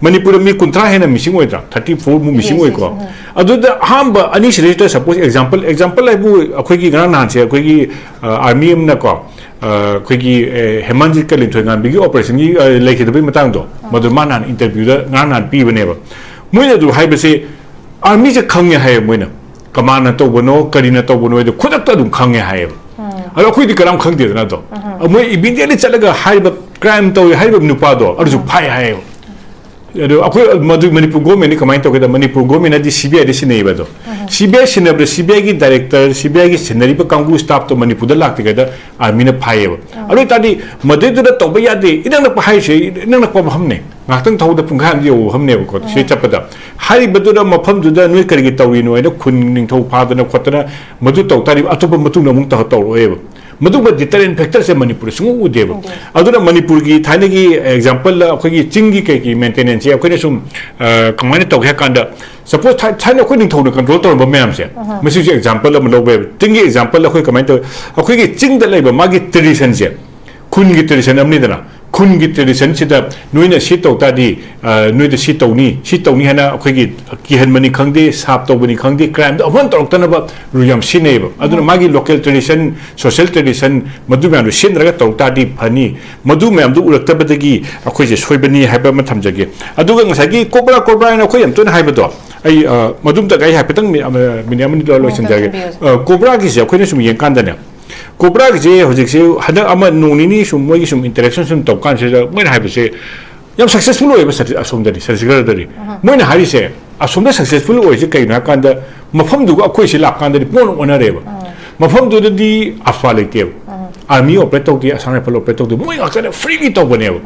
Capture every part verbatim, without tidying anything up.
ꯃꯅꯤꯄꯨꯔꯗ ꯃꯤ ꯀꯨꯟꯊ꯭ꯔꯥ ꯍꯦꯟꯅ ꯃꯤꯁꯤꯡ ꯑꯣꯏꯗ꯭ꯔꯥ, ꯊꯥꯔꯇꯤ ꯐꯣꯔ ꯃꯨꯛ ꯃꯤꯁꯤꯡ ꯑꯣꯏꯀꯣ꯫ ꯑꯗꯨꯗ ꯑꯍꯥꯟꯕ ꯑꯅꯤꯁꯤꯗꯩꯁꯤꯗ, ꯁꯄꯣꯁ ꯑꯦꯛꯖꯥꯝꯄꯜ, ꯑꯦꯛꯖꯥꯝꯄꯜ ꯍꯥꯏꯕꯨ ꯑꯩꯈꯣꯏꯒꯤ ꯉꯔꯥꯡ ꯅꯍꯥꯟꯁꯦ ꯑꯩꯈꯣꯏꯒꯤ ꯑꯥꯔꯃꯤ ꯑꯃꯅꯀꯣ, ꯑꯩꯈꯣꯏꯒꯤ ꯍꯦꯃꯟꯖꯤꯠꯀ ꯂꯤꯟꯊꯣꯏ ꯉꯥꯟꯕꯤꯒꯤ ꯑꯣꯄꯔꯦꯁꯟꯒꯤ ꯂꯩꯈꯤꯗꯕꯒꯤ ꯃꯇꯥꯡꯗꯣ, ꯃꯗꯨ ꯃꯥ ꯅꯍꯥꯟ ꯏꯟꯇꯔꯚ꯭ꯌꯨꯗ ꯉꯔꯥꯡ ꯅꯍꯥꯟ ꯄꯤꯕꯅꯦꯕ꯫ ꯃꯣꯏꯅ ꯑꯗꯨ ꯍꯥꯏꯕꯁꯦ, ꯑꯥꯔꯃꯤꯁꯦ ꯈꯪꯉꯦ ꯍꯥꯏꯌꯦ ꯃꯣꯏꯅ, ꯀꯃꯥꯏꯅ ꯇꯧꯕꯅꯣ, ꯀꯔꯤꯅ ꯇꯧꯕꯅꯣ ꯍꯥꯏꯗꯣ ꯈꯨꯗꯛꯇ ꯑꯗꯨꯝ ꯈꯪꯉꯦ ꯍꯥꯏꯌꯦꯕ꯫ ꯑꯗꯣ ꯑꯩꯈꯣꯏꯗꯤ ꯀꯅꯥꯝ ꯈꯪꯗꯦꯗꯅ ꯑꯗꯣ꯫ ꯃꯣꯏ ꯏꯃꯤꯗꯤꯌꯦꯠꯂꯤ ꯆꯠꯂꯒ ꯍꯥꯏꯔꯤꯕ ꯀ꯭ꯔꯥꯏꯝ ꯇꯧꯔꯤ ꯍꯥꯏꯔꯤꯕ ꯅꯨꯄꯥꯗꯣ ꯑꯗꯨꯁꯨ ꯐꯥꯏ ꯍꯥꯏꯌꯦꯕ꯫ ꯑꯗꯣ ꯑꯩꯈꯣꯏ ꯃꯗꯨ ꯃꯅꯤꯄꯨꯔ ꯒꯣꯔꯃꯦꯟꯅ ꯀꯃꯥꯏꯅ ꯇꯧꯒꯦꯗ, ꯃꯅꯤꯄꯨꯔ ꯒꯣꯔꯃꯦꯟꯅꯗꯤ ꯁꯤ ꯕꯤ ꯑꯥꯏꯗ ꯁꯤꯟꯅꯩꯌꯦꯕ ꯑꯗꯣ꯫ ꯁꯤ ꯕꯤ ꯑꯥꯏ ꯁꯤꯟꯅꯕꯗ ꯁꯤ ꯕꯤ ꯑꯥꯏꯒꯤ ꯗꯥꯏꯔꯦꯛꯇꯔ, ꯁꯤ ꯕꯤ ꯑꯥꯏꯒꯤ ꯁꯤꯟꯅꯔꯤꯕ ꯀꯥꯡꯕꯨ ꯁ꯭ꯇꯥꯐꯇꯣ ꯃꯅꯤꯄꯨꯔꯗ ꯂꯥꯛꯇ꯭ꯔꯤꯉꯩꯗ ꯑꯥꯔꯃꯤꯅ ꯐꯥꯏꯌꯦꯕ꯫ ꯑꯗꯨ ꯑꯣꯏꯇꯥꯔꯗꯤ ꯃꯗꯨꯗꯨꯗ ꯇꯧꯕ ꯌꯥꯗꯦ, ꯏꯅꯛ ꯅꯛꯄ ꯍꯥꯏꯔꯤꯁꯦ, ꯏꯅꯛ ꯅꯛꯄ ꯃꯐꯝꯅꯦ, ꯉꯥꯏꯍꯥꯛꯇꯪ ꯊꯧꯕꯗ ꯄꯨꯡꯈꯥꯏ ꯑꯃꯗꯤ ꯌꯧꯕ ꯃꯐꯝꯅꯦꯕꯀꯣ꯫ ꯁꯤ ꯆꯠꯄꯗ ꯍꯥꯏꯔꯤꯕꯗꯨꯗ ꯃꯐꯝꯗꯨꯗ ꯅꯣꯏ ꯀꯔꯤꯒꯤ ꯇꯧꯔꯤꯅꯣ ꯍꯥꯏꯅ ꯈꯨꯟ ꯅꯤꯡꯊꯧ ꯐꯥꯗꯅ ꯈꯣꯠꯇꯅ ꯃꯗꯨ ꯇꯧ ꯇꯥꯔꯗꯤ ꯑꯇꯣꯞꯄ ꯃꯇꯨꯡꯗ ꯑꯃꯨꯛ ꯇꯧ-, ꯇꯧꯔꯛꯑꯣꯏꯕ꯫ ꯃꯗꯨꯒꯨꯝꯕ ꯗꯤꯇꯔꯦꯟ ꯐꯦꯛꯇꯔꯁꯦ ꯃꯅꯤꯄꯨꯔꯗ ꯁꯨꯡꯎ ꯎꯗꯦꯕ꯫ ꯑꯗꯨꯅ ꯃꯅꯤꯄꯨꯔꯒꯤ ꯊꯥꯏꯅꯒꯤ ꯑꯦꯛꯖꯥꯝꯄꯜꯗ ꯑꯩꯈꯣꯏꯒꯤ ꯆꯤꯡꯒꯤ ꯀꯩꯒꯤ ꯃꯦꯟꯇꯦꯅꯦꯟꯁꯁꯦ ꯑꯩꯈꯣꯏꯅ ꯁꯨꯝ, ꯑ, ꯀꯃꯥꯏꯅ ꯇꯧꯒꯦ ꯍꯥꯏ ꯀꯥꯟꯗ, ꯁꯄꯣꯁ ꯊꯥꯏ-, ꯊꯥꯏꯅ ꯑꯩꯈꯣꯏ ꯅꯤꯡꯊꯧꯅ ꯀꯟꯇ꯭ꯔꯣꯜ ꯇꯧꯔꯝꯕ ꯃꯌꯥꯝꯁꯦ, ꯃꯁꯤꯁꯨ ꯑꯦꯛꯖꯥꯝꯄꯜ ꯑꯃ ꯂꯧꯕ ꯌꯥꯏꯕ꯫ ꯆꯤꯡꯒꯤ ꯑꯦꯛꯖꯥꯝꯄꯜ ꯑꯩꯈꯣꯏ ꯀꯃꯥꯏꯅ ꯇꯧꯏ? ꯑꯩꯈꯣꯏꯒꯤ ꯆꯤꯡꯗ ꯂꯩꯕ ꯃꯥꯒꯤ ꯇ꯭ꯔꯦꯗꯤꯁꯟꯁꯦ, ꯈꯨꯟꯒꯤ ꯇ꯭ꯔꯦꯗꯤꯁꯟ ꯑꯃꯅꯤꯗꯅ, ꯈꯨꯟꯒꯤ ꯇ꯭ꯔꯦꯗꯤꯁꯟꯁꯤꯗ ꯅꯣꯏꯅ ꯁꯤ ꯇꯧ ꯇꯥꯔꯗꯤ, ꯑ, ꯅꯣꯏꯗ ꯁꯤ ꯇꯧꯅꯤ, ꯁꯤ ꯇꯧꯅꯤ ꯍꯥꯏꯅ ꯑꯩꯈꯣꯏꯒꯤ ꯀꯤꯍꯟꯕꯅꯤ ꯈꯪꯗꯦ, ꯁꯥꯞ ꯇꯧꯕꯅꯤ ꯈꯪꯗꯦ, ꯀ꯭ꯔꯥꯏꯝꯗ ꯑꯃꯨꯛ ꯍꯟꯅ ꯇꯧꯔꯛꯇꯅꯕ ꯔꯨꯜ ꯌꯥꯝ ꯁꯤꯖꯤꯟꯅꯩꯌꯦꯕ꯫ ꯑꯗꯨꯅ ꯃꯥꯒꯤ ꯂꯣꯀꯦꯜ ꯇ꯭ꯔꯦꯗꯤꯁꯟ, ꯁꯣꯁꯤꯌꯦꯜ ꯇ꯭ꯔꯦꯗꯤꯁꯟ, ꯃꯗꯨ ꯃꯌꯥꯝꯗꯣ ꯁꯤꯖꯤꯟꯅꯔꯒ ꯇꯧ ꯇꯥꯔꯗꯤ ꯐꯅꯤ꯫ ꯃꯗꯨ ꯃꯌꯥꯝꯗꯨ ꯎꯔꯛꯇꯕꯗꯒꯤ ꯑꯩꯈꯣꯏꯁꯦ ꯁꯣꯏꯕꯅꯤ ꯍꯥꯏꯕ ꯑꯃ ꯊꯝꯖꯒꯦ꯫ ꯑꯗꯨꯒ ꯉꯁꯥꯏꯒꯤ ꯀꯣꯕ꯭ꯔꯥ, ꯀꯣꯕ꯭ꯔꯥ ꯍꯥꯏꯅ ꯑꯩꯈꯣꯏ ꯌꯥꯝ ꯇꯣꯏꯅ ꯍꯥꯏꯕꯗꯣ, ꯑꯩ, ꯑ, ꯃꯗꯨꯝꯇꯒ ꯑꯩ ꯍꯥꯏꯐꯦꯠꯇꯪ ꯃꯤ-, ꯑꯃ, ꯃꯤꯅꯤꯠ ꯑꯃꯅꯤ ꯂꯣꯏ-, ꯂꯣꯏꯁꯤꯟꯖꯔꯒꯦ꯫ ꯇꯣꯛꯊꯣꯛꯄꯤꯔꯁꯤ꯫ ꯑ, ꯀꯣꯕ꯭ꯔꯥꯒꯤꯁꯦ ꯑꯩꯈꯣꯏꯅ ꯁꯨꯝ ꯌꯦꯡꯀꯥꯟꯗꯅꯦ, ꯀꯣꯕ꯭ꯔꯥꯒꯤꯁꯦ ꯍꯧꯖꯤꯛꯁꯦ ꯍꯟꯗꯛ ꯑꯃ ꯅꯣꯡ ꯅꯤꯅꯤ ꯁꯨꯝ ꯃꯣꯏꯒꯤ ꯁꯨꯝ ꯏꯟꯇꯔꯦꯛꯁꯟ ꯁꯨꯝ ꯇꯧ ꯀꯥꯟꯁꯤꯗ ꯃꯣꯏꯅ ꯍꯥꯏꯕꯁꯦ ꯌꯥꯝ ꯁꯛꯁꯦꯁꯐꯨꯜ ꯑꯣꯏꯌꯦꯕ ꯁꯔ-, ꯑꯁꯣꯝꯗꯗꯤ, ꯁꯔꯖꯤꯀꯜꯗꯗꯤ꯫ ꯃꯣꯏꯅ ꯍꯥꯏꯔꯤꯁꯦ ꯑꯁꯣꯝꯗ ꯁꯛꯁꯦꯁꯐꯨꯜ ꯑꯣꯏꯔꯤꯁꯦ ꯀꯩꯅꯣ ꯍꯥꯏ ꯀꯥꯟꯗ ꯃꯐꯝꯗꯨꯒ ꯑꯩꯈꯣꯏ ꯁꯤ ꯂꯥꯛꯀꯥꯟꯗꯗꯤ ꯄꯨꯡꯍꯣꯡ ꯑꯣꯟꯅꯔꯦꯕ꯫ ꯃꯐꯝꯗꯨꯗꯗꯤ ꯑꯐꯥ ꯂꯩꯇꯦꯕ꯫ ꯑꯥꯔꯃꯤ ꯑꯣꯄꯔꯦꯠ ꯇꯧꯗꯦ, ꯑꯁꯥꯝ ꯔꯥꯏꯐꯜ ꯑꯣꯄꯔꯦꯠ ꯇꯧꯗꯦ, ꯃꯣꯏ ꯉꯥꯛꯇꯅꯦ ꯐ꯭ꯔꯤꯂꯤ ꯇꯧꯕꯅꯦꯕ꯫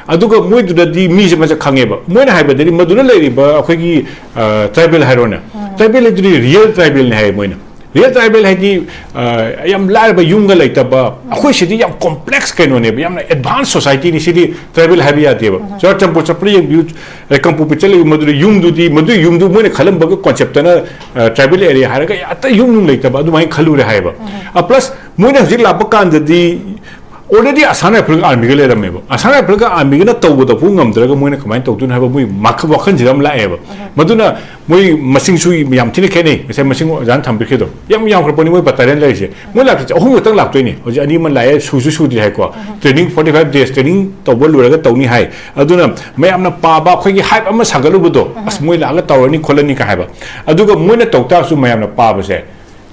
ꯑꯗꯨꯒ ꯃꯣꯏꯗꯨꯗꯗꯤ ꯃꯤꯁꯦ ꯃꯁꯛ ꯈꯪꯉꯦꯕ꯫ ꯃꯣꯏꯅ ꯍꯥꯏꯕꯗꯗꯤ ꯃꯗꯨꯗ ꯂꯩꯔꯤꯕ ꯑꯩꯈꯣꯏꯒꯤ, ꯑ, ꯇ꯭ꯔꯥꯏꯕꯦꯜ ꯍꯥꯏꯔꯣꯅꯦ, ꯇ꯭ꯔꯥꯏꯕꯦꯜ ꯍꯥꯏꯗꯨꯗꯤ ꯔꯤꯌꯦꯜ ꯇ꯭ꯔꯥꯏꯕꯦꯜꯅꯤ ꯍꯥꯏꯌꯦ ꯃꯣꯏꯅ꯫ ꯔꯤꯌꯦꯜ ꯇ꯭ꯔꯥꯏꯕꯦꯜ ꯍꯥꯏꯗꯤ, ꯑ, ꯌꯥꯝ ꯂꯥꯏꯔꯕ ꯌꯨꯝꯒ ꯂꯩꯇꯕ, ꯑꯩꯈꯣꯏ ꯁꯤꯗꯤ ꯌꯥꯝ ꯀꯣꯝꯄ꯭ꯂꯦꯛꯁ ꯀꯩꯅꯣꯅꯦꯕ, ꯌꯥꯝꯅ ꯑꯦꯗꯚꯥꯟꯁ ꯁꯣꯁꯥꯏꯇꯤꯅꯤ, ꯁꯤꯗꯤ ꯇ꯭ꯔꯥꯏꯕꯦꯜ ꯍꯥꯏꯕ ꯌꯥꯗꯦꯕ꯫ ꯆꯨꯔꯆꯥꯟꯄꯨꯔ ꯆꯠꯄꯗ ꯌꯦꯡꯕꯤꯌꯨ, ꯑ, ꯀꯥꯡꯄꯣꯛꯄꯤ ꯆꯠꯂꯤꯕ ꯃꯗꯨꯗ ꯌꯨꯝꯗꯨꯗꯤ, ꯃꯗꯨꯒꯤ ꯌꯨꯝꯗꯨ ꯃꯣꯏꯅ ꯈꯜꯂꯝꯕꯒ ꯀꯣꯟꯁꯦꯞꯇꯅ, ꯑ, ꯇ꯭ꯔꯥꯏꯕꯦꯜ ꯑꯦꯔꯤꯌꯥ ꯍꯥꯏꯔꯒ ꯑꯇꯩ ꯌꯨꯝ ꯅꯨꯡ ꯂꯩꯇꯕ ꯑꯗꯨꯃꯥꯏꯅ ꯈꯜꯂꯨꯔꯦ ꯍꯥꯏꯌꯦꯕ꯫ ꯑ, ꯄ꯭ꯂꯁ ꯃꯣꯏꯅ ꯍꯧꯖꯤꯛ ꯂꯥꯛꯄ ꯀꯥꯟꯗꯗꯤ Already Assam Rifle-ꯒ Army-ꯒ ꯂꯩꯔꯝꯃꯦꯕ꯫ Assam Rifle-ꯒ Army-ꯒꯅ ꯇꯧꯕꯗꯐꯥꯎ ꯉꯝꯗ꯭ꯔꯒ ꯃꯣꯏꯅ ꯀꯃꯥꯏꯅ ꯇꯧꯗꯣꯏꯅꯣ ꯍꯥꯏꯕ ꯃꯣꯏ ꯃꯈ-, ꯋꯥꯈꯜꯁꯤꯗ ꯑꯃ ꯂꯥꯛꯑꯦꯕ꯫ ꯃꯗꯨꯅ ꯃꯣꯏ ꯃꯁꯤꯡꯁꯨ ꯌꯥꯝ ꯊꯤꯅ ꯈꯦꯠꯅꯩ꯫ ꯉꯁꯥꯏ ꯃꯁꯤꯡ ꯑꯣꯖꯥꯅ ꯊꯝꯕꯤꯈ꯭ꯔꯤꯗꯣ ꯌꯥꯝ ꯌꯥꯝꯈ꯭ꯔ ꯄꯣꯠꯅꯤ꯫ ꯃꯣꯏ battalion ꯂꯩꯔꯤꯁꯦ, ꯃꯣꯏ ꯂꯥꯛꯇꯣꯏꯁꯦ ꯑꯍꯨꯝ ꯈꯛꯇꯪ ꯂꯥꯛꯇꯣꯏꯅꯤ꯫ ꯍꯧꯖꯤꯛ ꯑꯅꯤ ꯑꯃ ꯂꯥꯛꯑꯦ, ꯁꯨꯁꯨ ꯁꯨꯗ꯭ꯔꯤ ꯍꯥꯏꯀꯣ꯫ Training forty five days training ꯇꯧꯕ ꯂꯣꯏꯔꯒ ꯇꯧꯅꯤ ꯍꯥꯏ꯫ ꯑꯗꯨꯅ ꯃꯌꯥꯝꯅ ꯄꯥꯕ, ꯑꯩꯈꯣꯏꯒꯤ hype ꯑꯃ ꯁꯥꯒꯠꯂꯨꯕꯗꯣ, "ꯑꯁ, ꯃꯣꯏ ꯂꯥꯛꯑꯒ ꯇꯧꯔꯅꯤ ꯈꯣꯠꯂꯅꯤ" ꯀꯥꯏ ꯍꯥꯏꯕ꯫ ꯑꯗꯨꯒ ꯃꯣꯏꯅ ꯇꯧ ꯇꯥꯔꯁꯨ ꯃꯌꯥꯝꯅ ꯄꯥꯕꯁꯦ,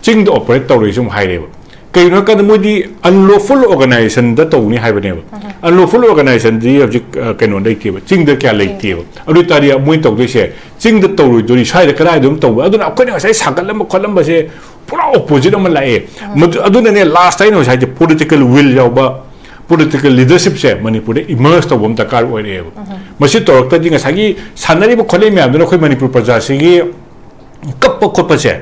ꯆꯤꯡꯗ operate ꯇꯧꯔꯣꯏꯁꯨ ꯑꯃꯨꯛ ꯍꯥꯏꯔꯦꯕ꯫ ꯀꯩꯒꯤꯅꯣ ꯍꯥꯏ ꯀꯥꯟꯗ ꯃꯣꯏꯗꯤ unlawful organization-ꯗ ꯇꯧꯅꯤ ꯍꯥꯏꯕꯅꯦꯕ꯫ Unlawful organization-ꯗꯤ ꯍꯧꯖꯤꯛ, ꯑ, ꯀꯩꯅꯣ ꯂꯩꯇꯦꯕ, ꯆꯤꯡꯗ ꯀꯌꯥ ꯂꯩꯇꯦꯕ꯫ ꯑꯗꯨ ꯑꯣꯏꯇꯥꯔꯗꯤ ꯃꯣꯏꯅ ꯇꯧꯗꯣꯏꯁꯦ ꯆꯤꯡꯗ ꯇꯧꯔꯣꯏꯗꯣꯔꯤ, ꯁ꯭ꯋꯥꯏꯗ ꯀꯗꯥꯏꯗ ꯑꯗꯨꯝ ꯇꯧꯕ꯫ ꯑꯗꯨꯅ ꯑꯩꯈꯣꯏꯅ ꯉꯁꯥꯏ ꯁꯥꯒꯠꯂꯝꯕ ꯈꯣꯠꯂꯝꯕꯁꯦ ꯄꯨꯔꯥ opposite ꯑꯃ ꯂꯥꯛꯑꯦ꯫ ꯃꯗꯨ, ꯑꯗꯨꯅꯅꯦ last ꯑꯩꯅ ꯉꯁꯥꯏ ꯍꯥꯏꯁꯦ political will ꯌꯥꯎꯕ, political leadership-ꯁꯦ ꯃꯅꯤꯄꯨꯔꯗ emerge ꯇꯧꯕ ꯑꯃ ꯗꯔꯀꯥꯔ ꯑꯣꯏꯔꯛꯑꯦꯕ꯫ ꯃꯁꯤ ꯇꯧꯔꯛꯇ꯭ꯔꯗꯤ ꯉꯁꯥꯏꯒꯤ ꯁꯥꯟꯅꯔꯤꯕ ꯈꯣꯠꯂꯤꯕ ꯃꯌꯥꯝꯗꯨꯅ ꯑꯩꯈꯣꯏ ꯃꯅꯤꯄꯨꯔ ꯄ꯭ꯔꯖꯥꯁꯤꯒꯤ ꯀꯞꯄ ꯈꯣꯠꯄꯁꯦ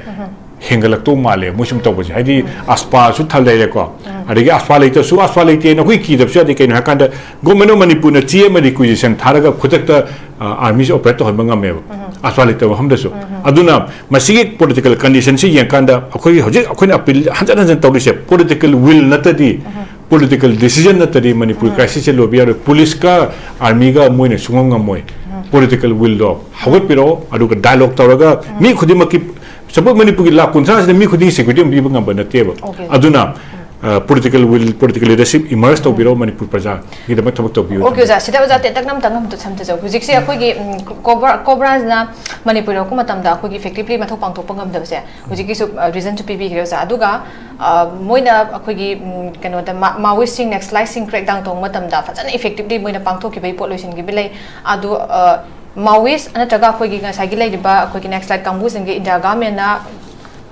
ꯍꯦꯟꯒꯠꯂꯛꯇꯧ ꯃꯥꯜꯂꯦ, ꯃꯣꯏ ꯁꯨꯝ ꯇꯧꯕꯁꯦ꯫ ꯍꯥꯏꯗꯤ, AFSPA-ꯁꯨ ꯊꯜ ꯂꯩꯔꯦꯀꯣ, ꯑꯗꯒꯤ AFSPA ꯂꯩꯇ꯭ꯔꯁꯨ, AFSPA ꯂꯩꯇꯦꯅ ꯑꯩꯈꯣꯏ ꯀꯤꯗꯕꯁꯨ ꯌꯥꯗꯦ꯫ ꯀꯩꯅꯣ ꯍꯥꯏꯀꯥꯟꯗ, Government of ꯃꯅꯤꯄꯨꯔꯅ ꯆꯦ ꯑꯃ requisition ꯊꯥꯔꯒ ꯈꯨꯗꯛꯇ, ꯑ, Army-ꯁꯦ operate ꯇꯧꯍꯟꯕ ꯉꯝꯃꯦꯕ, AFSPA ꯂꯩꯇꯕ ꯃꯐꯝꯗꯁꯨ꯫ ꯑꯗꯨꯅ ꯃꯁꯤꯒꯤ political condition-ꯁꯤ ꯌꯦꯡꯀꯥꯟꯗ, ꯑꯩꯈꯣꯏꯒꯤ ꯍꯧꯖꯤꯛ ꯑꯩꯈꯣꯏꯅ appeal ꯍꯟꯖꯟ ꯍꯟꯖꯟ ꯇꯧꯔꯤꯁꯦ, political will ꯅꯠꯇ꯭ꯔꯗꯤ, political decision ꯅꯠꯇ꯭ꯔꯗꯤ ꯃꯅꯤꯄꯨꯔ crisis-ꯁꯦ ꯂꯣꯏꯕ ꯌꯥꯔꯣꯏ꯫ Police-ꯀ Army-ꯒ ꯃꯣꯏꯅ ꯁꯨꯡꯉꯝ ꯉꯝꯃꯣꯏ꯫ Political will-ꯗꯣ ꯍꯧꯒꯠꯄꯤꯔꯛꯑꯣ, ꯑꯗꯨꯒ dialogue ꯇꯧꯔꯒ ꯃꯤ ꯈꯨꯗꯤꯡꯃꯛꯀꯤ, suppose ꯃꯅꯤꯄꯨꯔꯒꯤ ꯂꯥꯈ ꯀꯨꯟꯊ꯭ꯔꯥꯁꯤꯗ ꯃꯤ ꯈꯨꯗꯤꯡꯒꯤ security ꯑꯃ ꯄꯤꯕ ꯉꯝꯕ ꯅꯠꯇꯦꯕ꯫ Okay. ꯑꯗꯨꯅ, ꯑ, political will, political leadership emerge ꯇꯧꯕꯤꯔꯣ, ꯃꯅꯤꯄꯨꯔ ꯄ꯭ꯔꯖꯥꯒꯤꯗꯃꯛ ꯊꯕꯛ ꯇꯧꯕꯤꯌꯨ꯫ Okay, ꯑꯣꯖꯥ, ꯁꯤꯗ ꯑꯣꯖꯥ ꯇꯦꯟꯇꯛꯅ ꯑꯝꯇꯪ ꯑꯝꯇ ꯁꯝꯊꯖꯧ꯫ ꯍꯧꯖꯤꯛꯁꯦ ꯑꯩꯈꯣꯏꯒꯤ, ꯎꯝ, COBRA, COBRA-ꯁꯤꯅ ꯃꯅꯤꯄꯨꯔ ꯌꯧꯔꯛꯄ ꯃꯇꯝꯗ ꯑꯩꯈꯣꯏꯒꯤ effectively ꯃꯊꯧ ꯄꯥꯡꯊꯣꯛꯄ ꯉꯝꯗꯕꯁꯦ, ꯍꯧꯖꯤꯛꯀꯤꯁꯨ, ꯑ, reason-ꯁꯨ ꯄꯤꯕꯤꯈ꯭ꯔꯦ ꯑꯣꯖꯥ꯫ ꯑꯗꯨꯒ, ꯑ, ꯃꯣꯏꯅ ꯑꯩꯈꯣꯏꯒꯤ, ꯎꯝ, ꯀꯩꯅꯣꯗ ꯃꯥ-, Maoist-ꯁꯤꯡ, Naxalite-ꯁꯤꯡ crackdown ꯇꯧꯕ ꯃꯇꯝꯗ ꯐꯖꯅ effectively ꯃꯣꯏꯅ ꯄꯥꯡꯊꯣꯛꯈꯤꯕꯒꯤ ꯄꯣꯠ ꯂꯣꯏꯁꯤꯟꯈꯤꯕ ꯂꯩ꯫ ꯑꯗꯨ, ꯑ, Maoist ꯅꯠꯇ꯭ꯔꯒ ꯑꯩꯈꯣꯏꯒꯤ ꯉꯁꯥꯏꯒꯤ ꯂꯩꯔꯤꯕ ꯑꯩꯈꯣꯏꯒꯤ Naxalite ꯀꯥꯡꯕꯨꯁꯤꯡꯒꯤ India government-ꯅ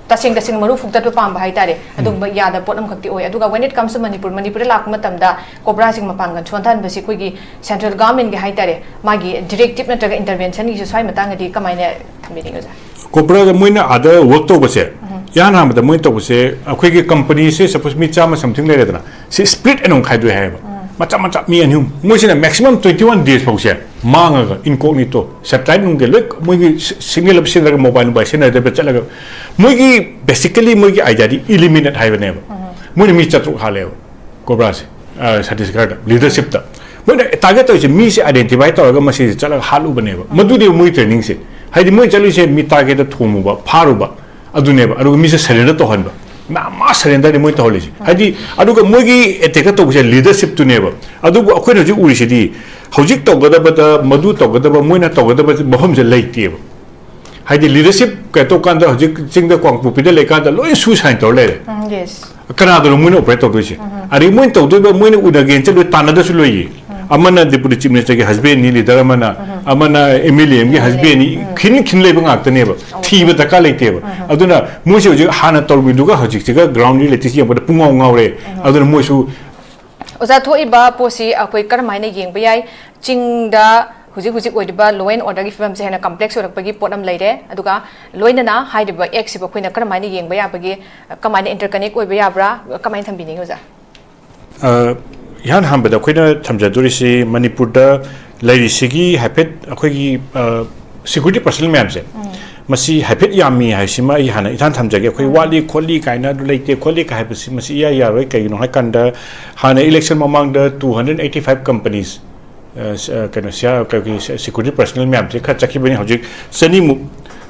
ꯇꯁꯦꯡ ꯇꯁꯦꯡ ꯃꯔꯨ ꯐꯨꯛꯇꯠꯄ ꯄꯥꯝꯕ ꯍꯥꯏꯇꯥꯔꯦ, ꯑꯗꯨꯒꯨꯝꯕ ꯌꯥꯗꯕ ꯄꯣꯠ ꯑꯃꯈꯛꯇꯤ ꯑꯣꯏ꯫ ꯑꯗꯨꯒ when it comes to Manipur, ꯃꯅꯤꯄꯨꯔꯗ ꯂꯥꯛꯄ ꯃꯇꯝꯗ COBRA-ꯁꯤꯡ ꯃꯄꯥꯡꯒꯜ ꯁꯣꯟꯊꯍꯟꯕꯁꯤ ꯑꯩꯈꯣꯏꯒꯤ central government-ꯒꯤ ꯍꯥꯏꯇꯥꯔꯦ, ꯃꯥꯒꯤ directive ꯅꯠꯇ꯭ꯔꯒ intervention-ꯒꯤꯁꯨ ꯁ꯭ꯋꯥꯏ ꯃꯇꯥꯡꯗꯗꯤ ꯀꯃꯥꯏꯅ ꯊꯝꯕꯤꯅꯤꯡꯉꯤ ꯑꯣꯖꯥ? COBRA-ꯗ ꯃꯣꯏꯅ ꯑꯥꯗ work ꯇꯧꯕꯁꯦ, ꯏꯍꯥꯟ ꯍꯥꯟꯕꯗ ꯃꯣꯏꯅ ꯇꯧꯕꯁꯦ, ꯑꯩꯈꯣꯏꯒꯤ company-ꯁꯦ suppose ꯃꯤ ꯆꯥꯝꯃ something ꯂꯩꯔꯦꯗꯅ, ꯁꯤ split ꯑꯣꯏꯅ ꯑꯃꯨꯛ ꯈꯥꯏꯗꯣꯛꯑꯦ ꯍꯥꯏꯌꯦꯕ꯫ ꯃꯆꯥ ꯃꯆꯥ ꯃꯤ ꯑꯅꯤ ꯑꯍꯨꯝ꯫ ꯃꯣꯏꯁꯤꯅ maximum twenty one days ꯐꯥꯎꯁꯦ ꯃꯥꯡꯉꯒ incognito, satellite ꯅꯨꯡꯗꯤ ꯂꯣꯏ ꯃꯣꯏꯒꯤ si-, signal ꯑꯃ ꯁꯤꯖꯤꯟꯅꯔꯒ mobile ꯅꯨꯡꯕꯥꯏꯜ ꯁꯤꯖꯤꯟꯅꯗꯕ ꯆꯠꯂꯒ, ꯃꯣꯏꯒꯤ basically ꯃꯣꯏꯒꯤ idea-ꯗꯤ eliminate ꯍꯥꯏꯕꯅꯦꯕ꯫ ꯃꯣꯏꯅ ꯃꯤ ꯆꯥꯇ꯭ꯔꯨꯛ ꯍꯥꯠꯂꯦꯕ COBRA-ꯁꯦ꯫ ꯁꯇꯤꯁꯒꯔꯗ ꯂꯤꯗꯔꯁꯤꯞꯇ ꯃꯣꯏꯅ ꯇꯥꯔꯒꯦꯠ ꯇꯧꯔꯤꯁꯦ ꯃꯤꯁꯦ ꯑꯥꯏꯗꯦꯟꯇꯤꯐꯥꯏ ꯇꯧꯔꯒ ꯃꯁꯤꯁꯦ ꯆꯠꯂꯒ ꯍꯥꯠꯂꯨꯕꯅꯦꯕ꯫ ꯃꯗꯨꯅꯦꯕ ꯃꯣꯏ ꯇ꯭ꯔꯦꯅꯤꯡꯁꯦ꯫ ꯍꯥꯏꯗꯤ ꯃꯣꯏꯅ ꯆꯠꯂꯤꯁꯦ ꯃꯤ ꯇꯥꯔꯒꯦꯠꯇ ꯊꯣꯝꯃꯨꯕ, ꯐꯥꯔꯨꯕ, ꯑꯗꯨꯅꯦꯕ꯫ ꯑꯗꯨꯒ ꯃꯤꯁꯦ ꯁꯔꯦꯟꯗꯔ ꯇꯧꯍꯟꯕ, ꯃꯥ ꯃꯥ ꯁꯔꯦꯟꯗꯔꯅꯤ ꯃꯣꯏ ꯇꯧꯍꯜꯂꯤꯁꯦ꯫ ꯍꯥꯏꯗꯤ ꯑꯗꯨꯒ ꯃꯣꯏꯒꯤ ꯑꯦꯇꯦꯛꯀ ꯇꯧꯕꯁꯦ ꯂꯤꯗꯔꯁꯤꯞꯇꯨꯅꯦꯕ꯫ ꯑꯗꯨꯕꯨ ꯑꯩꯈꯣꯏꯅ ꯍꯧꯖꯤꯛ ꯎꯔꯤꯁꯤꯗꯤ ꯍꯧꯖꯤꯛ ꯇꯧꯒꯗꯕꯗ ꯃꯗꯨ ꯇꯧꯒꯗꯕ, ꯃꯣꯏꯅ ꯇꯧꯒꯗꯕ ꯃꯐꯝꯁꯦ ꯂꯩꯇꯦꯕ꯫ ꯍꯥꯏꯗꯤ ꯂꯤꯗꯔꯁꯤꯞ ꯀꯩꯅꯣ ꯇꯧꯀꯥꯟꯗ ꯍꯧꯖꯤꯛ ꯆꯤꯡꯗ ꯀꯥꯡꯄꯣꯛꯄꯤꯗ ꯂꯩꯀꯥꯟꯗ ꯂꯣꯏ ꯁꯨꯁꯥꯏꯟ ꯇꯧꯔ ꯂꯩꯔꯦ꯫ ꯎꯝ, yes. ꯀꯅꯥꯗꯅꯣ ꯃꯣꯏꯅ ꯑꯣꯄꯔꯦꯠ ꯇꯧꯗꯣꯏꯁꯦ? ꯑꯗꯩ ꯃꯣꯏꯅ ꯇꯧꯗꯣꯏꯕ, ꯃꯣꯏꯅ ꯎꯅꯒꯦꯅ ꯆꯠꯂꯣꯏ, ꯇꯥꯟꯅꯗꯁꯨ ꯂꯣꯏꯌꯦ꯫ ꯑꯃꯅ ꯗꯤꯄꯨꯇꯤ ꯆꯤꯐ ꯃꯤꯅꯤꯁꯇꯔꯒꯤ ꯍꯁꯕꯦꯟꯅꯤ, ꯂꯤꯗꯔ ꯑꯃꯅ, ꯑꯃꯅ ꯑꯦꯝ ꯑꯦꯜ ꯑꯦ ꯑꯃꯒꯤ ꯍꯁꯕꯦꯟꯅꯤ꯫ ꯈꯤꯟ ꯈꯤꯟ ꯂꯩꯕ ꯉꯥꯛꯇꯅꯦꯕ꯫ ꯊꯤꯕ ꯗꯔꯀꯥꯔ ꯂꯩꯇꯦꯕ꯫ ꯑꯗꯨꯅ ꯃꯣꯏꯁꯦ ꯍꯧꯖꯤꯛ ꯍꯥꯟꯅ ꯇꯧꯔꯝꯃꯤꯗꯨꯒ ꯍꯧꯖꯤꯛꯁꯤꯒ ꯒ꯭ꯔꯥꯎꯟ ꯔꯤꯌꯦꯂꯤꯇꯤꯁꯤ ꯌꯦꯡꯕꯗ ꯄꯨꯡꯉꯥꯎ ꯉꯥꯎꯔꯦ꯫ ꯑꯗꯨꯅ ꯃꯣꯏꯁꯨ ꯑꯣꯖꯥ, ꯊꯣꯛꯏꯕ ꯄꯣꯠꯁꯤ ꯑꯩꯈꯣꯏ ꯀꯔꯝꯍꯥꯏꯅ ꯌꯦꯡꯕ ꯌꯥꯏ? ꯆꯤꯡꯗ ꯍꯧꯖꯤꯛ ꯍꯧꯖꯤꯛ ꯑꯣꯏꯔꯤꯕ law and orderꯒꯤ ꯐꯤꯕꯝꯁꯦ ꯍꯦꯟꯅ complex ꯑꯣꯏꯔꯛꯄꯒꯤ ꯄꯣꯠ ꯑꯃ ꯂꯩꯔꯦ, ꯑꯗꯨꯒ ꯂꯣꯏꯅꯅ ꯍꯥꯏꯔꯤꯕ actꯁꯤꯕꯨ ꯑꯩꯈꯣꯏꯅ ꯀꯔꯝꯍꯥꯏꯅ ꯌꯦꯡꯕ ꯌꯥꯕꯒꯦ, ꯀꯃꯥꯏꯅ interconnect ꯑꯣꯏꯕ ꯌꯥꯕ꯭ꯔꯥ, ꯀꯃꯥꯏꯅ ꯊꯝꯕꯤꯅꯤꯡꯉꯤ ꯑꯣꯖꯥ? ꯑ, ꯏꯍꯥꯟ ꯍꯥꯟꯕꯗ ꯑꯩꯈꯣꯏꯅ ꯊꯝꯖꯗꯣꯔꯤꯁꯤ ꯃꯅꯤꯄꯨꯔꯗ ꯂꯩꯔꯤꯁꯤꯒꯤ ꯍꯥꯏꯐꯦꯠ ꯑꯩꯈꯣꯏꯒꯤ, ꯑ, security personnel ꯃꯌꯥꯝꯁꯦ, ꯃꯁꯤ ꯍꯥꯏꯐꯦꯠ ꯌꯥꯝꯃꯤ ꯍꯥꯏꯁꯤꯃ ꯑꯩ ꯍꯥꯟꯅ ꯏꯊꯥꯟ ꯊꯝꯖꯒꯦ꯫ ꯑꯩꯈꯣꯏ ꯋꯥꯠꯂꯤ ꯈꯣꯠꯂꯤ ꯀꯥꯏꯅ ꯑꯗꯨ ꯂꯩꯇꯦ ꯈꯣꯠꯂꯤ ꯀꯥꯏ ꯍꯥꯏꯕꯁꯤ ꯃꯁꯤ ꯏꯌꯥ ꯌꯥꯔꯣꯏ꯫ ꯀꯩꯒꯤꯅꯣ ꯍꯥꯏꯀꯥꯟꯗ ꯍꯥꯟꯅ election ꯃꯃꯥꯡꯗ two hundred eighty five companies, ꯑ, ꯁ-, ꯑ, ꯀꯩꯅꯣ, ꯁꯤꯌꯥ-, ꯀꯩꯒꯤ ꯁꯦ-, security personnel ꯃꯌꯥꯝꯁꯦ ꯈꯔ ꯆꯠꯈꯤꯕꯅꯤ꯫ ꯍꯧꯖꯤꯛ ꯆꯅꯤꯃꯨꯛ,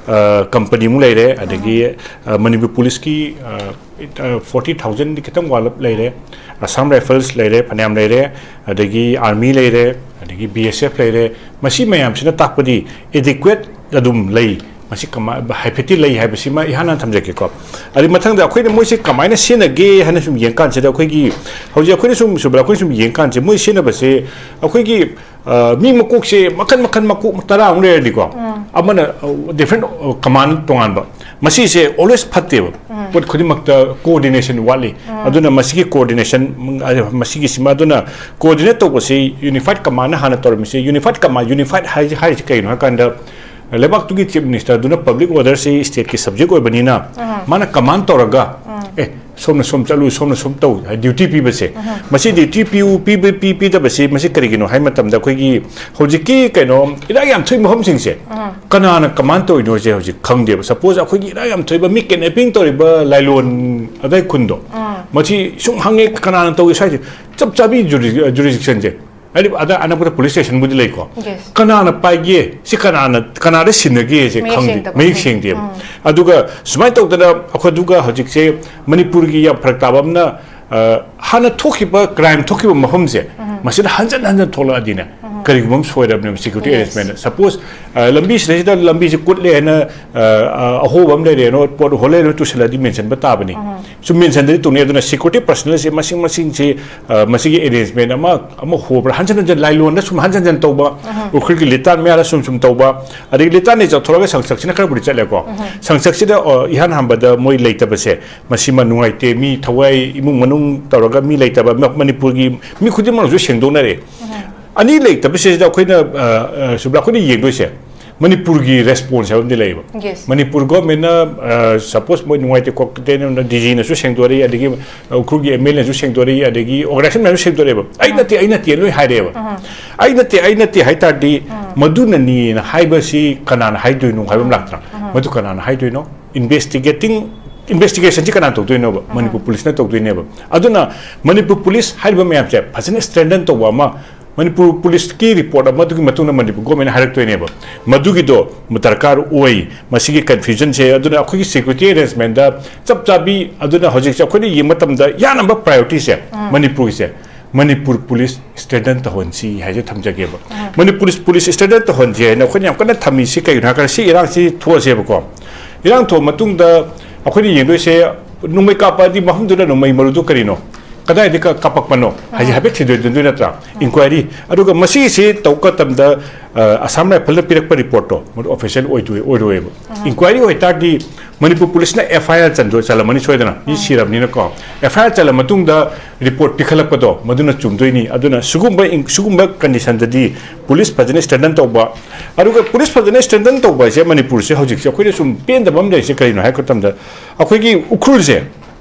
ꯑ, companyꯃꯨꯛ ꯂꯩꯔꯦ꯫ ꯑꯗꯒꯤ, ꯑ, ꯃꯅꯤꯄꯨꯔ ꯄꯨꯂꯤꯁꯀꯤ, ꯑ, forty thousand ꯈꯤꯇꯪ ꯋꯥꯠꯂꯞ ꯂꯩꯔꯦ꯫ Assam Rifles ꯂꯩꯔꯦ, ꯐꯅꯌꯥꯝ ꯂꯩꯔꯦ꯫ ꯑꯗꯒꯤ army ꯂꯩꯔꯦ, ꯑꯗꯒꯤ B S F ꯂꯩꯔꯦ꯫ ꯃꯁꯤ ꯃꯌꯥꯝꯁꯤꯅ ꯇꯥꯛꯄꯗꯤ adequate ꯑꯗꯨꯝ ꯂꯩ꯫ ꯃꯁꯤ ꯀꯃꯥꯏ-, ꯍꯥꯏꯐꯦꯠꯇꯤ ꯂꯩ ꯍꯥꯏꯕꯁꯤꯃ ꯏꯍꯥꯟ ꯍꯥꯟꯅ ꯊꯝꯖꯒꯦꯀꯣ꯫ ꯑꯗꯩ ꯃꯊꯪꯗ ꯑꯩꯈꯣꯏꯅ ꯃꯣꯏꯁꯦ ꯀꯃꯥꯏꯅ ꯁꯤꯖꯤꯟꯅꯒꯦ ꯍꯥꯏꯅ ꯁꯨꯝ ꯌꯦꯡꯀꯥꯟꯁꯤꯗ ꯑꯩꯈꯣꯏꯒꯤ ꯍꯧꯖꯤꯛ ꯑꯩꯈꯣꯏꯅ ꯁꯨꯝ, ꯁꯨꯕ꯭ꯔꯥ, ꯑꯩꯈꯣꯏꯅ ꯁꯨꯝ ꯌꯦꯡꯀꯥꯟꯁꯦ ꯃꯣꯏ ꯁꯤꯖꯤꯟꯅꯕꯁꯦ ꯑꯩꯈꯣꯏꯒꯤ, ꯑ, ꯃꯤ ꯃꯀꯣꯛꯁꯦ ꯃꯈꯟ ꯃꯈꯟ ꯃꯀꯣꯛ ꯇꯔꯥꯃꯨꯛ ꯂꯩꯔꯗꯤꯀꯣ, ꯑꯃꯅ, ꯑ, different, ꯑ, command ꯇꯣꯉꯥꯟꯕ꯫ ꯃꯁꯤꯁꯦ always ꯐꯠꯇꯦꯕ꯫ ꯄꯣꯠ ꯈꯨꯗꯤꯡꯃꯛꯇ coordination ꯋꯥꯠꯂꯤ꯫ ꯑꯗꯨꯅ ꯃꯁꯤꯒꯤ coordination, ꯎꯝ, ꯑ, ꯃꯁꯤꯒꯤꯁꯤꯃ, ꯑꯗꯨꯅ coordinate ꯇꯧꯕꯁꯤ unified commandꯅ ꯍꯥꯟꯅ ꯇꯧꯔꯝꯃꯤꯁꯦ꯫ Unified command, unified ꯍꯥꯏ-, ꯍꯥꯏꯔꯤꯁꯤ ꯀꯩꯅꯣ ꯍꯥꯏꯀꯥꯟꯗ ꯂꯩꯕꯥꯛꯇꯨꯒꯤ chief ministerꯗꯨꯅ public orderꯁꯤ stateꯀꯤ subject ꯑꯣꯏꯕꯅꯤꯅ ꯃꯥꯅ command ꯇꯧꯔꯒ, "ꯑꯦ, ꯁꯣꯝꯅ ꯁꯣꯝ ꯆꯠꯂꯨ, ꯁꯣꯝꯅ ꯁꯣꯝ ꯇꯧ" ꯍꯥꯏ duty ꯄꯤꯕꯁꯦ꯫ ꯃꯁꯤ duty ꯄꯤꯌꯨ, ꯄꯤꯕ-, ꯄꯤ-, ꯄꯤꯗꯕꯁꯤ ꯃꯁꯤ ꯀꯔꯤꯒꯤꯅꯣ ꯍꯥꯏ ꯃꯇꯝꯗ ꯑꯩꯈꯣꯏꯒꯤ ꯍꯧꯖꯤꯛꯀꯤ ꯀꯩꯅꯣ ꯏꯔꯥꯡ ꯌꯥꯝ ꯊꯣꯛꯏ ꯃꯐꯝꯁꯤꯡꯁꯦ ꯀꯅꯥꯅ command ꯇꯧꯔꯤꯅꯣꯁꯦ ꯍꯧꯖꯤꯛ ꯈꯪꯗꯦꯕ꯫ Suppose ꯑꯩꯈꯣꯏꯒꯤ ꯏꯔꯥꯡ ꯌꯥꯝ ꯊꯣꯛꯏꯕ ꯃꯤ kidnapping ꯇꯧꯔꯤꯕ ꯂꯥꯏꯂꯣꯟ ꯑꯗꯥꯏ ꯈꯨꯟꯗꯣ, ꯃꯁꯤ ꯁꯨꯝ ꯍꯪꯉꯦ, ꯀꯅꯥꯅ ꯇꯧꯏ ꯁ꯭ꯋꯥꯏꯁꯦ? ꯆꯞ ꯆꯥꯕꯤ ꯖꯨꯔꯤꯁꯗꯤꯛꯁꯟꯁꯦ, ꯍꯥꯏꯗꯤ ꯑꯗ ꯑꯅꯛꯄꯗ ꯄꯨꯂꯤꯁ ꯁ꯭ꯇꯦꯁꯟꯕꯨꯗꯤ ꯂꯩꯀꯣ꯫ Yes. ꯀꯅꯥꯅ ꯄꯥꯏꯒꯦ, ꯁꯤ ꯀꯅꯥꯅ, ꯀꯅꯥꯗ ꯁꯤꯟꯅꯒꯦꯁꯦ ꯃꯌꯦꯛ ꯈꯪꯗꯦ, ꯁꯦꯡꯗꯕ꯫ ꯃꯌꯦꯛ ꯁꯦꯡꯗꯦꯕ꯫ ꯑꯗꯨꯒ ꯁꯨꯃꯥꯏꯅ ꯇꯧꯗꯅ ꯑꯩꯈꯣꯏ, ꯑꯗꯨꯒ ꯍꯧꯖꯤꯛꯁꯦ ꯃꯅꯤꯄꯨꯔꯒꯤ ꯌꯥꯝ ꯐꯔꯛ ꯇꯥꯕ ꯑꯃꯅ, ꯑ, ꯍꯥꯟꯅ ꯊꯣꯛꯈꯤꯕ, ꯀ꯭ꯔꯥꯏꯝ ꯊꯣꯛꯈꯤꯕ ꯃꯐꯝꯁꯦ, ꯃꯁꯤꯗ ꯍꯟꯖꯟ ꯍꯟꯖꯟ ꯊꯣꯛꯂꯛꯑꯗꯤꯅꯦ, ꯀꯔꯤꯒꯨꯝꯕ ꯑꯃ ꯁꯣꯏꯔꯕꯅꯦꯕ ꯁꯦꯀ꯭ꯌꯨꯔꯤꯇꯤ Yes. ꯑꯦꯔꯦꯟꯖꯃꯦꯟ꯫ ꯁꯄꯣꯁ, ꯑ, ꯂꯝꯕꯤꯁꯤꯗꯩꯁꯤꯗ, ꯂꯝꯕꯤꯁꯤ ꯀꯨꯠꯂꯦ ꯍꯥꯏꯅ, ꯑ, ꯑ, ꯑꯍꯣꯕ ꯑꯃ ꯂꯩꯔꯦꯅ, ꯄꯣꯠ ꯍꯣꯜꯂꯦꯅ ꯇꯨꯁꯤꯜꯂꯗꯤ ꯃꯦꯟꯁꯤꯟꯕ ꯇꯥꯕꯅꯤ꯫ ꯁꯨꯝ ꯃꯦꯟꯁꯤꯟꯗꯗꯤ ꯇꯣꯡꯅꯤ꯫ ꯑꯗꯨꯅ ꯁꯦꯀ꯭ꯌꯨꯔꯤꯇꯤ ꯄꯔꯁꯅꯦꯜꯁꯦ ꯃꯁꯤꯡ, ꯃꯁꯤꯡꯁꯤ, ꯑ, ꯃꯁꯤꯒꯤ ꯑꯦꯔꯦꯟꯖꯃꯦꯟ ꯑꯃ, ꯑꯃ ꯍꯣꯕ꯭ꯔꯥ, ꯍꯟꯖꯟ ꯍꯟꯖꯟ ꯂꯥꯏꯂꯣꯟꯗ ꯁꯨꯝ ꯍꯟꯖꯟ ꯍꯟꯖꯟ ꯇꯧꯕ, ꯎꯈ꯭ꯔꯨꯜꯒꯤ ꯂꯤꯇꯥꯟ ꯃꯌꯥꯗ ꯁꯨꯝ ꯁꯨꯝ ꯇꯧꯕ, ꯑꯗꯒꯤ ꯂꯤꯇꯥꯟꯗꯒꯤ ꯆꯠꯊꯣꯔꯒ ꯁꯪꯁꯛꯁꯤꯅ ꯈꯔꯕꯨꯗꯤ ꯆꯠꯂꯦꯀꯣ꯫ ꯁꯪꯁꯛꯁꯤꯗ, ꯑ, ꯏꯍꯥꯟ ꯍꯥꯟꯕꯗ ꯃꯣꯏ ꯂꯩꯇꯕꯁꯦ, ꯃꯁꯤꯃ ꯅꯨꯡꯉꯥꯏꯇꯦ, ꯃꯤ ꯊꯋꯥꯏ, ꯏꯃꯨꯡ ꯃꯅꯨꯡ ꯇꯧꯔꯒ ꯃꯤ ꯂꯩꯇꯕ, ꯃ-, ꯃꯅꯤꯄꯨꯔꯒꯤ ꯃꯤ ꯈꯨꯗꯤꯡꯃꯛꯅꯁꯨ ꯁꯦꯡꯗꯣꯛꯅꯔꯦ꯫ ꯑꯅꯤ ꯂꯩꯇꯕꯁꯤꯗ ꯑꯩꯈꯣꯏꯅ, ꯑ, ꯑ, ꯁꯨꯕ꯭ꯂꯥ, ꯑꯩꯈꯣꯏꯅ ꯌꯦꯡꯗꯣꯏꯁꯦ ꯃꯅꯤꯄꯨꯔꯒꯤ ꯔꯦꯁꯄꯣꯟꯁ ꯍꯥꯏꯕ ꯑꯃꯗꯤ ꯂꯩꯌꯦꯕ꯫ Yes. ꯃꯅꯤꯄꯨꯔ ꯒꯣꯔꯃꯦꯟꯅ, ꯑ, ꯁꯄꯣꯁ ꯃꯣꯏ ꯅꯨꯡꯉꯥꯏꯇꯦ ꯈꯣꯠꯇꯦꯅ ꯗꯤ ꯖꯤꯅꯁꯨ ꯁꯦꯡꯗꯣꯔꯛꯏ, ꯑꯗꯒꯤ ꯎꯈ꯭ꯔꯨꯜꯒꯤ ꯑꯦꯝ ꯑꯦꯜ ꯑꯦꯅꯁꯨ ꯁꯦꯡꯗꯣꯔꯛꯏ, ꯑꯗꯒꯤ ꯑꯣꯔꯒꯅꯥꯏꯖꯦꯁꯟ ꯃꯌꯥꯝꯁꯨ ꯁꯦꯡꯗꯣꯔꯛꯑꯦꯕ꯫ "ꯑꯩ ꯅꯠꯇꯦ, ꯑꯩ ꯅꯠꯇꯦ" ꯂꯣꯏ ꯍꯥꯏꯔꯛꯑꯦꯕ꯫ "ꯑꯩ ꯅꯠꯇꯦ, ꯑꯩ ꯅꯠꯇꯦ" ꯍꯥꯏ ꯇꯥꯔꯗꯤ, ꯃꯗꯨꯅꯅꯤꯅ ꯍꯥꯏꯕꯁꯤ ꯀꯅꯥꯅ ꯍꯥꯏꯗꯣꯏꯅꯣ ꯍꯥꯏꯕ ꯑꯃ ꯂꯥꯛꯇ꯭ꯔꯥ? ꯃꯗꯨ ꯀꯅꯥꯅ ꯍꯥꯏꯗꯣꯏꯅꯣ? ꯏꯟꯚꯦꯁꯇꯤꯒꯦꯇꯤꯡ, ꯏꯟꯚꯦꯁꯇꯤꯒꯦꯁꯟꯁꯤ ꯀꯅꯥꯅ ꯇꯧꯗꯣꯏꯅꯣꯕ? ꯃꯅꯤꯄꯨꯔ ꯄꯨꯂꯤꯁꯅ ꯇꯧꯗꯣꯏꯅꯦꯕ꯫ ꯑꯗꯨꯅ ꯃꯅꯤꯄꯨꯔ ꯄꯨꯂꯤꯁ ꯍꯥꯏꯔꯤꯕ ꯃꯌꯥꯝꯁꯦ ꯐꯖꯅ ꯁ꯭ꯇꯔꯦꯡꯊꯟ ꯇꯧꯕ ꯑꯃ, ꯃꯅꯤꯄꯨꯔ ꯄꯨꯂꯤꯁꯀꯤ ꯔꯤꯄꯣꯔꯠ ꯑꯃꯗꯨꯒꯤ ꯃꯇꯨꯡꯗ ꯃꯅꯤꯄꯨꯔ ꯒꯣꯔꯃꯦꯟꯅ ꯍꯥꯏꯔꯛꯇꯣꯏꯅꯦꯕ꯫ ꯃꯗꯨꯒꯤꯗꯣ ꯗꯔꯀꯥꯔ ꯑꯣꯏ꯫ ꯃꯁꯤꯒꯤ ꯀꯟꯐ꯭ꯌꯨꯖꯟꯁꯦ, ꯑꯗꯨꯅ ꯑꯩꯈꯣꯏꯒꯤ ꯁꯦꯀ꯭ꯌꯨꯔꯤꯇꯤ ꯑꯦꯔꯦꯟꯖꯃꯦꯟꯗ ꯆꯞ ꯆꯥꯕꯤ, ꯑꯗꯨꯅ ꯍꯧꯖꯤꯛꯁꯦ ꯑꯩꯈꯣꯏꯅ ꯌꯦꯡꯕ ꯃꯇꯝꯗ ꯌꯥꯅꯕ ꯄ꯭ꯔꯥꯏꯌꯣꯔꯤꯇꯤꯁꯦ ꯃꯅꯤꯄꯨꯔꯒꯤꯁꯦ, ꯃꯅꯤꯄꯨꯔ ꯄꯨꯂꯤꯁ ꯁ꯭ꯇꯔꯦꯡꯊꯟ ꯇꯧꯍꯟꯁꯤ ꯍꯥꯏꯁꯦ ꯊꯝꯖꯒꯦꯕ꯫ ꯃꯅꯤꯄꯨꯔ ꯄꯨꯂꯤꯁ ꯁ꯭ꯇꯔꯦꯡꯊꯟ ꯇꯧꯍꯟꯁꯤ ꯍꯥꯏꯅ ꯑꯩꯈꯣꯏꯅ ꯌꯥꯝ ꯀꯟꯅ ꯊꯝꯃꯤꯁꯤ ꯀꯩꯒꯤꯅꯣ ꯍꯥꯏꯔꯀꯥꯟꯗ, ꯁꯤ ꯏꯔꯥꯡꯁꯤ ꯊꯣꯛꯑꯁꯦꯕꯀꯣ꯫ ꯏꯔꯥꯡ ꯊꯣꯛꯑ ꯃꯇꯨꯡꯗ ꯑꯩꯈꯣꯏꯅ ꯌꯦꯡꯗꯣꯏꯁꯦ, ꯅꯣꯡꯃꯩ ꯀꯥꯞꯄꯗꯤ ꯃꯐꯝꯗꯨꯗ ꯅꯣꯡꯃꯩ ꯃꯔꯨꯗꯨ ꯀꯔꯤꯅꯣ? ꯀꯗꯥꯏꯗꯒꯤ ꯀ-, ꯀꯥꯞꯄꯛꯄꯅꯣ ꯍꯥꯏꯁꯦ ꯍꯥꯏꯐꯦꯠ ꯊꯤꯗꯣꯏꯗꯣꯏ ꯅꯠꯇ꯭ꯔꯥ? ꯏꯟꯀ꯭ꯋꯥꯏꯔꯤ꯫ ꯑꯗꯨꯒ ꯃꯁꯤꯒꯤꯁꯤ ꯇꯧꯕ ꯃꯇꯝꯗ, ꯑ, ꯑꯁꯥꯝ ꯔꯥꯏꯐꯜꯅ ꯄꯤꯔꯛꯄ ꯔꯤꯄꯣꯔꯠꯇꯣ ꯃꯗꯨ ꯑꯣꯐꯤꯁꯤꯌꯦꯜ ꯑꯣꯏꯗꯣꯏ-, ꯑꯣꯏꯔꯣꯏꯕ꯫ ꯏꯟꯀ꯭ꯋꯥꯏꯔꯤ ꯑꯣꯏꯇꯥꯔꯗꯤ ꯃꯅꯤꯄꯨꯔ ꯄꯨꯂꯤꯁꯅ ꯑꯦꯐ ꯑꯥꯏ ꯑꯥꯔ ꯆꯟꯗꯣꯏ-, ꯆꯜꯂꯝꯃꯅꯤ ꯁꯣꯏꯗꯅ, ꯃꯤ ꯁꯤꯔꯕꯅꯤꯅꯀꯣ꯫ ꯑꯦꯐ ꯑꯥꯏ ꯑꯥꯔ ꯆꯜꯂ ꯃꯇꯨꯡꯗ ꯔꯤꯄꯣꯔꯠ ꯄꯤꯈꯠꯂꯛꯄꯗꯣ ꯃꯗꯨꯅ ꯆꯨꯝꯗꯣꯏꯅꯤ꯫ ꯑꯗꯨꯅ ꯁꯤꯒꯨꯝꯕ ꯏꯟ-, ꯁꯤꯒꯨꯝꯕ ꯀꯟꯗꯤꯁꯟꯗꯗꯤ ꯄꯨꯂꯤꯁ ꯐꯖꯅ ꯁ꯭ꯇꯔꯦꯡꯊꯟ ꯇꯧꯕ, ꯑꯗꯨꯒ ꯄꯨꯂꯤꯁ ꯐꯖꯅ ꯁ꯭ꯇꯔꯦꯡꯊꯟ ꯇꯧꯕ ꯍꯥꯏꯁꯦ ꯃꯅꯤꯄꯨꯔꯁꯦ ꯍꯧꯖꯤꯛꯁꯦ ꯑꯩꯈꯣꯏꯅ ꯁꯨꯝ ꯄꯦꯟꯗꯕ ꯑꯃ ꯂꯩꯔꯤꯁꯦ ꯀꯔꯤꯅꯣ ꯍꯥꯏꯕ ꯃꯇꯝꯗ, ꯑꯩꯈꯣꯏꯒꯤ ꯎꯈ꯭ꯔꯨꯜꯁꯦ,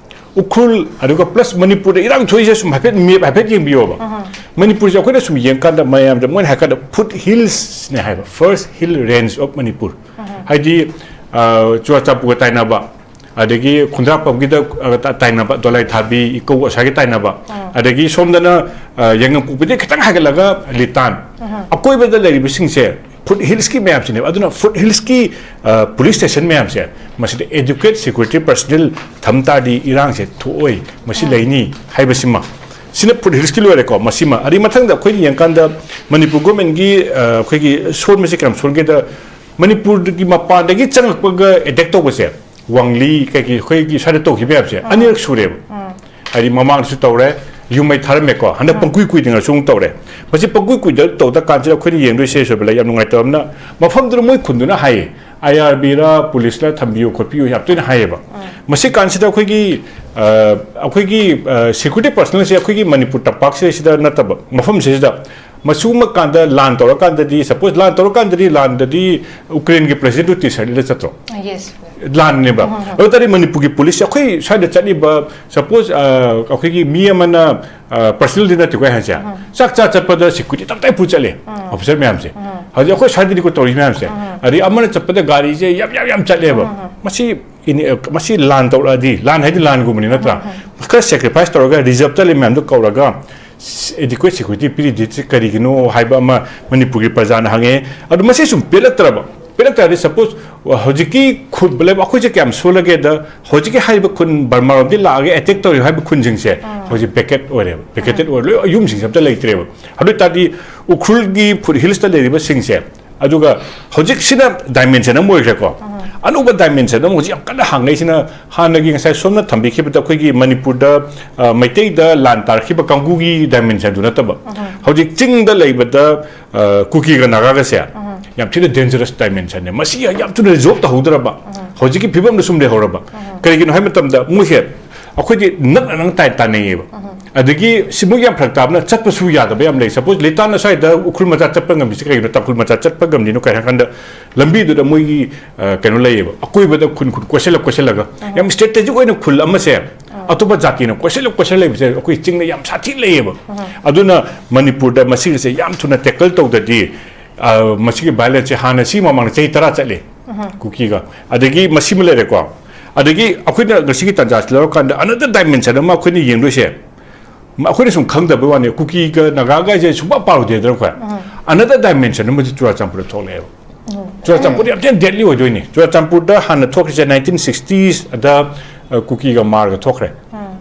ꯎꯈ꯭ꯔꯨꯜ, ꯑꯗꯨꯒ ꯄ꯭ꯂꯁ ꯃꯅꯤꯄꯨꯔꯗ ꯏꯔꯥꯡ ꯊꯣꯛꯏꯁꯦ ꯁꯨꯝ ꯍꯥꯏꯐꯦꯠ ꯃꯦꯞ ꯍꯥꯏꯐꯦꯠ ꯌꯦꯡꯕꯤꯌꯣꯕ꯫ ꯃꯅꯤꯄꯨꯔꯁꯦ ꯑꯩꯈꯣꯏꯅ ꯁꯨꯝ ꯌꯦꯡꯀꯥꯟꯗ ꯃꯌꯥꯝꯗ ꯃꯣꯏꯅ ꯍꯥꯏꯀꯥꯟꯗ ꯐꯨꯠ ꯍꯤꯜꯁꯅꯦ ꯍꯥꯏꯕ, first hill range of Manipur. ꯍꯥꯏꯗꯤ, ꯑ, ꯆꯨꯔꯥꯆꯥꯟꯄꯨꯔꯒ ꯇꯥꯏꯅꯕ, ꯑꯗꯒꯤ ꯈꯨꯟꯗ꯭ꯔꯥꯛꯄꯝꯒꯤꯗ, ꯑ, ꯇꯥ-, ꯇꯥꯏꯅꯕ, ꯗꯣꯂꯥꯏ ꯊꯥꯕꯤ, ꯏꯀꯧ ꯑꯁ꯭ꯋꯥꯏꯒꯤ ꯇꯥꯏꯅꯕ, ꯑꯗꯒꯤ ꯁꯣꯝꯗꯅ, ꯑ, ꯌꯥꯏꯉꯪꯄꯣꯛꯄꯤꯗꯒꯤ ꯈꯤꯇꯪ ꯍꯥꯏꯒꯠꯂꯒ ꯂꯤꯇꯥꯟ, ꯑꯀꯣꯏꯕꯗ ꯂꯩꯔꯤꯕꯁꯤꯡꯁꯦ ꯐꯨꯠ ꯍꯤꯜꯁꯀꯤ ꯃꯌꯥꯝꯁꯤꯅꯦꯕ꯫ ꯑꯗꯨꯅ ꯐꯨꯠ ꯍꯤꯜꯁꯀꯤ, ꯑ, ꯄꯨꯂꯤꯁ ꯁ꯭ꯇꯦꯁꯟ ꯃꯌꯥꯝꯁꯦ, ꯃꯁꯤꯗ adequate security personnel ꯊꯝ ꯇꯥꯔꯗꯤ ꯏꯔꯥꯡꯁꯦ ꯊꯣꯛꯑꯣꯏ, ꯃꯁꯤ ꯂꯩꯅꯤ ꯍꯥꯏꯕꯁꯤꯃ꯫ ꯁꯤꯅ ꯐꯨꯠ ꯍꯤꯜꯁꯀꯤ ꯂꯣꯏꯔꯦꯀꯣ꯫ ꯃꯁꯤꯃ, ꯑꯗꯩ ꯃꯊꯪꯗ ꯑꯩꯈꯣꯏꯅ ꯌꯦꯡꯀꯥꯟꯗ ꯃꯅꯤꯄꯨꯔ ꯒꯣꯔꯃꯦꯟꯒꯤ, ꯑ, ꯑꯩꯈꯣꯏꯒꯤ ꯁꯣꯟꯕꯁꯦ ꯀꯌꯥꯝ ꯁꯣꯟꯒꯦꯗ, ꯃꯅꯤꯄꯨꯔꯒꯤ ꯃꯄꯥꯟꯗꯒꯤ ꯆꯪꯉꯛꯄꯒ ꯑꯦꯇꯦꯛ ꯇꯧꯕꯁꯦ, ꯋꯥꯡꯂꯤ ꯀꯩꯀꯩ ꯑꯩꯈꯣꯏꯒꯤ ꯁ꯭ꯋꯥꯏꯗ ꯇꯧꯈꯤꯕ ꯃꯌꯥꯝꯁꯦ ꯑꯅꯤꯔꯛ ꯁꯨꯔꯦꯕ꯫ ꯍꯥꯏꯗꯤ ꯃꯃꯥꯡꯗꯁꯨ ꯇꯧꯔꯦ, ꯌꯨꯝ ꯃꯩ ꯊꯥꯔꯝꯃꯦꯀꯣ, ꯍꯟꯗꯛ ꯄꯪꯀꯨꯏ ꯀꯨꯏꯗꯅꯁꯨ ꯑꯃꯨꯛ ꯇꯧꯔꯦ꯫ ꯃꯁꯤ ꯄꯪꯀꯨꯏ ꯀꯨꯏꯗ ꯇꯧꯗ ꯀꯥꯟꯁꯤꯗ ꯑꯩꯈꯣꯏꯅ ꯌꯦꯡꯗꯣꯏꯁꯦ, ꯁꯣꯏꯕ ꯂꯩ, ꯌꯥꯝ ꯅꯨꯡꯉꯥꯏꯇꯕ ꯑꯃꯅ, ꯃꯐꯝꯗꯨꯗ ꯃꯣꯏ ꯈꯨꯟꯗꯨꯅ ꯍꯥꯏꯌꯦ, ꯑꯥꯏ ꯑꯥꯔ ꯕꯤꯔ ꯄꯨꯂꯤꯁꯂ ꯊꯝꯕꯤꯌꯨ ꯈꯣꯠꯄꯤꯌꯨ ꯌꯥꯝ ꯇꯣꯏꯅ ꯍꯥꯏꯌꯦꯕ꯫ ꯃꯁꯤ ꯀꯥꯟꯁꯤꯗ ꯑꯩꯈꯣꯏꯒꯤ, ꯑ, ꯑꯩꯈꯣꯏꯒꯤ, ꯑ, ꯁꯦꯀ꯭ꯌꯨꯔꯤꯇꯤ ꯄꯔꯁꯅꯦꯜꯁꯦ ꯑꯩꯈꯣꯏꯒꯤ ꯃꯅꯤꯄꯨꯔ ꯇꯝꯄꯥꯛꯁꯤꯗꯩꯁꯤꯗ ꯅꯠꯇꯕ ꯃꯐꯝꯁꯤꯗ ꯃꯁꯤꯒꯨꯝꯕ ꯀꯥꯟꯗ ꯂꯥꯟ ꯇꯧꯔꯀꯥꯟꯗꯗꯤ, ꯁꯄꯣꯁ ꯂꯥꯟ ꯇꯧꯔꯀꯥꯟꯗꯗꯤ, ꯂꯥꯟꯗꯗꯤ ꯎꯀ꯭ꯔꯦꯟꯒꯤ ꯄ꯭ꯔꯁꯤꯗꯦꯟꯗꯨ ꯇꯤ ꯁꯥꯔꯠ ꯂꯤꯠꯂ ꯆꯠꯇ꯭ꯔꯣ? Yes. ꯂꯥꯟꯅꯦꯕ꯫ ꯑꯗꯨ ꯇꯥꯔꯗꯤ ꯃꯅꯤꯄꯨꯔꯒꯤ ꯄꯨꯂꯤꯁꯁꯦ ꯑꯩꯈꯣꯏ ꯁ꯭ꯋꯥꯏꯗ ꯆꯠꯂꯤꯕ, ꯁꯄꯣꯁ, ꯑ, ꯑꯩꯈꯣꯏꯒꯤ ꯃꯤ ꯑꯃꯅ, ꯑ, ꯄꯔꯁꯅꯦꯜꯗꯤ ꯅꯠꯇꯦꯀꯣ ꯑꯩ ꯍꯥꯏꯁꯦ, ꯆꯥꯛ ꯆꯥ ꯆꯠꯄꯗ ꯁꯦꯀ꯭ꯌꯨꯔꯤꯇꯤ ꯇꯞ ꯇꯥꯏ ꯄꯨ ꯆꯠꯂꯦ, ꯑꯣꯐꯤꯁꯔ ꯃꯌꯥꯝꯁꯦ꯫ ꯍꯧꯖꯤꯛ ꯑꯩꯈꯣꯏ ꯁ꯭ꯋꯥꯏꯗꯗꯤꯀꯣ ꯇꯧꯔꯤ ꯃꯌꯥꯝꯁꯦ, ꯑꯗꯩ ꯑꯃꯅ ꯆꯠꯄꯗ ꯒꯥꯔꯤꯁꯦ ꯌꯥꯝ, ꯌꯥꯝ, ꯌꯥꯝ ꯆꯠꯂꯦꯕ꯫ ꯃꯁꯤ ꯏꯅꯤ-, ꯃꯁꯤ ꯂꯥꯟ ꯇꯧꯔꯛꯑꯗꯤ, ꯂꯥꯟ ꯍꯥꯏꯗꯤ ꯂꯥꯟꯒꯨꯝꯕꯅꯤ ꯅꯠꯇ꯭ꯔꯥ? ꯈꯔ ꯁꯦꯀ꯭ꯔꯤꯐꯥꯏꯁ ꯇꯧꯔꯒ ꯔꯤꯖꯔꯞꯇ ꯂꯩ ꯃꯌꯥꯝꯗꯣ ꯀꯧꯔꯒ adequate security ꯄꯤꯔꯤꯗꯤ ꯀꯔꯤꯒꯤꯅꯣ ꯍꯥꯏꯕ ꯑꯃ ꯃꯅꯤꯄꯨꯔꯒꯤ ꯄ꯭ꯔꯖꯥꯅ ꯍꯪꯉꯦ꯫ ꯑꯗꯨ ꯃꯁꯤ ꯁꯨꯝ ꯄꯦꯜꯂꯛꯇ꯭ꯔꯕ, ꯄꯦꯜꯂꯛꯇ꯭ꯔꯗꯤ, ꯁꯄꯣꯁ ꯍꯧꯖꯤꯛꯀꯤ ꯈꯨ-, ꯂꯩꯕꯥꯛ ꯑꯩꯈꯣꯏꯁꯦ ꯀꯌꯥꯝ ꯁꯣꯜꯂꯒꯦꯗ, ꯍꯧꯖꯤꯛꯀꯤ ꯍꯥꯏꯔꯤꯕ ꯈꯨꯟ ꯕꯔꯃꯥꯔꯣꯝꯗꯒꯤ ꯂꯥꯛꯑꯒ ꯑꯦꯇꯦꯛ ꯇꯧꯔꯤꯕ ꯍꯥꯏꯕ ꯈꯨꯟꯁꯤꯡꯁꯦ ꯍꯧꯖꯤꯛ ꯚꯦꯀꯦꯠ ꯑꯣꯏꯔꯦꯕ, ꯚꯦꯀꯦꯇꯦꯠ ꯑꯣꯏꯔꯦ, ꯂꯣꯏ ꯌꯨꯝꯁꯤꯡꯁꯦ ꯑꯝꯇ ꯂꯩꯇ꯭ꯔꯦꯕ꯫ ꯑꯗꯨ ꯑꯣꯏ ꯇꯥꯔꯗꯤ ꯎꯈ꯭ꯔꯨꯜꯒꯤ ꯐꯨꯠ ꯍꯤꯜꯁꯇ ꯂꯩꯔꯤꯕꯁꯤꯡꯁꯦ, ꯑꯗꯨꯒ ꯍꯧꯖꯤꯛꯁꯤꯅ ꯗꯥꯏꯃꯦꯟꯁꯟ ꯑꯃ ꯑꯣꯏꯈ꯭ꯔꯦꯀꯣ꯫ ꯑꯅꯧꯕ ꯗꯥꯏꯃꯦꯟꯁꯟ ꯑꯃ ꯍꯧꯖꯤꯛ ꯌꯥꯝ ꯀꯟꯅ ꯍꯥꯡꯅꯩꯁꯤꯅ, ꯍꯥꯟꯅꯒꯤ ꯉꯁꯥꯏ ꯁꯣꯝꯅ ꯊꯝꯕꯤꯈꯤꯕꯗ ꯑꯩꯈꯣꯏꯒꯤ ꯃꯅꯤꯄꯨꯔꯗ, ꯑ, ꯃꯩꯇꯩꯗ ꯂꯥꯟ ꯇꯥꯔꯛꯈꯤꯕ ꯀꯥꯡꯕꯨꯒꯤ ꯗꯥꯏꯃꯦꯟꯁꯟꯗꯨ ꯅꯠꯇꯕ, ꯍꯧꯖꯤꯛ ꯆꯤꯡꯗ ꯂꯩꯕꯗ, ꯑ, ꯀꯨꯀꯤꯒ ꯅꯥꯒꯥꯒꯁꯦ ꯌꯥꯝ ꯊꯤꯅ ꯗꯦꯟꯖꯔꯁ ꯗꯥꯏꯃꯦꯟꯁꯟꯅꯦ꯫ ꯃꯁꯤ ꯌꯥꯝ ꯊꯨꯅ ꯔꯤꯖꯣꯜꯕ ꯇꯧꯍꯧꯗ꯭ꯔꯕ, ꯍꯧꯖꯤꯛꯀꯤ ꯐꯤꯕꯝꯗ ꯁꯨꯝ ꯂꯩꯍꯧꯔꯕ꯫ ꯀꯔꯤꯒꯤꯅꯣ ꯍꯥꯏꯕ ꯃꯇꯝꯗ ꯃꯣꯏꯁꯦ ꯑꯩꯈꯣꯏꯗꯤ ꯅꯛꯅ ꯅꯪ ꯇꯥꯏ ꯇꯥꯟꯅꯩꯌꯦꯕ꯫ ꯑꯗꯒꯤ ꯁꯤ ꯃꯣꯏ ꯌꯥꯝ ꯐꯔꯛ ꯇꯥꯕꯅ ꯆꯠꯄꯁꯨ ꯌꯥꯗꯕ ꯌꯥꯝ ꯂꯩ꯫ ꯁꯄꯣꯁ ꯂꯤꯇꯥꯟ ꯑꯁ꯭ꯋꯥꯏꯗ ꯎꯈ꯭ꯔꯨꯜ ꯃꯆꯥ ꯆꯠꯄ ꯉꯝꯃꯤꯁꯦ ꯀꯩꯒꯤꯅꯣ? ꯇꯥꯡꯈꯨꯜ ꯃꯆꯥ ꯆꯠꯄ ꯉꯝꯃꯤꯅꯣ ꯀꯩ ꯍꯥꯏ ꯀꯥꯟꯗ ꯂꯝꯕꯤꯗꯨꯗ ꯃꯣꯏꯒꯤ, ꯑ, ꯀꯩꯅꯣ ꯂꯩꯌꯦꯕ, ꯑꯀꯣꯏꯕꯗ ꯈꯨꯟ ꯈꯨꯟ ꯀꯣꯏꯁꯜꯂ ꯀꯣꯏꯁꯜꯂꯒ ꯌꯥꯝ ꯁ꯭ꯇꯔꯦꯇꯦꯖꯤꯛ ꯑꯣꯏꯅ ꯈꯨꯜ ꯑꯃꯁꯦ ꯑꯇꯣꯞꯄ ꯖꯥꯇꯤꯅ ꯀꯣꯏꯁꯜꯂ ꯀꯣꯏꯁꯜꯂ ꯂꯩꯕꯁꯦ ꯑꯩꯈꯣꯏ ꯆꯤꯡꯗ ꯌꯥꯝ ꯁꯥꯊꯤ ꯂꯩꯌꯦꯕ꯫ ꯑꯗꯨꯅ ꯃꯅꯤꯄꯨꯔꯗ ꯃꯁꯤꯒꯤꯁꯦ ꯌꯥꯝ ꯊꯨꯅ ꯇꯦꯀꯜ ꯇꯧꯗ꯭ꯔꯗꯤ, ꯑ, ꯃꯁꯤꯒꯤ ꯚꯥꯏꯑꯣꯂꯦꯟꯁꯁꯦ ꯍꯥꯟꯅ ꯁꯤ ꯃꯃꯥꯡꯗ ꯆꯍꯤ ꯇꯔꯥ ꯆꯠꯂꯦ ꯀꯨꯀꯤꯒ꯫ ꯑꯗꯒꯤ ꯃꯁꯤꯃ ꯂꯩꯔꯦꯀꯣ꯫ ꯑꯗꯒꯤ ꯑꯩꯈꯣꯏꯅ ꯉꯁꯤꯒꯤ ꯇꯥꯟꯖꯥꯁꯤ ꯂꯧꯔꯀꯥꯟꯗ another dimension ꯑꯃ ꯑꯩꯈꯣꯏꯅ ꯌꯦꯡꯗꯣꯏꯁꯦ, ꯑꯩꯈꯣꯏꯅ ꯁꯨꯝ ꯈꯪꯗꯕꯩ ꯋꯥꯅꯤ, ꯀꯨꯀꯤꯒ ꯅꯥꯒꯥꯒꯁꯦ ꯁꯨꯡꯄꯥ ꯄꯥꯔꯨꯗꯦꯗꯅ ꯑꯩꯈꯣꯏ꯫ Another dimension ꯑꯃꯁꯨ ꯆꯨꯔꯥꯆꯥꯟꯄꯨꯔꯗ ꯊꯣꯛꯂꯛꯑꯦꯕ꯫ ꯆꯨꯔꯥꯆꯥꯟꯄꯨꯔꯗ ꯌꯥꯝ ꯊꯤꯅ deadly ꯑꯣꯏꯗꯣꯏꯅꯤ꯫ ꯆꯨꯔꯥꯆꯥꯟꯄꯨꯔꯗ ꯍꯥꯟꯅ ꯊꯣꯛꯈ꯭ꯔꯤꯁꯦ nineteen sixties ꯑꯗ, ꯑ, ꯀꯨꯀꯤꯒ ꯃꯥꯔꯒ ꯊꯣꯛꯈ꯭ꯔꯦ꯫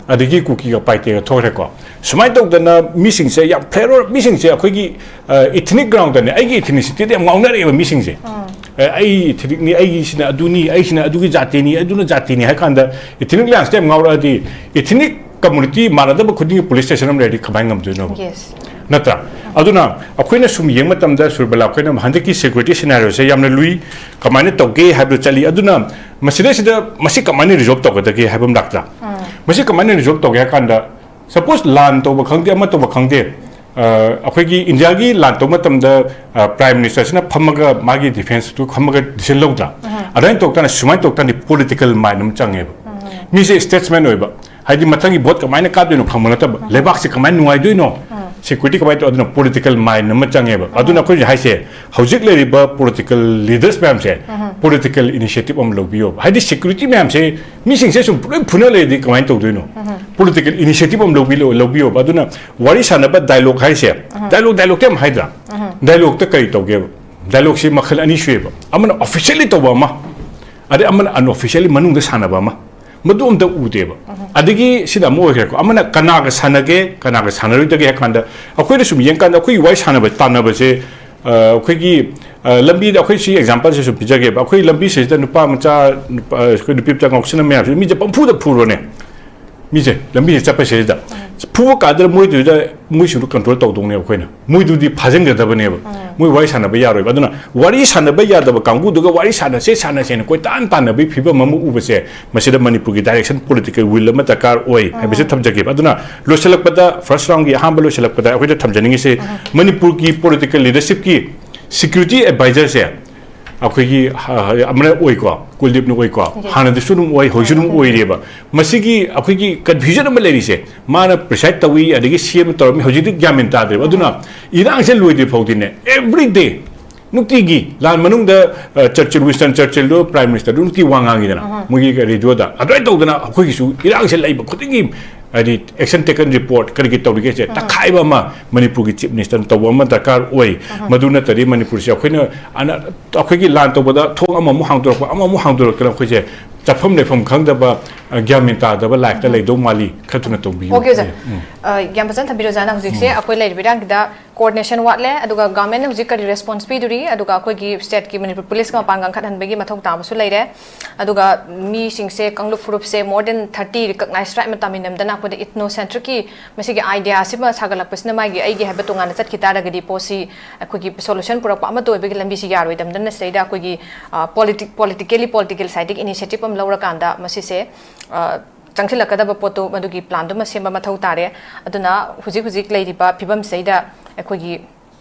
ꯑꯗꯒꯤ ꯀꯨꯀꯤꯒ ꯄꯥꯏꯇꯦꯒ ꯊꯣꯛꯈ꯭ꯔꯦꯀꯣ꯫ ꯁꯨꯃꯥꯏꯅ ꯇꯧꯗꯅ ꯃꯤꯁꯤꯡꯁꯦ ꯌꯥꯝ ꯐꯦꯔꯣ, ꯃꯤꯁꯤꯡꯁꯦ ꯑꯩꯈꯣꯏꯒꯤ, ꯑ, ethnic groundꯗꯅꯦ, ꯑꯩꯒꯤ ethnicityꯗ ꯌꯥꯝ ꯉꯥꯎꯅꯔꯛꯑꯦꯕ ꯃꯤꯁꯤꯡꯁꯦ꯫ ꯑ, ꯑꯩ ethnicꯅꯤ, ꯑꯩꯒꯤꯁꯤꯅ ꯑꯗꯨꯅꯤ, ꯑꯩꯁꯤꯅ ꯑꯗꯨꯒꯤ ꯖꯥꯇꯤꯅꯤ, ꯑꯗꯨꯅ ꯖꯥꯇꯤꯅꯤ ꯍꯥꯏ ꯀꯥꯟꯗ ethnic allianceꯇ ꯌꯥꯝ ꯉꯥꯎꯔꯛꯑꯗꯤ, ethnic community ꯃꯥꯟꯅꯗꯕ ꯈꯨꯗꯤꯡꯒꯤ police station ꯑꯃ ꯂꯩꯔꯗꯤ ꯀꯃꯥꯏꯅ ꯉꯝꯗꯣꯏꯅꯣꯕ? Yes. ꯅꯠꯇ꯭ꯔꯥ? ꯑꯗꯨꯅ ꯑꯩꯈꯣꯏꯅ ꯁꯨꯝ ꯌꯦꯡꯕ ꯃꯇꯝꯗ, ꯁꯨꯔꯕꯂꯥ, ꯑꯩꯈꯣꯏꯅ ꯍꯟꯗꯛꯀꯤ security scenarioꯁꯦ ꯌꯥꯝꯅ ꯂꯨꯏ, ꯀꯃꯥꯏꯅ ꯇꯧꯒꯦ ꯍꯥꯏꯕꯗꯨ ꯆꯠꯂꯤ꯫ ꯑꯗꯨꯅ ꯃꯁꯤꯗꯩꯁꯤꯗ ꯃꯁꯤ ꯀꯃꯥꯏꯅ resolve ꯇꯧꯒꯗꯒꯦ ꯍꯥꯏꯕ ꯑꯃ ꯂꯥꯛꯇ꯭ꯔꯥ? ꯃꯁꯤ ꯀꯃꯥꯏꯅ resolve ꯇꯧꯒꯦ ꯍꯥꯏ ꯀꯥꯟꯗ, suppose ꯂꯥꯟ ꯇꯧꯕ ꯈꯪꯗꯦ, ꯑꯃ ꯇꯧꯕ ꯈꯪꯗꯦ, ꯑ, ꯑꯩꯈꯣꯏꯒꯤ ꯏꯟꯗꯤꯌꯥꯒꯤ ꯂꯥꯟ ꯇꯧꯕ ꯃꯇꯝꯗ, ꯑ, prime ministerꯁꯤꯅ ꯐꯝꯃꯒ ꯃꯥꯒꯤ defenceꯇꯨ ꯐꯝꯃꯒ decision ꯂꯧꯗ꯭ꯔꯥ? ꯑꯗꯨꯃꯥꯏꯅ ꯇꯧ ꯇꯥꯔꯗꯤ, ꯁꯨꯃꯥꯏꯅ ꯇꯧ ꯇꯥꯔꯗꯤ political mind ꯑꯃ ꯆꯪꯉꯦꯕ꯫ ꯃꯤꯁꯦ statesman ꯑꯣꯏꯕ, ꯍꯥꯏꯗꯤ ꯃꯊꯪꯒꯤ vote ꯀꯃꯥꯏꯅ ꯀꯥꯞꯇꯣꯏꯅꯣ ꯈꯪꯕ ꯅꯠꯇꯕ, ꯂꯩꯕꯥꯛꯁꯦ ꯀꯃꯥꯏꯅ ꯅꯨꯡꯉꯥꯏꯗꯣꯏꯅꯣ, security ꯀꯃꯥꯏꯅ ꯇꯧ, ꯑꯗꯨꯅ political mind ꯑꯃ ꯆꯪꯉꯦꯕ꯫ ꯑꯗꯨꯅ ꯑꯩꯈꯣꯏ ꯍꯧꯖꯤꯛ ꯍꯥꯏꯁꯦ, ꯍꯧꯖꯤꯛ ꯂꯩꯔꯤꯕ political leaders ꯃꯌꯥꯝꯁꯦ political initiative ꯑꯃ ꯂꯧꯕꯤꯌꯣꯕ꯫ ꯍꯥꯏꯗꯤ security ꯃꯌꯥꯝꯁꯦ, ꯃꯤꯁꯤꯡꯁꯦ ꯁꯨꯝ ꯂꯣꯏ ꯐꯨꯅ ꯂꯩꯔꯗꯤ ꯀꯃꯥꯏꯅ ꯇꯧꯗꯣꯏꯅꯣ? Political initiative ꯑꯃ ꯂꯧꯕꯤ-, ꯂꯧꯕꯤꯌꯣꯕ꯫ ꯑꯗꯨꯅ ꯋꯥꯔꯤ ꯁꯥꯟꯅꯕ dialogue ꯍꯥꯏꯁꯦ, dialogue, dialogueꯇ ꯌꯥꯝ ꯍꯥꯏꯗ꯭ꯔꯥ? Dialogueꯇ ꯀꯔꯤ ꯇꯧꯒꯦꯕ? Dialogueꯁꯤ ꯃꯈꯜ ꯑꯅꯤ ꯁꯨꯏꯌꯦꯕ꯫ ꯑꯃꯅ officially ꯇꯧꯕ ꯑꯃ, ꯑꯗꯩ ꯑꯃꯅ unofficially ꯃꯅꯨꯡꯗ ꯁꯥꯟꯅꯕ ꯑꯃ꯫ ꯃꯗꯨ ꯑꯝꯇ ꯎꯗꯦꯕ꯫ ꯑꯗꯒꯤ ꯁꯤꯅ ꯑꯃ ꯑꯣꯏꯈ꯭ꯔꯦꯀꯣ꯫ ꯑꯃꯅ ꯀꯅꯥꯒ ꯁꯥꯟꯅꯒꯦ, ꯀꯅꯥꯒ ꯁꯥꯟꯅꯔꯣꯏꯗꯒꯦ ꯍꯥꯏ ꯀꯥꯟꯗ, ꯑꯩꯈꯣꯏꯅ ꯁꯨꯝ ꯌꯦꯡꯀꯥꯟꯗ ꯑꯩꯈꯣꯏꯒꯤ ꯋꯥꯔꯤ ꯁꯥꯟꯅꯕ ꯇꯥꯟꯅꯕꯁꯦ, ꯑ, ꯑꯩꯈꯣꯏꯒꯤ, ꯑ, ꯂꯝꯕꯤꯗ, ꯑꯩꯈꯣꯏ ꯁꯤ exampleꯁꯦ ꯁꯨꯝ ꯄꯤꯖꯒꯦꯕ꯫ ꯑꯩꯈꯣꯏ ꯂꯝꯕꯤꯁꯤꯗ ꯅꯨꯄꯥ ꯃꯆꯥ, ꯅꯨꯄꯥ, ꯑꯩꯈꯣꯏ ꯅꯨꯄꯤ ꯃꯆꯥ ꯉꯥꯎꯁꯤꯟꯅꯕ ꯃꯌꯥꯝꯁꯦ ꯃꯤꯁꯦ ꯄꯪꯐꯨꯗ ꯐꯨꯔꯣꯅꯦ꯫ ꯃꯤꯁꯦ ꯂꯝꯕꯤꯁꯦ ꯆꯠꯄꯁꯤꯗ ꯐꯨꯕ ꯀꯥꯟꯗ ꯃꯣꯏꯗꯨꯗ, ꯃꯣꯏꯁꯤꯡꯗꯨ control ꯇꯧꯗꯧꯅꯦꯕ ꯑꯩꯈꯣꯏꯅ꯫ ꯃꯣꯏꯗꯨꯗꯤ ꯐꯥꯖꯤꯟꯒꯗꯕꯅꯦꯕ꯫ ꯃꯣꯏ ꯋꯥꯔꯤ ꯁꯥꯟꯅꯕ ꯌꯥꯔꯣꯏꯕ꯫ ꯑꯗꯨꯅ ꯋꯥꯔꯤ ꯁꯥꯟꯅꯕ ꯌꯥꯗꯕ ꯀꯥꯡꯕꯨꯗꯨꯒ ꯋꯥꯔꯤ ꯁꯥꯟꯅꯁꯦ, ꯁꯥꯟꯅꯁꯦꯅ ꯀꯣꯏꯇꯥꯟ ꯇꯥꯟꯅꯕꯒꯤ ꯐꯤꯕꯝ ꯑꯃ ꯎꯕꯁꯦ, ꯃꯁꯤꯗ ꯃꯅꯤꯄꯨꯔꯒꯤ direction, political will ꯑꯃ ꯗꯔꯀꯥꯔ ꯑꯣꯏ ꯍꯥꯏꯕꯁꯦ ꯊꯝꯖꯒꯦꯕ꯫ ꯑꯗꯨꯅ ꯂꯣꯏꯁꯤꯜꯂꯛꯄꯗ, first roundꯒꯤ ꯑꯍꯥꯟꯕ ꯂꯣꯏꯁꯤꯜꯂꯛꯄꯗ ꯑꯩꯈꯣꯏꯗ ꯊꯝꯖꯅꯤꯡꯉꯤꯁꯦ, ꯃꯅꯤꯄꯨꯔꯒꯤ political leadershipꯀꯤ security advisorꯁꯦ ꯑꯩꯈꯣꯏꯒꯤ, ꯑ, ꯑꯃꯅ ꯑꯣꯏꯀꯣ, ꯀꯨꯜꯗꯤꯞꯅ ꯑꯣꯏꯀꯣ, ꯍꯥꯟꯅꯗꯁꯨ ꯑꯗꯨꯝ ꯑꯣꯏ, ꯍꯧꯖꯤꯛꯁꯨ ꯑꯗꯨꯝ ꯑꯣꯏꯔꯤꯑꯕ꯫ ꯃꯁꯤꯒꯤ ꯑꯩꯈꯣꯏꯒꯤ confusion ꯑꯃ ꯂꯩꯔꯤꯁꯦ, ꯃꯥꯅ preside ꯇꯧꯏ, ꯑꯗꯒꯤ ꯁꯤ ꯑꯃ ꯇꯧꯔꯝꯃꯤ, ꯍꯧꯖꯤꯛꯇꯤ ꯒ꯭ꯌꯥꯟ ꯃꯦꯟ ꯇꯥꯗ꯭ꯔꯦꯕ꯫ ꯑꯗꯨꯅ ꯏꯔꯥꯡꯁꯦ ꯂꯣꯏꯗ꯭ꯔꯤ ꯐꯥꯎꯗꯤꯅꯦ, every day ꯅꯨꯡꯇꯤꯒꯤ ꯂꯥꯟ ꯃꯅꯨꯡꯗ, ꯑ, ꯆꯔꯆꯤꯜ, ꯋꯤꯟꯁꯇꯟ ꯆꯔꯆꯤꯜꯗꯣ ꯄ꯭ꯔꯥꯏꯝ ꯃꯤꯅꯤꯁꯇꯔꯗꯨ ꯅꯨꯡꯇꯤ ꯋꯥ ꯉꯥꯡꯉꯤꯗꯅ, ꯃꯣꯏꯒꯤ ꯔꯦꯗꯤꯑꯣꯗ꯫ ꯑꯗꯨꯃꯥꯏꯅ ꯇꯧꯗꯅ ꯑꯩꯈꯣꯏꯒꯤꯁꯨ ꯏꯔꯥꯡꯁꯦ ꯂꯩꯕ ꯈꯨꯗꯤꯡꯒꯤ, ꯍꯥꯏꯗꯤ, action taken report ꯀꯔꯤꯒꯤ ꯇꯧꯔꯤꯒꯦꯁꯦ ꯇꯛꯈꯥꯏꯕ ꯑꯃ ꯃꯅꯤꯄꯨꯔꯒꯤ ꯆꯤꯐ ꯃꯤꯅꯤꯁꯇꯔꯅ ꯇꯧꯕ ꯑꯃ ꯗꯔꯀꯥꯔ ꯑꯣꯏ꯫ ꯃꯗꯨ ꯅꯠꯇ꯭ꯔꯗꯤ ꯃꯅꯤꯄꯨꯔꯁꯦ ꯑꯩꯈꯣꯏꯅ, ꯑꯅ-, ꯑꯩꯈꯣꯏꯒꯤ ꯂꯥꯟ ꯇꯧꯕꯗ ꯊꯣꯡ ꯑꯃꯃꯨꯛ ꯍꯥꯡꯗꯣꯔꯛꯄ, ꯑꯃꯃꯨꯛ ꯍꯥꯡꯗꯣꯔꯛꯇꯅ ꯑꯩꯈꯣꯏꯁꯦ ꯆꯠꯐꯝ ꯂꯩꯐꯝ ꯈꯪꯗꯕ, ꯑ, ꯒ꯭ꯌꯥꯟ ꯃꯦꯟ ꯇꯥꯗꯕ ꯂꯥꯏꯐꯇ ꯂꯩꯗꯧ ꯃꯥꯜꯂꯤ꯫ ꯈꯔ ꯊꯨꯅ ꯇꯧꯕꯤꯌꯨ꯫ Okay, sir꯫ ꯎꯝ꯫ ꯑ, ꯌꯥꯝ ꯐꯖꯅ ꯊꯝꯕꯤꯔꯣ, ꯑꯣꯖꯥꯅ ꯍꯧꯖꯤꯛꯁꯦ ꯑꯩꯈꯣꯏ ꯂꯩꯔꯤꯕ ꯏꯔꯥꯡꯁꯤꯗ coordination ꯋꯥꯠꯂꯦ, ꯑꯗꯨꯒ government ꯅ ꯍꯧꯖꯤꯛ ꯀꯔꯤ response ꯄꯤꯗꯣꯔꯤ, ꯑꯗꯨꯒ ꯑꯩꯈꯣꯏꯒꯤ state ꯀꯤ ꯃꯅꯤꯄꯨꯔ ꯄꯨꯂꯤꯁꯀ ꯃꯄꯥꯡꯒꯜ ꯀꯟꯈꯠꯍꯟꯕꯒꯤ ꯃꯊꯧ ꯇꯥꯕꯁꯨ ꯂꯩꯔꯦ꯫ ꯑꯗꯨꯒ ꯃꯤꯁꯤꯡꯁꯦ, ꯀꯥꯡꯂꯨꯞ ꯐꯨꯔꯨꯞꯁꯦ more than thirty recognized tribe ꯅ ꯇꯥꯃꯤꯟꯅꯝꯗꯅ ꯑꯩꯈꯣꯏꯗ ethnocentric ꯀꯤ ꯃꯁꯤꯒꯤ idea ꯁꯤꯃ ꯁꯥꯒꯠꯂꯛꯄꯁꯤꯅ ꯃꯥꯒꯤ ꯑꯩꯒꯤ ꯍꯥꯏꯕ ꯇꯣꯉꯥꯟꯅ ꯆꯠꯈꯤ ꯇꯥꯔꯒꯗꯤ ꯄꯣꯠꯁꯤ ꯑꯩꯈꯣꯏꯒꯤ solution ꯄꯨꯔꯛꯄ ꯑꯃꯠꯇ ꯑꯣꯏꯕꯒꯤ ꯂꯝꯕꯤꯁꯤ ꯌꯥꯔꯣꯏꯗꯝꯗꯅ ꯁꯤꯗꯩꯗ ꯑꯩꯈꯣꯏꯒꯤ, ꯑ, politi-, politically, political side ꯇꯒꯤ initiative ꯑꯃ ꯂꯧꯔꯀꯥꯟꯗ ꯃꯁꯤꯁꯦ, ꯑ, ꯆꯪꯁꯤꯜꯂꯛꯀꯗꯕ ꯄꯣꯠꯇꯨ ꯃꯗꯨꯒꯤ plan ꯗꯨꯃ ꯁꯦꯝꯕ ꯃꯊꯧ ꯇꯥꯔꯦ꯫ ꯑꯗꯨꯅ ꯍꯧꯖꯤꯛ ꯍꯧꯖꯤꯛ ꯂꯩꯔꯤꯕ ꯐꯤꯕꯝꯁꯤꯗꯩꯗ ꯑꯩꯈꯣꯏꯒꯤ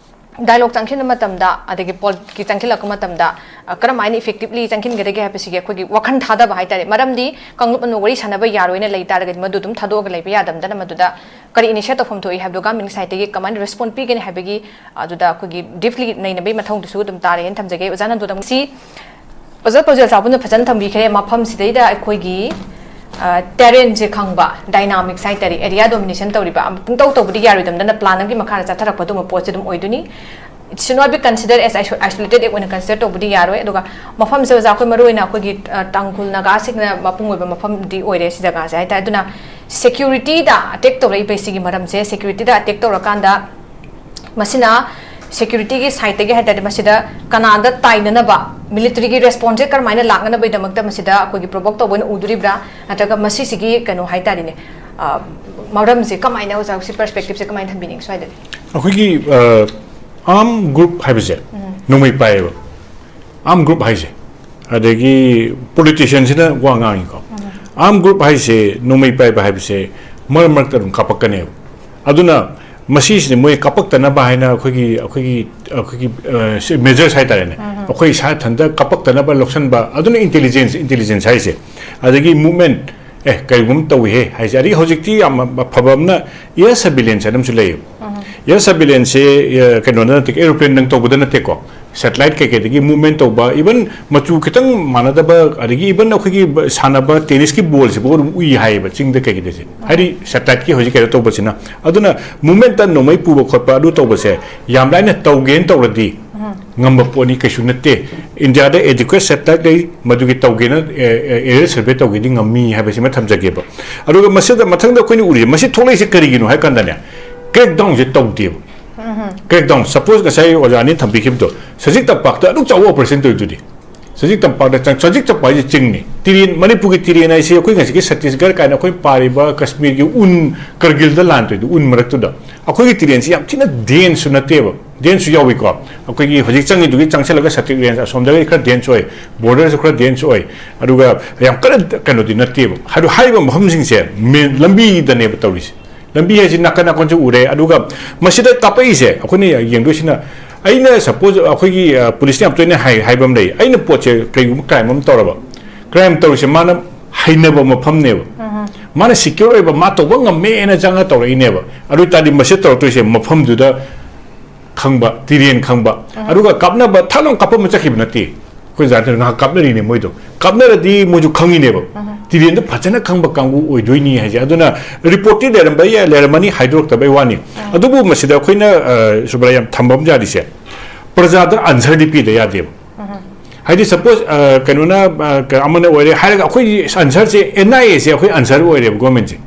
dialogue ꯆꯪꯁꯤꯟꯕ ꯃꯇꯝꯗ, ꯑꯗꯒꯤ ꯄꯣꯠꯀꯤ ꯆꯪꯁꯤꯜꯂꯛꯄ ꯃꯇꯝꯗ, ꯑ, ꯀꯔꯝ ꯍꯥꯏꯅ effectively ꯆꯪꯁꯤꯟꯒꯗꯒꯦ ꯍꯥꯏꯕꯁꯤꯒꯤ ꯑꯩꯈꯣꯏꯒꯤ ꯋꯥꯈꯜ ꯊꯥꯗꯕ ꯍꯥꯏꯇꯥꯔꯦ꯫ ꯃꯔꯝꯗꯤ ꯀꯥꯡꯂꯨꯞ ꯑꯃꯅ ꯋꯥꯔꯤ ꯁꯥꯟꯅꯕ ꯌꯥꯔꯣꯏꯅ ꯂꯩ ꯇꯥꯔꯒꯗꯤ ꯃꯗꯨ ꯑꯗꯨꯝ ꯊꯥꯗꯣꯛꯑꯒ ꯂꯩꯕ ꯌꯥꯗꯕꯗꯅ ꯃꯗꯨꯗ ꯀꯔꯤ initiate ꯇꯧꯐꯝ ꯊꯣꯛꯏ ꯍꯥꯏꯕꯗꯨ government ꯒꯤ side ꯇꯒꯤ ꯀꯃꯥꯏꯅ response ꯄꯤꯒꯅꯤ ꯍꯥꯏꯕꯒꯤ, ꯑꯗꯨꯗ ꯑꯩꯈꯣꯏꯒꯤ deeply ꯅꯩꯅꯕꯒꯤ ꯃꯊꯧꯗꯨꯁꯨ ꯑꯗꯨꯝ ꯇꯥꯔꯦꯅ ꯊꯝꯖꯒꯦ꯫ ꯑꯣꯖꯥ ꯅꯟꯗꯨꯗ ꯁꯤ ꯑꯣꯖꯥ ꯄꯥꯎꯖꯦꯜ ꯆꯥꯎꯕꯅ ꯐꯖꯅ ꯊꯝꯕꯤꯈ꯭ꯔꯦ꯫ ꯃꯐꯝꯁꯤꯗꯩꯗ ꯑꯩꯈꯣꯏꯒꯤ, ꯑ, terrain ꯁꯦ ꯈꯪꯕ, dynamics ꯍꯥꯏꯇꯥꯔꯦ, area domination ꯇꯧꯔꯤꯕ, ꯑꯃ ꯄꯨꯡꯇꯧ ꯇꯧꯕꯗꯤ ꯌꯥꯔꯣꯏꯗꯝꯗꯅ plan ꯑꯃꯒꯤ ꯃꯈꯥꯗ ꯆꯠꯊꯔꯛꯄ ꯑꯗꯨꯒꯨꯝꯕ ꯄꯣꯠꯁꯦ ꯑꯗꯨꯝ ꯑꯣꯏꯗꯣꯏꯅꯤ꯫ It should not be considered as iso-, isolated act ꯑꯣꯏꯅ consider ꯇꯧꯕꯗꯤ ꯌꯥꯔꯣꯏ꯫ ꯑꯗꯨꯒ ꯃꯐꯝꯁꯦ ꯑꯣꯖꯥ, ꯑꯩꯈꯣꯏ ꯃꯔꯨꯑꯣꯏꯅ ꯑꯩꯈꯣꯏꯒꯤ, ꯑ, ꯇꯥꯡꯈꯨꯜ ꯅꯥꯒꯥꯁꯤꯡꯅ ꯃꯄꯨꯡ ꯑꯣꯏꯕ ꯃꯐꯝꯗꯤ ꯑꯣꯏꯔꯦ ꯁꯤ ꯖꯒꯥꯁꯦ ꯍꯥꯏꯇꯥꯔꯦ꯫ ꯑꯗꯨꯅ security ꯗ attack ꯇꯧꯔꯛꯏꯕ ꯁꯤꯒꯤ ꯃꯔꯝꯁꯦ, security ꯗ attack ꯇꯧꯔꯀꯥꯟꯗ ꯃꯁꯤꯅ security ꯒꯤ side ꯇꯒꯤ ꯍꯥꯏ ꯇꯥꯔꯗꯤ ꯃꯁꯤꯗ ꯀꯅꯥꯗ ꯇꯥꯏꯅꯅꯕ, military ꯒꯤ response ꯁꯦ ꯀꯔꯝꯍꯥꯏꯅ ꯂꯥꯛꯅꯅꯕꯒꯤꯗꯃꯛꯇ ꯃꯁꯤꯗ ꯑꯩꯈꯣꯏꯒꯤ provoke ꯇꯧꯕ ꯑꯣꯏꯅ ꯎꯗꯣꯔꯤꯕ꯭ꯔꯥ? ꯅꯠꯇ꯭ꯔꯒ ꯃꯁꯤꯁꯤꯒꯤ ꯀꯩꯅꯣ ꯍꯥꯏ ꯇꯥꯔꯦꯅꯦ, ꯑ, ꯃꯔꯝꯁꯦ ꯀꯃꯥꯏꯅ ꯑꯣꯖꯥ ꯁꯤ perspective ꯁꯦ ꯀꯃꯥꯏꯅ ꯊꯝꯕꯤꯅꯤꯡꯉꯤ ꯁ꯭ꯋꯥꯏꯗꯗꯤ? ꯑꯩꯈꯣꯏꯒꯤ, ꯑ, arm group ꯍꯥꯏꯕꯁꯦ ꯅꯣꯡꯃꯩ ꯄꯥꯏꯌꯦꯕ꯫ Arm group ꯍꯥꯏꯁꯦ, ꯑꯗꯒꯤ politician ꯁꯤꯅ ꯋꯥ ꯉꯥꯡꯉꯤꯀꯣ꯫ Arm group ꯍꯥꯏꯁꯦ, ꯅꯣꯡꯃꯩ ꯄꯥꯏꯕ ꯍꯥꯏꯕꯁꯦ ꯃꯔꯛ ꯃꯔꯛꯇ ꯑꯗꯨꯝ ꯀꯥꯞꯄꯛꯀꯅꯦꯕ꯫ ꯑꯗꯨꯅ ꯃꯁꯤꯁꯤꯅ ꯃꯣꯏ ꯀꯥꯞꯄꯛꯇꯅꯕ ꯍꯥꯏꯅ ꯑꯩꯈꯣꯏꯒꯤ, ꯑꯩꯈꯣꯏꯒꯤ, ꯑꯩꯈꯣꯏꯒꯤ, ꯑ, ꯁꯤ measures ꯍꯥꯏꯇꯥꯔꯦꯅꯦ꯫ ꯑꯩꯈꯣꯏ ꯏꯁꯥ ꯏꯊꯟꯇ ꯀꯥꯞꯄꯛꯇꯅꯕ ꯂꯧꯁꯟꯕ, ꯑꯗꯨꯅ intelligence, intelligence ꯍꯥꯏꯁꯦ꯫ ꯑꯗꯒꯤ movement, ꯑꯦ, ꯀꯔꯤꯒꯨꯝꯕ ꯇꯧꯏꯍꯦ ꯍꯥꯏꯁꯦ꯫ ꯑꯗꯒꯤ ꯍꯧꯖꯤꯛꯇꯤ ꯌꯥꯝ ꯑꯐꯕ ꯑꯃꯅ air surveillance ꯍꯥꯏꯅ ꯑꯃꯁꯨ ꯂꯩꯌꯦꯕ꯫ Air surveillance ꯁꯦ, ꯑ, ꯀꯩꯅꯣꯗ ꯅꯠꯇꯦ, aeroplane ꯗꯪ ꯇꯧꯕꯗ ꯅꯠꯇꯦꯀꯣ꯫ ꯁꯦꯇꯦꯂꯥꯏꯠ ꯀꯩꯀꯩꯗꯒꯤ ꯃꯨꯞꯃꯦꯟ ꯇꯧꯕ, ꯏꯚꯟ ꯃꯆꯨ ꯈꯤꯇꯪ ꯃꯥꯟꯅꯗꯕ, ꯑꯗꯒꯤ ꯏꯚꯟ ꯑꯩꯈꯣꯏꯒꯤ ꯕ-, ꯁꯥꯟꯅꯕ ꯇꯦꯅꯤꯁꯀꯤ ꯕꯣꯜꯁꯤꯐꯥꯎ ꯑꯗꯨꯝ ꯎꯏ ꯍꯥꯏꯌꯦꯕ, ꯆꯤꯡꯗ ꯀꯩꯀꯩꯗꯁꯦ, ꯍꯥꯏꯗꯤ ꯁꯦꯇꯦꯂꯥꯏꯠꯀꯤ ꯍꯧꯖꯤꯛ ꯀꯩꯅꯣ ꯇꯧꯕꯁꯤꯅ꯫ ꯑꯗꯨꯅ ꯃꯨꯞꯃꯦꯟꯇ ꯅꯣꯡꯃꯩ ꯄꯨꯕ ꯈꯣꯠꯄ ꯑꯗꯨ ꯇꯧꯕꯁꯦ ꯌꯥꯝ ꯂꯥꯏꯅ ꯇꯧꯒꯦꯅ ꯇꯧꯔꯗꯤ ꯉꯝꯕ ꯄꯣꯠꯅꯤ ꯀꯩꯁꯨ ꯅꯠꯇꯦ꯫ ꯏꯟꯗꯤꯌꯥꯗ ꯑꯦꯗꯤꯀ꯭ꯋꯦꯠ ꯁꯦꯇꯦꯂꯥꯏꯠ ꯂꯩ, ꯃꯗꯨꯒꯤ ꯇꯧꯒꯦꯅ ꯑꯦꯔꯤꯌꯦꯜ ꯁꯔꯚꯦ ꯇꯧꯒꯦꯗꯤ ꯉꯝꯃꯤ ꯍꯥꯏꯕꯁꯤꯃ ꯊꯝꯖꯒꯦꯕ꯫ ꯑꯗꯨꯒ ꯃꯁꯤꯗ ꯃꯊꯪꯗ ꯑꯩꯈꯣꯏꯅ ꯎꯔꯤꯁꯦ, ꯃꯁꯤ ꯊꯣꯛꯂꯛꯏꯁꯦ ꯀꯔꯤꯒꯤꯅꯣ ꯍꯥꯏ ꯀꯥꯟꯗꯅꯦ, ꯀ꯭ꯔꯦꯛꯗꯥꯎꯟꯁꯦ ꯇꯧꯗꯦꯕ꯫ ꯀ꯭ꯔꯦꯛꯗꯥꯎꯟ, ꯁꯄꯣꯁ ꯉꯁꯥꯏ ꯑꯣꯖꯥ ꯑꯅꯤꯅ ꯊꯝꯕꯤꯈꯤꯕꯗꯣ, ꯁꯖꯤꯛ ꯇꯝꯄꯥꯛꯇ ꯑꯗꯨꯛ ꯆꯥꯎꯕ ꯑꯣꯄꯔꯦꯁꯟ ꯇꯧꯔꯤꯗꯨꯗꯤ꯫ ꯁꯖꯤꯛ ꯇꯝꯄꯥꯛꯇ ꯆꯪ-, ꯁꯖꯤꯛ ꯇꯝꯄꯥꯛ ꯍꯥꯏꯁꯦ ꯆꯤꯡꯅꯤ꯫ ꯇꯤꯔꯦꯟ, ꯃꯅꯤꯄꯨꯔꯒꯤ ꯇꯤꯔꯦꯟ ꯍꯥꯏꯁꯦ ꯑꯩꯈꯣꯏ ꯉꯁꯤꯒꯤ ꯁꯠꯇꯤꯁꯒꯔ ꯀꯥꯏꯅ ꯑꯩꯈꯣꯏ ꯄꯥꯔꯤꯕ ꯀꯁꯃꯤꯔꯒꯤ ꯎꯟ, ꯀꯔꯒꯤꯜꯗ ꯂꯥꯟ ꯇꯧꯔꯤꯗꯣ ꯎꯟ ꯃꯔꯛꯇꯨꯗ꯫ ꯑꯩꯈꯣꯏꯒꯤ ꯇꯤꯔꯦꯟꯁꯤ ꯌꯥꯝ ꯊꯤꯅ ꯗꯦꯟꯁꯁꯨ ꯅꯠꯇꯦꯕ꯫ ꯗꯦꯟꯁꯁꯨ ꯌꯥꯎꯏꯀꯣ꯫ ꯑꯩꯈꯣꯏꯒꯤ ꯍꯧꯖꯤꯛ ꯆꯪꯉꯤꯗꯨꯒꯤ ꯆꯪꯁꯤꯜꯂꯒ ꯁꯇ꯭ꯔꯤꯛ ꯔꯦꯟꯖ ꯑꯁꯣꯝꯗꯒꯤ ꯈꯔ ꯗꯦꯟꯁ ꯑꯣꯏ, ꯕꯣꯔꯗꯔꯁꯨ ꯈꯔ ꯗꯦꯟꯁ ꯑꯣꯏ, ꯑꯗꯨꯒ ꯌꯥꯝ ꯀꯟꯅ ꯀꯩꯅꯣꯗꯤ ꯅꯠꯇꯦꯕ꯫ ꯑꯗꯨ ꯍꯥꯏꯔꯤꯕ ꯃꯐꯝꯁꯤꯡꯁꯦ ꯃꯦꯟ ꯂꯝꯕꯤꯗꯅꯦꯕ ꯇꯧꯔꯤꯁꯦ꯫ ꯂꯝꯕꯤ ꯍꯥꯏꯁꯤ ꯅꯥꯀꯟ ꯅꯥꯀꯟꯁꯨ ꯎꯔꯦ꯫ ꯑꯗꯨꯒ ꯃꯁꯤꯗ ꯀꯥꯞꯄꯛꯏꯁꯦ ꯑꯩꯈꯣꯏꯅ ꯌꯦꯡꯗꯣꯏꯁꯤꯅ, ꯑꯩꯅ ꯁꯄꯣꯁ ꯑꯩꯈꯣꯏꯒꯤ, ꯑ, ꯄꯨꯂꯤꯁꯅ ꯌꯥꯝ ꯇꯣꯏꯅ ꯍꯥꯏ-, ꯍꯥꯏꯕ ꯑꯃ ꯂꯩ, ꯑꯩꯅ ꯄꯣꯠꯁꯦ ꯀꯩꯒꯨꯝꯕ ꯀ꯭ꯔꯥꯏꯝ ꯑꯃ ꯇꯧꯔꯕ, ꯀ꯭ꯔꯥꯏꯝ ꯇꯧꯔꯤꯁꯦ ꯃꯥꯅ ꯍꯩꯅꯕ ꯃꯐꯝꯅꯦꯕ, ꯃꯥꯅ ꯁꯤꯀ꯭ꯌꯣꯔ ꯑꯣꯏꯕ, ꯃꯥ ꯇꯧꯕ ꯉꯝꯃꯦꯅ ꯆꯪꯉ ꯇꯧꯔꯛꯏꯅꯦꯕ꯫ ꯑꯗꯨ ꯑꯣꯏ ꯇꯥꯔꯗꯤ ꯃꯁꯤ ꯇꯧꯔꯛꯇꯣꯏꯁꯦ ꯃꯐꯝꯗꯨꯗ ꯈꯪꯕ, ꯇꯤꯔꯦꯟ ꯈꯪꯕ, ꯑꯗꯨꯒ ꯀꯥꯞꯅꯕ ꯊꯛ ꯂꯥꯎꯅ ꯀꯥꯞꯄ ꯑꯃ ꯆꯠꯈꯤꯕ ꯅꯠꯇꯦ꯫ ꯑꯩꯈꯣꯏ ꯖꯥꯠꯇ ꯉꯥꯏꯍꯥꯛ ꯀꯥꯞꯅꯔꯤꯅꯦ ꯃꯣꯏꯗꯣ꯫ ꯀꯥꯞꯅꯔꯗꯤ ꯃꯣꯏꯁꯨ ꯈꯪꯉꯤꯅꯦꯕ꯫ ꯇꯤꯔꯦꯟꯗꯣ ꯐꯖꯅ ꯈꯪꯕ ꯀꯥꯡꯕꯨ ꯑꯣꯏꯗꯣꯏꯅꯤ ꯍꯥꯏꯁꯦ꯫ ꯑꯗꯨꯅ ꯔꯤꯄꯣꯔꯠꯇꯤ ꯂꯩꯔꯝꯕ ꯌꯥꯏ, ꯂꯩꯔꯝꯃꯅꯤ, ꯍꯥꯏꯗꯣꯔꯛꯇꯕꯩ ꯋꯥꯅꯤ꯫ ꯑꯗꯨꯕꯨ ꯃꯁꯤꯗ ꯑꯩꯈꯣꯏꯅ, ꯑ, ꯁꯨꯕ꯭ꯔꯥ, ꯌꯥꯝ ꯊꯝꯕ ꯑꯃ ꯌꯥꯔꯤꯁꯦ, ꯄ꯭ꯔꯖꯥꯗ ꯑꯟꯁꯔꯗꯤ ꯄꯤꯗ ꯌꯥꯗꯦꯕ꯫ ꯍꯥꯏꯗꯤ ꯁꯄꯣꯁ, ꯑ, ꯀꯩꯅꯣꯅ, ꯑ, ꯀ-, ꯑꯃꯅ ꯑꯣꯏꯔꯦ ꯍꯥꯏꯔꯒ ꯑꯩꯈꯣꯏꯒꯤ ꯑꯟꯁꯔꯁꯦ, ꯑꯦꯟ ꯑꯥꯏ ꯑꯦꯁꯦ ꯑꯩꯈꯣꯏ ꯑꯟꯁꯔ ꯑꯣꯏꯔꯦꯕ ꯒꯣꯔꯃꯦꯟꯁꯦ꯫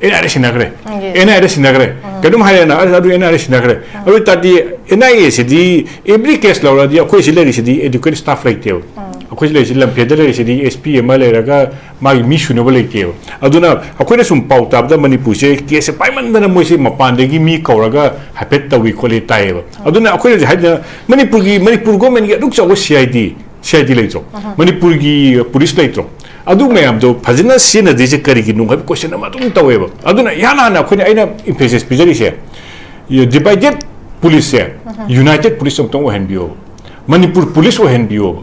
And I aid ꯁꯤꯟꯅꯈ꯭ꯔꯦ꯫ ꯑꯦꯟ ꯑꯥꯏ ꯑꯦꯗ ꯁꯤꯟꯅꯈ꯭ꯔꯦ꯫ ꯀꯩꯅꯣꯝ ꯍꯥꯏꯔꯦꯅ, ꯑꯁ, ꯑꯗꯨ ꯑꯦꯟ ꯑꯥꯏ ꯑꯦꯗ ꯁꯤꯟꯅꯈ꯭ꯔꯦ꯫ ꯑꯗꯨ ꯑꯣꯏ ꯇꯥꯔꯗꯤ ꯑꯦꯟ ꯑꯥꯏ ꯑꯦꯁꯤꯗꯤ ꯑꯦꯕ꯭ꯔꯤ ꯀꯦꯁ ꯂꯧꯔꯗꯤ ꯑꯩꯈꯣꯏ ꯁꯤ ꯂꯩꯔꯤꯁꯤꯗꯤ ꯑꯦꯗꯨꯀꯦꯠ ꯁ꯭ꯇꯥꯐ ꯂꯩꯇꯦꯕ꯫ ꯑꯩꯈꯣꯏ ꯁꯤ ꯂꯩꯔꯤꯁꯤ ꯂꯝꯐꯦꯜꯗ ꯂꯩꯔꯤꯁꯤꯗꯤ ꯑꯦꯁ ꯄꯤ ꯑꯃ ꯂꯩꯔꯒ ꯃꯥꯒꯤ ꯃꯤ ꯁꯨꯅꯕ ꯂꯩꯇꯦꯕ꯫ ꯑꯗꯨꯅ ꯑꯩꯈꯣꯏꯅ ꯁꯨꯝ ꯄꯥꯎ ꯇꯥꯕꯗ ꯃꯅꯤꯄꯨꯔꯁꯦ ꯀꯦꯁꯁꯦ ꯄꯥꯏꯃꯟꯗꯅ ꯃꯣꯏꯁꯦ ꯃꯄꯥꯟꯗꯒꯤ ꯃꯤ ꯀꯧꯔꯒ ꯍꯥꯏꯐꯦꯠ ꯇꯧꯏ ꯈꯣꯠꯂꯤ ꯇꯥꯏꯌꯦꯕ꯫ ꯑꯗꯨꯅ ꯑꯩꯈꯣꯏꯅ ꯍꯧꯖꯤꯛ ꯍꯥꯏꯗꯅ ꯃꯅꯤꯄꯨꯔꯒꯤ, ꯃꯅꯤꯄꯨꯔ ꯒꯣꯔꯃꯦꯟꯒꯤ ꯑꯗꯨꯛ ꯆꯥꯎꯕ C I D, C I D ꯂꯩꯇ꯭ꯔꯣ? ꯃꯅꯤꯄꯨꯔꯒꯤ ꯄꯨꯂꯤꯁ ꯂꯩꯇ꯭ꯔꯣ? ꯑꯗꯨ ꯃꯌꯥꯝꯗꯣ ꯐꯖꯅ ꯁꯤꯖꯤꯟꯅꯗ꯭ꯔꯤꯁꯦ ꯀꯔꯤꯒꯤꯅꯣ ꯍꯥꯏꯕ ꯀꯣꯏꯁꯟ ꯑꯃ ꯑꯗꯨꯝ ꯇꯧꯋꯦꯕ꯫ ꯑꯗꯨꯅ ꯏꯍꯥꯟ ꯍꯥꯟꯅ ꯑꯩꯈꯣꯏꯅ, ꯑꯩꯅ ꯏꯝꯐꯦꯁꯤꯁ ꯄꯤꯖꯔꯤꯁꯦ, ꯗꯤꯚꯥꯏꯗꯦꯠ ꯄꯨꯂꯤꯁꯁꯦ ꯌꯨꯅꯥꯏꯇꯦꯠ ꯄꯨꯂꯤꯁ ꯑꯃꯇꯪ ꯑꯣꯏꯍꯟꯕꯤꯌꯣꯕ꯫ ꯃꯅꯤꯄꯨꯔ ꯄꯨꯂꯤꯁ ꯑꯣꯏꯍꯟꯕꯤꯌꯣꯕ꯫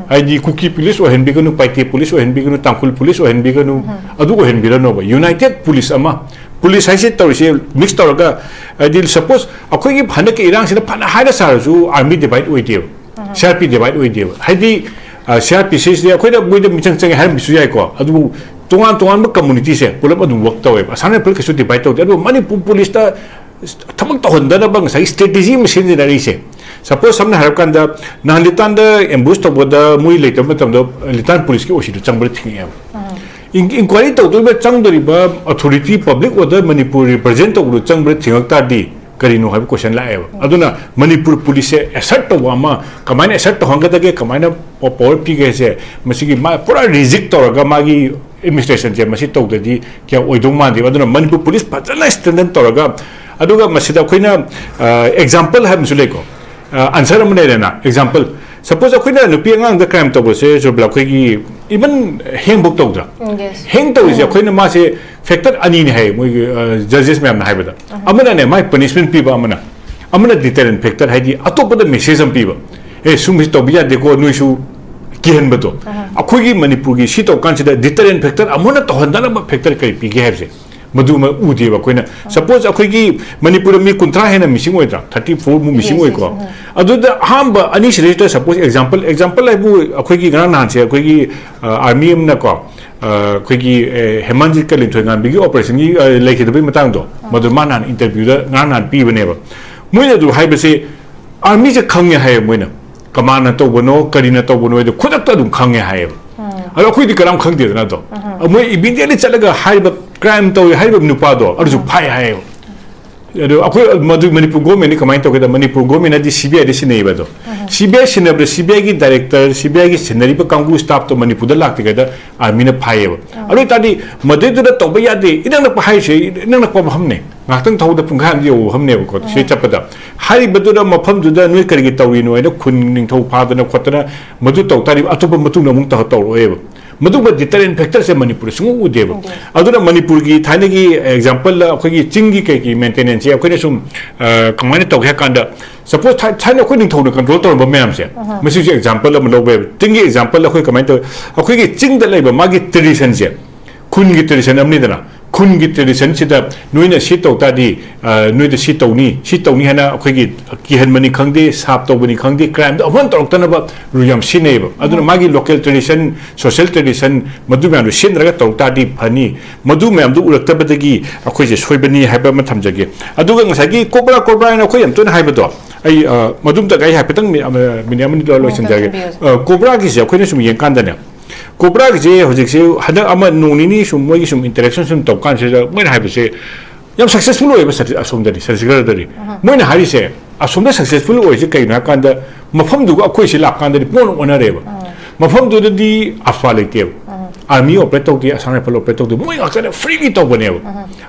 ꯍꯥꯏꯗꯤ ꯀꯨꯀꯤ ꯄꯨꯂꯤꯁ ꯑꯣꯏꯍꯟꯕꯤꯒꯅꯨ, ꯄꯥꯏꯇꯦ ꯄꯨꯂꯤꯁ ꯑꯣꯏꯍꯟꯕꯤꯒꯅꯨ, ꯇꯥꯡꯈꯨꯜ ꯄꯨꯂꯤꯁ ꯑꯣꯏꯍꯟꯕꯤꯒꯅꯨ, ꯑꯗꯨ ꯑꯣꯏꯍꯟꯕꯤꯔꯅꯣꯕ꯫ ꯌꯨꯅꯥꯏꯇꯦꯠ ꯄꯨꯂꯤꯁ ꯑꯃ, ꯄꯨꯂꯤꯁ ꯍꯥꯏꯁꯦ ꯇꯧꯔꯤꯁꯦ ꯃꯤꯛꯁ ꯇꯧꯔꯒ, ꯍꯥꯏꯗꯤ ꯁꯄꯣꯁ ꯑꯩꯈꯣꯏꯒꯤ ꯍꯟꯗꯛꯀꯤ ꯏꯔꯥꯡꯁꯤꯅ ꯐꯅ ꯍꯥꯏꯅ ꯁꯥꯔꯁꯨ ꯑꯥꯔꯃꯤ ꯗꯤꯚꯥꯏꯠ ꯑꯣꯏꯗꯦꯕ, ꯁꯤ ꯑꯥꯔ ꯄꯤ ꯗꯤꯚꯥꯏꯠ ꯑꯣꯏꯗꯦꯕ꯫ ꯍꯥꯏꯗꯤ ꯁꯤ ꯑꯥꯔ ꯄꯤ ꯁꯤꯁꯤꯗꯤ ꯑꯩꯈꯣꯏꯅ ꯃꯣꯏꯗ ꯃꯤꯆꯪ ꯆꯪꯉꯦ ꯍꯥꯏꯔꯝꯕꯁꯨ ꯌꯥꯏꯀꯣ, ꯑꯗꯨꯕꯨ ꯇꯣꯉꯥꯟ ꯇꯣꯉꯥꯟꯕ ꯀꯝꯃꯨꯅꯤꯇꯤꯁꯦ ꯄꯨꯂꯞ ꯑꯗꯨꯝ ꯋꯔꯛ ꯇꯧꯋꯦꯕ꯫ ꯑꯁꯥꯝ ꯔꯥꯏꯐꯜ ꯀꯩꯁꯨ ꯗꯤꯚꯥꯏꯠ ꯇꯧꯗꯦ꯫ ꯑꯗꯨꯕꯨ ꯃꯅꯤꯄꯨꯔ ꯄꯨꯂꯤꯁꯇ ꯊꯕꯛ ꯇꯧꯍꯟꯗꯅꯕ ꯉꯁꯥꯏꯒꯤ ꯁ꯭ꯇ꯭ꯔꯦꯇꯦꯖꯤ ꯑꯃ ꯁꯤꯖꯤꯟꯅꯔꯛꯏꯁꯦ꯫ ꯁꯄꯣꯁ ꯁꯝꯅ ꯍꯥꯏꯔꯀꯥꯟꯗ, ꯅꯍꯥꯟ ꯂꯤꯇꯥꯟꯗ ꯑꯦꯝꯕꯨꯁ ꯇꯧꯕꯗ ꯃꯣꯏ ꯂꯩꯇꯕ ꯃꯇꯝꯗ ꯂꯤꯇꯥꯟ ꯄꯨꯂꯤꯁꯀꯤ ꯑꯣ ꯁꯤꯗꯨ ꯆꯪꯕꯗ ꯊꯤꯡꯉꯛꯑꯦꯕ꯫ ꯏꯟꯀ꯭ꯋꯥꯏꯔꯤ ꯇꯧꯗꯣꯔꯤꯕ, ꯆꯪꯗꯣꯔꯤꯕ ꯑꯣꯊꯣꯔꯤꯇꯤ, ꯄꯕ꯭ꯂꯤꯛ ꯑꯣꯔꯗꯔ ꯃꯅꯤꯄꯨꯔ ꯔꯤꯄ꯭ꯔꯖꯦꯟ ꯇꯧꯕꯗꯨ ꯆꯪꯕꯗ ꯊꯤꯡꯉꯛ ꯇꯥꯔꯗꯤ ꯀꯔꯤꯅꯣ ꯍꯥꯏꯕ ꯀꯣꯏꯁꯟ ꯂꯥꯛꯑꯦꯕ꯫ ꯑꯗꯨꯅ ꯃꯅꯤꯄꯨꯔ ꯄꯨꯂꯤꯁꯁꯦ ꯑꯦꯁꯔꯠ ꯇꯧꯕ ꯑꯃ, ꯀꯃꯥꯏꯅ ꯑꯦꯁꯔꯠ ꯇꯧꯍꯟꯒꯗꯒꯦ, ꯀꯃꯥꯏꯅ ꯄꯥꯋꯔ ꯄꯤꯒꯦ ꯍꯥꯏꯁꯦ, ꯃꯁꯤꯒꯤ ꯃꯥ ꯄꯨꯔꯥ ꯔꯤꯖꯤꯛ ꯇꯧꯔꯒ ꯃꯥꯒꯤ ꯑꯦꯗꯃꯤꯅꯤꯁꯇ꯭ꯔꯦꯁꯟꯁꯦ ꯃꯁꯤ ꯇꯧꯗ꯭ꯔꯗꯤ ꯀꯌꯥ ꯑꯣꯏꯗꯧ ꯃꯥꯟꯗꯦꯕ꯫ ꯑꯗꯨꯅ ꯃꯅꯤꯄꯨꯔ ꯄꯨꯂꯤꯁ ꯐꯖꯅ ꯁ꯭ꯇꯔꯦꯡꯊꯟ ꯇꯧꯔꯒ, ꯑꯗꯨꯒ ꯃꯁꯤꯗ ꯑꯩꯈꯣꯏꯅ ꯑꯦꯛꯖꯥꯝꯄꯜ ꯍꯥꯏꯕ ꯑꯃꯁꯨ ꯂꯩꯀꯣ, ꯑꯟꯁꯔ ꯑꯃ ꯂꯩꯔꯦꯅ꯫ ꯑꯦꯛꯖꯥꯝꯄꯜ, ꯁꯄꯣꯁ ꯑꯩꯈꯣꯏꯅ ꯅꯨꯄꯤ ꯑꯉꯥꯡꯗ ꯀ꯭ꯔꯥꯏꯝ ꯇꯧꯕꯁꯦ, ꯖꯣꯕꯤꯂꯥ, ꯑꯩꯈꯣꯏꯒꯤ ꯏꯚꯟ ꯍꯦꯡꯐꯧ ꯇꯧꯗ꯭ꯔꯥ? ꯎꯝ, yes. ꯍꯦꯡ ꯇꯧꯔꯤꯁꯦ ꯑꯩꯈꯣꯏꯅ ꯃꯥꯁꯦ ꯐꯦꯛꯇꯔ ꯑꯅꯤꯅꯤ ꯍꯥꯏꯌꯦ ꯃꯣꯏꯒꯤ ꯖꯖꯦꯁ ꯃꯌꯥꯝꯅ ꯍꯥꯏꯕꯗ꯫ ꯑꯃꯅꯅꯦ ꯃꯥꯏ ꯄꯅꯤꯁꯃꯦꯟ ꯄꯤꯕ, ꯑꯃꯅ, ꯑꯃꯅ ꯗꯤꯇꯔꯦꯟ ꯐꯦꯛꯇꯔ, ꯍꯥꯏꯗꯤ ꯑꯇꯣꯞꯄꯗ ꯃꯦꯁꯦꯖ ꯑꯃ ꯄꯤꯕ, "ꯑꯦ, ꯁꯨꯝꯕꯁꯤ ꯇꯧꯕ ꯌꯥꯗꯦꯀꯣ, ꯅꯣꯏꯁꯨ" ꯀꯤꯍꯟꯕꯗꯣ꯫ ꯑꯩꯈꯣꯏꯒꯤ ꯃꯅꯤꯄꯨꯔꯒꯤ ꯁꯤ ꯇꯧꯀꯥꯟꯁꯤꯗ ꯗꯤꯇꯔꯦꯟ ꯐꯦꯛꯇꯔ, ꯑꯃꯨꯛ ꯍꯟꯅ ꯇꯧꯍꯟꯗꯅꯕ ꯐꯦꯛꯇꯔ ꯀꯔꯤ ꯄꯤꯒꯦ ꯍꯥꯏꯕꯁꯦ, ꯃꯗꯨꯃ ꯎꯗꯦꯕ ꯑꯩꯈꯣꯏꯅ꯫ ꯁꯄꯣꯁ ꯑꯩꯈꯣꯏꯒꯤ ꯃꯅꯤꯄꯨꯔꯗ ꯃꯤ ꯀꯨꯟꯊ꯭ꯔꯥ ꯍꯦꯟꯅ ꯃꯤꯁꯤꯡ ꯑꯣꯏꯗ꯭ꯔꯥ, ꯊꯥꯔꯇꯤ ꯐꯣꯔ ꯃꯨꯛ ꯃꯤꯁꯤꯡ ꯑꯣꯏꯀꯣ꯫ ꯑꯗꯨꯗ ꯑꯍꯥꯟꯕ ꯑꯅꯤꯁꯤꯗꯩꯁꯤꯗ, ꯁꯄꯣꯁ ꯑꯦꯛꯖꯥꯝꯄꯜ, ꯑꯦꯛꯖꯥꯝꯄꯜ ꯍꯥꯏꯕꯨ ꯑꯩꯈꯣꯏꯒꯤ ꯉꯔꯥꯡ ꯅꯍꯥꯟꯁꯦ ꯑꯩꯈꯣꯏꯒꯤ ꯑꯥꯔꯃꯤ ꯑꯃꯅꯀꯣ, ꯑꯩꯈꯣꯏꯒꯤ ꯍꯦꯃꯟꯖꯤꯠꯀ ꯂꯤꯟꯊꯣꯏꯉꯥꯟꯕꯤꯒꯤ ꯑꯣꯄꯔꯦꯁꯟꯒꯤ ꯂꯩꯈꯤꯗꯕꯒꯤ ꯃꯇꯥꯡꯗꯣ, ꯃꯗꯨ ꯃꯥ ꯅꯍꯥꯟ ꯏꯟꯇꯔꯚ꯭ꯌꯨꯗ ꯉꯔꯥꯡ ꯅꯍꯥꯟ ꯄꯤꯕꯅꯦꯕ꯫ ꯃꯣꯏꯅ ꯑꯗꯨ ꯍꯥꯏꯕꯁꯦ, ꯑꯥꯔꯃꯤꯁꯦ ꯈꯪꯉꯦ ꯍꯥꯏꯌꯦ ꯃꯣꯏꯅ, ꯀꯃꯥꯏꯅ ꯇꯧꯕꯅꯣ, ꯀꯔꯤꯅ ꯇꯧꯕꯅꯣ ꯍꯥꯏꯗꯣ ꯈꯨꯗꯛꯇ ꯑꯗꯨꯝ ꯈꯪꯉꯦ ꯍꯥꯏꯌꯦꯕ꯫ ꯑꯗꯣ ꯑꯩꯈꯣꯏꯗꯤ ꯀꯅꯥꯝ ꯈꯪꯗꯦꯗꯅ꯫ ꯑꯗꯣ ꯃꯣꯏ ꯏꯃꯤꯗꯤꯌꯦꯠꯂꯤ ꯆꯠꯂꯒ ꯍꯥꯏꯔꯤꯕ ꯀ꯭ꯔꯥꯏꯝ ꯇꯧꯋꯦ ꯍꯥꯏꯔꯤꯕ ꯅꯨꯄꯥꯗꯣ ꯑꯗꯨꯁꯨ ꯐꯥꯏ ꯍꯥꯏꯌꯦꯕ꯫ ꯑꯗꯣ ꯑꯩꯈꯣꯏ ꯃꯗꯨ ꯃꯅꯤꯄꯨꯔ ꯒꯣꯔꯃꯦꯟꯗꯤ ꯀꯃꯥꯏꯅ ꯇꯧꯒꯦꯗ, ꯃꯅꯤꯄꯨꯔ ꯒꯣꯔꯃꯦꯟꯅꯗꯤ ꯁꯤ ꯕꯤ ꯑꯥꯏꯗ ꯁꯤꯟꯅꯩꯌꯦꯕ꯫ ꯑꯗꯣ ꯁꯤ ꯕꯤ ꯑꯥꯏ ꯁꯤꯟꯅꯕꯗ ꯁꯤ ꯕꯤ ꯑꯥꯏꯒꯤ ꯗꯥꯏꯔꯦꯛꯇꯔ, ꯁꯤ ꯕꯤ ꯑꯥꯏꯒꯤ ꯁꯤꯟꯅꯔꯤꯕ ꯀꯥꯡꯕꯨ ꯁ꯭ꯇꯥꯐꯇꯣ ꯃꯅꯤꯄꯨꯔꯗ ꯂꯥꯛꯇ꯭ꯔꯤꯉꯩꯗ ꯑꯥꯔꯃꯤꯅ ꯐꯥꯏꯌꯦꯕ꯫ ꯑꯗꯨ ꯑꯣꯏꯇꯥꯔꯗꯤ ꯃꯗꯨꯏꯗꯨꯗ ꯇꯧꯕ ꯌꯥꯗꯦ, ꯏꯅꯛ ꯅꯛꯄ ꯍꯥꯏꯔꯤꯁꯦ, ꯏꯅꯛ ꯅꯛꯄ ꯃꯐꯝꯅꯦ, ꯉꯥꯏꯍꯥꯛꯇꯪ ꯊꯧꯕꯗ ꯄꯨꯡꯈꯥꯏ ꯑꯃ ꯌꯧꯕ ꯃꯐꯝꯅꯦꯕꯀꯣ꯫ ꯁꯤ ꯆꯠꯄꯗ ꯍꯥꯏꯔꯤꯕꯗꯨꯗ ꯃꯐꯝꯗꯨꯗ ꯅꯣꯏ ꯀꯔꯤꯒꯤ ꯇꯧꯔꯤꯅꯣ ꯍꯥꯏꯅ ꯈꯨꯟ ꯅꯤꯡꯊꯧ ꯐꯥꯗꯅ ꯈꯣꯠꯇꯅ ꯃꯗꯨ ꯇꯧ ꯇꯥꯔꯗꯤ ꯑꯇꯣꯞꯄ ꯃꯇꯨꯡꯗ ꯑꯃꯨꯛ ꯇꯧ-, ꯇꯧꯔꯛꯑꯣꯏꯕ꯫ ꯃꯗꯨꯒꯨꯝꯕ ꯗꯤꯇꯔꯦꯟ ꯐꯦꯛꯇꯔꯁꯦ ꯃꯅꯤꯄꯨꯔꯗ ꯁꯨꯡꯎ ꯎꯗꯦꯕ꯫ ꯑꯗꯨꯅ ꯃꯅꯤꯄꯨꯔꯒꯤ ꯊꯥꯏꯅꯒꯤ ꯑꯦꯛꯖꯥꯝꯄꯜꯗ ꯑꯩꯈꯣꯏꯒꯤ ꯆꯤꯡꯒꯤ ꯀꯩꯒꯤ ꯃꯦꯟꯇꯦꯅꯦꯟꯁꯁꯦ ꯑꯩꯈꯣꯏꯅ ꯁꯨꯝ, ꯑ, ꯀꯃꯥꯏꯅ ꯇꯧꯒꯦ ꯍꯥꯏ ꯀꯥꯟꯗ, ꯁꯄꯣꯁ ꯊꯥꯏ-, ꯊꯥꯏꯅ ꯑꯩꯈꯣꯏ ꯅꯤꯡꯊꯧꯅ ꯀꯟꯇ꯭ꯔꯣꯜ ꯇꯧꯔꯝꯕ ꯃꯌꯥꯝꯁꯦ, ꯃꯁꯤꯁꯨ ꯑꯦꯛꯖꯥꯝꯄꯜ ꯑꯃ ꯂꯧꯕ ꯌꯥꯏꯕ꯫ ꯆꯤꯡꯒꯤ ꯑꯦꯛꯖꯥꯝꯄꯜ ꯑꯩꯈꯣꯏ ꯀꯃꯥꯏꯅ ꯇꯧꯋꯤ? ꯑꯩꯈꯣꯏꯒꯤ ꯆꯤꯡꯗ ꯂꯩꯕ ꯃꯥꯒꯤ ꯇ꯭ꯔꯦꯗꯤꯁꯟꯁꯦ, ꯈꯨꯟꯒꯤ ꯇ꯭ꯔꯦꯗꯤꯁꯟ ꯑꯃꯅꯤꯗꯅ, ꯈꯨꯟꯒꯤ traditionꯁꯤꯗ ꯅꯣꯏꯅ ꯁꯤ ꯇꯧ ꯇꯥꯔꯗꯤ, ꯑ, ꯅꯣꯏꯗ ꯁꯤ ꯇꯧꯅꯤ, ꯁꯤ ꯇꯧꯅꯤ ꯍꯥꯏꯅ ꯑꯩꯈꯣꯏꯒꯤ ꯀꯤꯍꯟꯕꯅꯤ ꯈꯪꯗꯦ, ꯁꯥꯞ ꯇꯧꯕꯅꯤ ꯈꯪꯗꯦ, crimeꯗꯣ ꯑꯃꯨꯛ ꯍꯟꯅ ꯇꯧꯔꯛꯇꯅꯕ rule ꯌꯥꯝ ꯁꯤꯖꯤꯟꯅꯩꯌꯦꯕ꯫ ꯑꯗꯨꯅ ꯃꯥꯒꯤ local tradition, social tradition, ꯃꯗꯨ ꯃꯌꯥꯝꯗꯣ ꯁꯤꯖꯤꯟꯅꯔꯒ ꯇꯧꯔꯛ ꯇꯥꯔꯗꯤ ꯐꯅꯤ꯫ ꯃꯗꯨ ꯃꯌꯥꯝꯗꯣ ꯎꯔꯛꯇꯕꯗꯒꯤ ꯑꯩꯈꯣꯏꯁꯦ ꯁꯣꯏꯕꯅꯤ ꯍꯥꯏꯕ ꯑꯃ ꯊꯝꯖꯒꯦ꯫ ꯑꯗꯨꯒ ꯉꯁꯥꯏꯒꯤ cobra, cobra ꯍꯥꯏꯅ ꯑꯩꯈꯣꯏ ꯌꯥꯝ ꯇꯣꯏꯅ ꯍꯥꯏꯕꯗꯣ, ꯑꯩ, ꯑ, ꯃꯗꯨꯝꯇꯪ ꯑꯩ ꯍꯥꯏꯐꯦꯠꯇꯪ ꯃꯤ-, ꯑꯃ, minute ꯑꯃꯅꯤ ꯂꯣꯏꯁꯤꯟꯖꯔꯒꯦ꯫ ꯊꯝꯕꯤꯌꯨ꯫ ꯑ, cobraꯒꯤꯁꯦ ꯑꯩꯈꯣꯏꯅ ꯁꯨꯝ ꯌꯦꯡꯀꯥꯟꯗꯅꯦ, cobraꯒꯤꯁꯦ ꯍꯧꯖꯤꯛꯁꯦ ꯍꯟꯗꯛ ꯑꯃ ꯅꯣꯡ ꯅꯤꯅꯤ ꯁꯨꯝ ꯃꯣꯏꯒꯤ ꯁꯨꯝ interaction ꯁꯨꯝ ꯇꯧ ꯀꯥꯟꯁꯤꯗ ꯃꯣꯏꯅ ꯍꯥꯏꯕꯁꯦ ꯌꯥꯝ successful ꯑꯣꯏꯌꯦꯕ ꯁꯇꯤ-, ꯑꯁꯣꯝꯗꯗꯤ, ꯁꯇꯤꯁꯒꯔꯗꯗꯤ꯫ ꯃꯣꯏꯅ ꯍꯥꯏꯔꯤꯁꯦ ꯑꯁꯣꯝꯗ successful ꯑꯣꯏꯔꯤꯁꯦ ꯀꯩꯅꯣ ꯍꯥꯏ ꯀꯥꯟꯗ ꯃꯐꯝꯗꯨꯒ ꯑꯩꯈꯣꯏꯁꯤ ꯂꯥꯛꯀꯥꯟꯗꯗꯤ ꯄꯨꯡꯑꯣꯟ ꯑꯣꯟꯅꯔꯦꯕ꯫ ꯃꯐꯝꯗꯨꯗꯗꯤ AFSPA ꯂꯩꯇꯦꯕ꯫ Army operate ꯇꯧꯗꯦ, Assam Rifle operate ꯇꯧꯗꯦ, ꯃꯣꯏ ꯉꯥꯛꯇꯅ freely ꯇꯧꯕꯅꯦꯕ꯫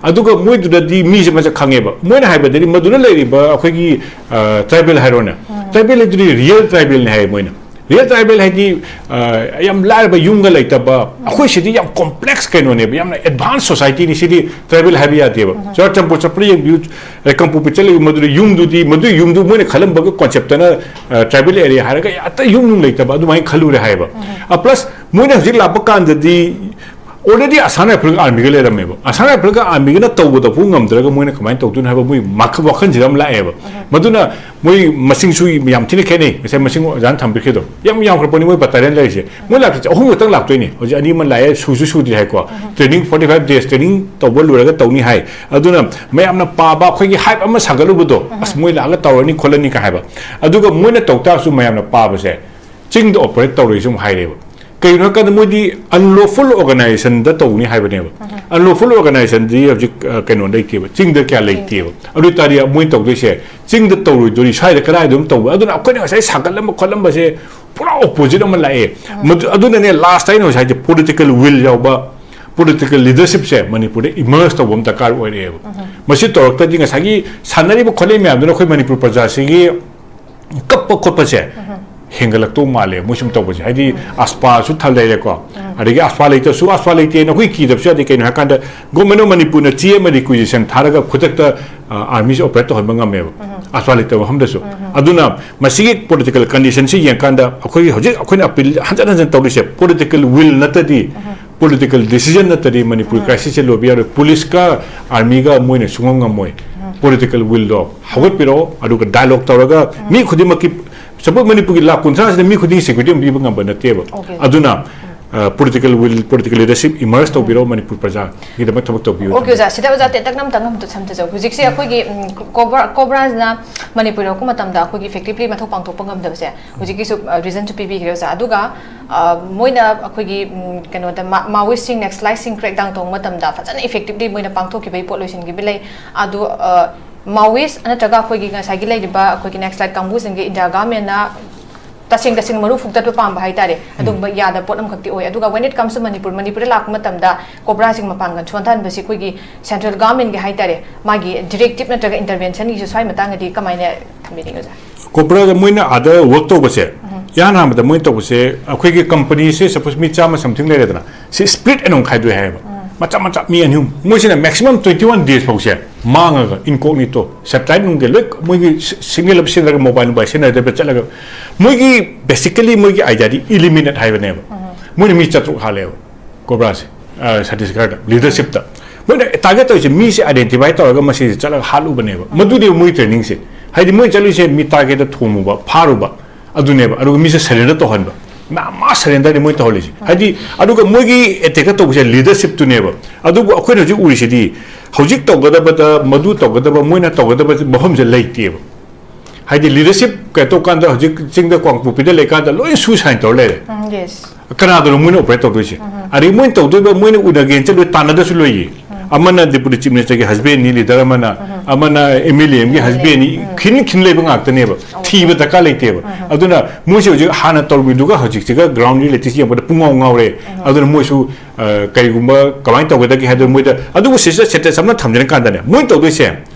ꯑꯗꯨꯒ ꯃꯣꯏꯗꯨꯗꯗꯤ ꯃꯤꯁꯦ ꯃꯁꯛ ꯈꯪꯉꯦꯕ꯫ ꯃꯣꯏꯅ ꯍꯥꯏꯕꯗꯗꯤ ꯃꯗꯨꯗ ꯂꯩꯔꯤꯕ ꯑꯩꯈꯣꯏꯒꯤ, ꯑ, tribal ꯍꯥꯏꯔꯣꯅꯦ, tribal ꯍꯥꯏꯗꯨꯗꯤ real tribalꯅꯦ ꯍꯥꯏꯌꯦ ꯃꯣꯏꯅ꯫ Real tribal ꯍꯥꯏꯗꯤ, ꯑ, ꯌꯥꯝ ꯂꯥꯏꯔꯕ ꯌꯨꯝꯒ ꯂꯩꯇꯕ, ꯑꯩꯈꯣꯏ ꯁꯤꯗꯤ ꯌꯥꯝ complex ꯀꯩꯅꯣꯅꯦꯕ, ꯌꯥꯝꯅ advance societyꯅꯤ ꯁꯤꯗꯤ, tribal ꯍꯥꯏꯕ ꯌꯥꯗꯦꯕ꯫ ꯆꯨꯔꯆꯥꯟꯄꯨꯔ ꯆꯠꯄꯗ ꯌꯦꯡꯕꯤꯌꯨ, ꯑ, ꯀꯥꯡꯄꯣꯛꯄꯤ ꯆꯠꯂꯤꯕ ꯃꯗꯨꯗ ꯌꯨꯝꯗꯨꯗꯤ, ꯃꯗꯨꯒꯤ ꯌꯨꯝꯗꯨ ꯃꯣꯏꯅ ꯈꯜꯂꯝꯕꯒ conceptꯇꯅ, ꯑ, tribal area ꯍꯥꯏꯔꯒ ꯑꯇꯩ ꯌꯨꯝ ꯅꯨꯡ ꯂꯩꯇꯕ ꯑꯗꯨꯃꯥꯏꯅ ꯈꯜꯂꯨꯔꯦ ꯍꯥꯏꯌꯦꯕ꯫ ꯑ, plus ꯃꯣꯏꯅ ꯍꯧꯖꯤꯛ ꯂꯥꯛꯄ ꯀꯥꯟꯗꯗꯤ already Assam Rifleꯒ Armyꯒ ꯂꯩꯔꯝꯃꯦꯕ꯫ Assam Rifleꯒ Armyꯒꯅ ꯇꯧꯕꯗ ꯐꯥꯎ ꯉꯝꯗ꯭ꯔꯒ ꯃꯣꯏꯅ ꯀꯃꯥꯏꯅ ꯇꯧꯗꯣꯏꯅꯣ ꯍꯥꯏꯕ ꯃꯣꯏ ꯃꯈ-, ꯋꯥꯈꯜꯁꯤꯗ ꯑꯃ ꯂꯥꯛꯑꯦꯕ꯫ ꯃꯗꯨꯅ ꯃꯣꯏ ꯃꯁꯤꯡꯁꯨ ꯌꯥꯝ ꯊꯤꯅ ꯈꯦꯠꯅꯩ꯫ ꯉꯁꯥꯏ ꯃꯁꯤꯡ ꯑꯣꯖꯥꯅ ꯊꯝꯕꯤꯈꯤꯗꯣ ꯌꯥꯝ ꯌꯥꯝꯈ꯭ꯔꯄꯣꯠꯅꯤ ꯃꯣꯏ battalion ꯂꯩꯔꯤꯁꯦ꯫ ꯃꯣꯏ ꯂꯥꯛꯇꯣꯏꯁꯦ ꯑꯍꯨꯝ ꯈꯛꯇꯪ ꯂꯥꯛꯇꯣꯏꯅꯤ꯫ ꯍꯧꯖꯤꯛ ꯑꯅꯤ ꯑꯃ ꯂꯥꯛꯑꯦ, ꯁꯨꯁꯨ ꯁꯨꯗ꯭ꯔꯤ ꯍꯥꯏꯀꯣ꯫ Training forty five days training ꯇꯧꯕ ꯂꯣꯏꯔꯒ ꯇꯧꯅꯤ ꯍꯥꯏ꯫ ꯑꯗꯨꯅ ꯃꯌꯥꯝꯅ ꯄꯥꯕ ꯑꯩꯈꯣꯏꯒꯤ hype ꯑꯃ ꯁꯥꯒꯠꯂꯨꯕꯗꯣ, "ꯑꯁ, ꯃꯣꯏ ꯂꯥꯛꯑꯒ ꯇꯧꯔꯅꯤ ꯈꯣꯠꯂꯅꯤ" ꯀꯥꯏ ꯍꯥꯏꯕ꯫ ꯑꯗꯨꯒ ꯃꯣꯏꯅ ꯇꯧ ꯇꯥꯔꯁꯨ ꯃꯌꯥꯝꯅ ꯄꯥꯕꯁꯦ ꯆꯤꯡꯗ operate ꯇꯧꯔꯣꯏꯁꯨ ꯑꯃꯨꯛ ꯍꯥꯏꯔꯦꯕ꯫ ꯀꯩꯒꯤꯅꯣ ꯍꯥꯏ ꯀꯥꯟꯗ ꯃꯣꯏꯗꯤ unlawful organizationꯗ ꯇꯧꯅꯤ ꯍꯥꯏꯕꯅꯦꯕ꯫ Unlawful organizationꯗꯤ ꯍꯧꯖꯤꯛ, ꯑ, ꯀꯩꯅꯣ ꯂꯩꯇꯦꯕ, ꯆꯤꯡꯗ ꯀꯌꯥ ꯂꯩꯇꯦꯕ꯫ ꯑꯗꯨ ꯑꯣꯏ ꯇꯥꯔꯗꯤ ꯃꯣꯏ ꯇꯧꯗꯣꯏꯁꯦ ꯆꯤꯡꯗ ꯇꯧꯔꯣꯏꯗꯣꯔꯤ, ꯁ꯭ꯋꯥꯏꯗ ꯀꯗꯥꯏꯗ ꯑꯗꯨꯝ ꯇꯧꯕ꯫ ꯑꯗꯨꯅ ꯑꯩꯈꯣꯏꯅ ꯉꯁꯥꯏ ꯁꯥꯒꯠꯂꯝꯕ ꯈꯣꯠꯂꯝꯕꯁꯦ ꯄꯨꯔꯥ opposite ꯑꯃ ꯂꯥꯛꯑꯦ꯫ ꯃꯗꯨ, ꯑꯗꯨꯅꯅꯦ last ꯑꯩꯅ ꯉꯁꯥꯏ ꯍꯥꯏꯁꯦ political will ꯌꯥꯎꯕ, political leadershipꯁꯦ ꯃꯅꯤꯄꯨꯔꯗ emerge ꯇꯧꯕ ꯑꯃ ꯗꯔꯀꯥꯔ ꯑꯣꯏꯔꯛꯑꯦꯕ꯫ ꯃꯁꯤ ꯇꯧꯔꯛꯇ꯭ꯔꯗꯤ ꯉꯁꯥꯏꯒꯤ ꯁꯥꯟꯅꯔꯤꯕ ꯈꯣꯠꯂꯤꯕ ꯃꯌꯥꯝꯗꯨꯅ ꯑꯩꯈꯣꯏ ꯃꯅꯤꯄꯨꯔ ꯄ꯭ꯔꯖꯥꯁꯤꯒꯤ ꯀꯞꯄ ꯈꯣꯠꯄꯁꯦ ꯍꯦꯟꯒꯠꯂꯛꯇꯧ ꯃꯥꯜꯂꯦ ꯃꯣꯏ ꯁꯨꯝ ꯇꯧꯕꯁꯦ꯫ ꯍꯥꯏꯗꯤ AFSPAꯁꯨ ꯊ-, ꯂꯩꯔꯦꯀꯣ꯫ ꯑꯗꯒꯤ AFSPA ꯂꯩꯇ꯭ꯔꯁꯨ, AFSPA ꯂꯩꯇꯦꯅ ꯑꯩꯈꯣꯏ ꯀꯤꯗꯕꯁꯨ ꯌꯥꯗꯦ꯫ ꯀꯩꯅꯣ ꯍꯥꯏꯀꯥꯟꯗ Government of ꯃꯅꯤꯄꯨꯔꯅ ꯆꯦ ꯑꯃ requisition ꯊꯥꯔꯒ ꯈꯨꯗꯛꯇ, ꯑ, Armyꯁꯦ operate ꯇꯧꯍꯟꯕ ꯉꯝꯃꯦꯕ꯫ AFSPA ꯂꯩꯇꯕ ꯃꯐꯝꯗꯁꯨ꯫ ꯑꯗꯨꯅ ꯃꯁꯤꯒꯤ political conditionꯁꯤ ꯌꯦꯡꯀꯥꯟꯗ ꯑꯩꯈꯣꯏꯒꯤ ꯍꯧꯖꯤꯛ ꯑꯩꯈꯣꯏꯅ appeal ꯍꯟꯖꯟ ꯍꯟꯖꯟ ꯇꯧꯔꯤꯁꯦ political will ꯅꯠꯇ꯭ꯔꯗꯤ ꯄꯣꯂꯤꯇꯤꯀꯦꯜ ꯗꯤꯁꯤꯖꯟ ꯅꯠꯇ꯭ꯔꯗꯤ ꯃꯅꯤꯄꯨꯔ ꯀ꯭ꯔꯥꯏꯁꯤꯁꯁꯦ ꯂꯣꯏꯕ ꯌꯥꯔꯣꯏ꯫ ꯄꯨꯂꯤꯁꯀ ꯑꯥꯔꯃꯤꯒ ꯃꯣꯏꯅ ꯁꯨꯡꯉꯝ ꯉꯝꯃꯣꯏ꯫ ꯄꯣꯂꯤꯇꯤꯀꯦꯜ ꯋꯤꯜꯗꯣ ꯍꯧꯒꯠꯄꯤꯔꯛꯑꯣ, ꯑꯗꯨꯒ ꯗꯥꯏꯂꯣꯒ ꯇꯧꯔꯒ ꯃꯤ ꯈꯨꯗꯤꯡꯃꯛꯀꯤ, ꯁꯄꯣꯖ ꯃꯅꯤꯄꯨꯔꯒꯤ ꯂꯥꯛ ꯀꯨꯟꯊ꯭ꯔꯥꯁꯤꯗ ꯃꯤ ꯈꯨꯗꯤꯡꯒꯤ ꯁꯦꯀ꯭ꯌꯨꯔꯤꯇꯤ ꯑꯃ ꯄꯤꯕ ꯉꯝꯕ ꯅꯠꯇꯦꯕ꯫ ꯑꯣꯀꯦ꯫ ꯑꯗꯨꯅ ꯄꯣꯂꯤꯇꯤꯀꯦꯜ ꯋꯤꯜ, ꯄꯣꯂꯤꯇꯤꯀꯦꯜ ꯂꯤꯗꯔꯁꯤꯞ ꯏꯃꯔꯖ ꯇꯧꯕꯤꯔꯣ, ꯃꯅꯤꯄꯨꯔ ꯄ꯭ꯔꯖꯥꯒꯤꯗꯃꯛ ꯊꯕꯛ ꯇꯧꯕꯤꯌꯨ꯫ ꯑꯣꯀꯦ ꯑꯣꯖꯥ, ꯁꯤꯗ ꯑꯣꯖꯥ ꯇꯦꯟꯇꯛꯅ ꯑꯝꯇꯪ ꯑꯝꯇ ꯁꯝꯊꯖꯧ꯫ ꯍꯧꯖꯤꯛꯁꯦ ꯑꯩꯈꯣꯏꯒꯤ ꯎꯝ, ꯀꯣꯕ꯭ꯔꯥ ꯀꯣꯕ꯭ꯔꯥꯁꯤꯅ ꯃꯅꯤꯄꯨꯔ ꯂꯧꯔꯛꯄ ꯃꯇꯝꯗ ꯑꯩꯈꯣꯏꯒꯤ ꯏꯐꯦꯛꯇꯤꯕꯂꯤ ꯃꯊꯧ ꯄꯥꯡꯊꯣꯛꯄ ꯉꯝꯗꯕꯁꯦ ꯍꯧꯖꯤꯛꯀꯤꯁꯨ ꯔꯤꯖꯟꯁꯨ ꯄꯤꯕꯤꯈ꯭ꯔꯦ ꯑꯣꯖꯥ꯫ ꯑꯗꯨꯒ ꯑ, ꯃꯣꯏꯅ ꯑꯩꯈꯣꯏꯒꯤ ꯎꯝ, ꯀꯩꯅꯣꯗ ꯃꯥ ꯃꯥꯋꯤꯁꯁꯤꯡ ꯅꯦꯛꯁꯂꯥꯏꯠꯁꯤꯡ ꯀ꯭ꯔꯦꯛ ꯗꯥꯎꯟ ꯇꯧꯕ ꯃꯇꯝꯗ ꯐꯖꯅ ꯏꯐꯦꯛꯇꯤꯕꯂꯤ ꯃꯣꯏꯅ ꯄꯥꯡꯊꯣꯛꯈꯤꯕꯒꯤ ꯄꯣꯠ ꯂꯣꯏꯁꯤꯟꯈꯤꯕ ꯂꯩ꯫ ꯑꯗꯣ ꯃꯥꯋꯤꯁ ꯅꯠꯇ꯭ꯔꯒ ꯑꯩꯈꯣꯏꯒꯤ ꯉꯁꯥꯏꯒꯤ ꯂꯩꯔꯤꯕ ꯑꯩꯈꯣꯏꯒꯤ ꯅꯦꯛꯁꯂꯥꯏꯠ ꯀꯥꯡꯕꯨꯁꯤꯡꯒꯤ ꯏꯟꯗꯤꯌꯥ ꯒꯚꯔꯟꯃꯦꯟꯅ ꯇꯁꯦꯡ ꯇꯁꯦꯡꯅ ꯃꯔꯨ ꯐꯨꯛꯇꯠꯄ ꯄꯥꯝꯕ ꯍꯥꯏꯇꯥꯔꯦ꯫ ꯑꯗꯨꯒꯨꯝꯕ ꯌꯥꯗꯕ ꯄꯣꯠ ꯑꯃꯈꯛꯇꯤ ꯑꯣꯏ꯫ ꯑꯗꯨꯒ when it comes to Manipur, ꯃꯅꯤꯄꯨꯔꯗ ꯂꯥꯛꯄ ꯃꯇꯝꯗ ꯀꯣꯕ꯭ꯔꯥꯁꯤꯡ ꯃꯄꯥꯡꯒꯜ ꯁꯣꯟꯊꯍꯟꯕꯁꯤ ꯑꯩꯈꯣꯏꯒꯤ ꯁꯦꯟꯇ꯭ꯔꯦꯜ ꯒꯚꯔꯟꯃꯦꯟꯒꯤ ꯍꯥꯏꯇꯥꯔꯦ, ꯃꯥꯒꯤ ꯗꯤꯔꯦꯛꯇꯤꯞ ꯅꯠꯇ꯭ꯔꯒ ꯏꯟꯇꯔꯚꯦꯟꯁꯟꯒꯤꯁꯨ ꯁ꯭ꯋꯥꯏ ꯃꯇꯥꯡꯗꯗꯤ ꯀꯃꯥꯏꯅ ꯊꯝꯕꯤꯅꯤꯡꯉꯤ ꯑꯣꯖꯥ? ꯀꯣꯕ꯭ꯔꯥꯗ ꯃꯣꯏꯅ ꯑꯥꯗ ꯋꯔꯛ ꯇꯧꯕꯁꯦ, ꯏꯍꯥꯟ ꯍꯥꯟꯕꯗ ꯃꯣꯏꯅ ꯇꯧꯕꯁꯦ, ꯑꯩꯈꯣꯏꯒꯤ ꯀꯝꯄꯅꯤꯁꯦ ꯁꯄꯣꯖ ꯃꯤ ꯆꯥꯝꯃ ꯁꯝꯊꯤꯡ ꯂꯩꯔꯦꯗꯅ, ꯁꯤ ꯁ꯭ꯄ꯭ꯂꯤꯠ ꯑꯅ ꯑꯃꯨꯛ ꯈꯥꯏꯗꯣꯛꯑꯦ ꯍꯥꯏꯌꯦꯕ꯫ ꯃꯆꯥ ꯃꯆꯥ ꯃꯤ ꯑꯅꯤ ꯑꯍꯨꯝ, ꯃꯣꯏꯁꯤꯅ ꯃꯦꯛꯁꯤꯃꯝ ꯇ꯭ꯋꯦꯟꯇꯤ ꯋꯥꯟ ꯗꯦꯖ ꯐꯥꯎꯁꯦ ꯃꯥꯡꯉꯒ ꯏꯟꯀꯣꯛꯅꯤꯇꯣ ꯁꯦꯇꯦꯂꯥꯏꯠ ꯅꯨꯡꯒꯤ ꯂꯣꯏ ꯃꯣꯏꯒꯤ ꯁꯤꯒꯅꯦꯜ ꯑꯃ ꯁꯤꯖꯤꯟꯅꯔꯒ ꯃꯣꯕꯥꯏꯜ ꯅꯨꯡꯕꯥꯏꯜ ꯁꯤꯖꯤꯟꯅꯗꯕ ꯆꯠꯂꯒ ꯃꯣꯏꯒꯤ ꯕꯦꯁꯤꯀꯦꯂꯤ ꯃꯣꯏꯒꯤ ꯑꯥꯏꯗꯤꯌꯥꯗꯤ ꯏꯂꯤꯃꯤꯅꯦꯠ ꯍꯥꯏꯕꯅꯦꯕ꯫ ꯃꯣꯏꯅ ꯃꯤ ꯆꯥꯇ꯭ꯔꯨꯛ ꯍꯥꯠꯂꯦꯕ ꯀꯣꯕ꯭ꯔꯥꯁꯦ, ꯁꯇꯤꯁꯒꯔꯗ ꯂꯤꯗꯔꯁꯤꯞꯇ꯫ ꯃꯣꯏꯅ ꯇꯥꯔꯒꯦꯠ ꯇꯧꯔꯤꯁꯦ ꯃꯤꯁꯦ ꯑꯥꯏꯗꯦꯟꯇꯤꯐꯥꯏ ꯇꯧꯔꯒ ꯃꯁꯤꯁꯦ ꯆꯠꯂꯒ ꯍꯥꯠꯂꯨꯕꯅꯦꯕ꯫ ꯃꯗꯨꯅꯦꯕ ꯃꯣꯏ ꯇ꯭ꯔꯦꯅꯤꯡꯁꯦ꯫ ꯍꯥꯏꯗꯤ ꯃꯣꯏ ꯆꯠꯂꯤꯁꯦ ꯃꯤ ꯇꯥꯔꯒꯦꯠꯇ ꯊꯣꯝꯃꯨꯕ, ꯐꯥꯔꯨꯕ, ꯑꯗꯨꯅꯦꯕ꯫ ꯑꯗꯨꯒ ꯃꯤꯁꯦ ꯁꯔꯦꯟꯗꯔ ꯇꯧꯍꯟꯕ, ꯃꯥ ꯃꯥ ꯁꯔꯦꯟꯗꯔꯅꯤ ꯃꯣꯏ ꯇꯧꯍꯜꯂꯤꯁꯦ꯫ ꯍꯥꯏꯗꯤ ꯑꯗꯨꯒ ꯃꯣꯏꯒꯤ ꯑꯦꯇꯦꯛꯀ ꯇꯧꯕꯁꯦ ꯂꯤꯗꯔꯁꯤꯞꯇꯨꯅꯦꯕ꯫ ꯑꯗꯨꯕꯨ ꯑꯩꯈꯣꯏꯅ ꯍꯧꯖꯤꯛ ꯎꯔꯤꯁꯤꯗꯤ ꯍꯧꯖꯤꯛ ꯇꯧꯒꯗꯕꯗ ꯃꯗꯨ ꯇꯧꯒꯗꯕ ꯃꯣꯏꯅ ꯇꯧꯒꯗꯕ ꯃꯐꯝꯁꯦ ꯂꯩꯇꯦꯕ꯫ ꯍꯥꯏꯗꯤ ꯂꯤꯗꯔꯁꯤꯞ ꯀꯩꯅꯣ ꯇꯧꯀꯥꯟꯗ ꯍꯧꯖꯤꯛ ꯆꯤꯡꯗ ꯀꯥꯡꯄꯣꯛꯄꯤꯗ ꯂꯩꯀꯥꯟꯗ ꯂꯣꯏ ꯁꯨꯁꯥꯏꯟ ꯇꯧꯔ ꯂꯩꯔꯦ꯫ ꯎꯝ, ꯌꯦꯁ꯫ ꯀꯅꯥꯗꯅꯣ ꯃꯣꯏꯅ ꯑꯣꯄꯔꯦꯠ ꯇꯧꯗꯣꯏꯁꯦ? ꯑꯗꯒꯤ ꯃꯣꯏꯅ ꯇꯧꯗꯣꯏꯕ, ꯃꯣꯏꯅ ꯎꯅꯒꯦꯅ ꯆꯠꯂꯣꯏ, ꯇꯥꯟꯅꯗꯁꯨ ꯂꯣꯏꯌꯦ꯫ ꯑꯃꯅ ꯗꯤꯄꯨꯇꯤ ꯆꯤꯐ ꯃꯤꯅꯤꯁꯇꯔꯒꯤ ꯍꯁꯕꯦꯟꯅꯤ, ꯂꯤꯗꯔ ꯑꯃꯅ, ꯑꯃꯅ ꯑꯦꯝ ꯑꯦꯜ ꯑꯦ ꯑꯃꯒꯤ ꯍꯁꯕꯦꯟꯅꯤ, ꯈꯤꯟ ꯈꯤꯟ ꯂꯩꯕ ꯉꯥꯛꯇꯅꯦꯕ꯫ ꯊꯤꯕ ꯗꯔꯀꯥꯔ ꯂꯩꯇꯦꯕ꯫ ꯑꯗꯨꯅ ꯃꯣꯏꯁꯦ ꯍꯧꯖꯤꯛ ꯍꯥꯟꯅ ꯇꯧꯔꯝꯃꯤꯗꯨꯒ ꯍꯧꯖꯤꯛꯁꯤꯒ ꯒ꯭ꯔꯥꯎꯟ ꯔꯤꯌꯦꯂꯤꯇꯤꯁꯤ ꯌꯦꯡꯕꯗ ꯄꯨꯡꯉꯥꯎ ꯉꯥꯎꯔꯦ꯫ ꯑꯗꯨꯅ ꯃꯣꯏꯁꯨ ꯑ, ꯀꯔꯤꯒꯨꯝꯕ ꯀꯃꯥꯏꯅ ꯇꯧꯒꯗꯒꯦ ꯍꯥꯏꯗꯣ ꯃꯣꯏꯗ, ꯑꯗꯨꯕꯨ ꯁꯤꯁꯇꯔ ꯁꯦꯟꯇꯦꯟꯁ ꯑꯃ ꯊꯝꯖꯔꯀꯥꯟꯗꯅꯦ, ꯃꯣꯏꯅ ꯇꯧꯗꯣꯏꯁꯦ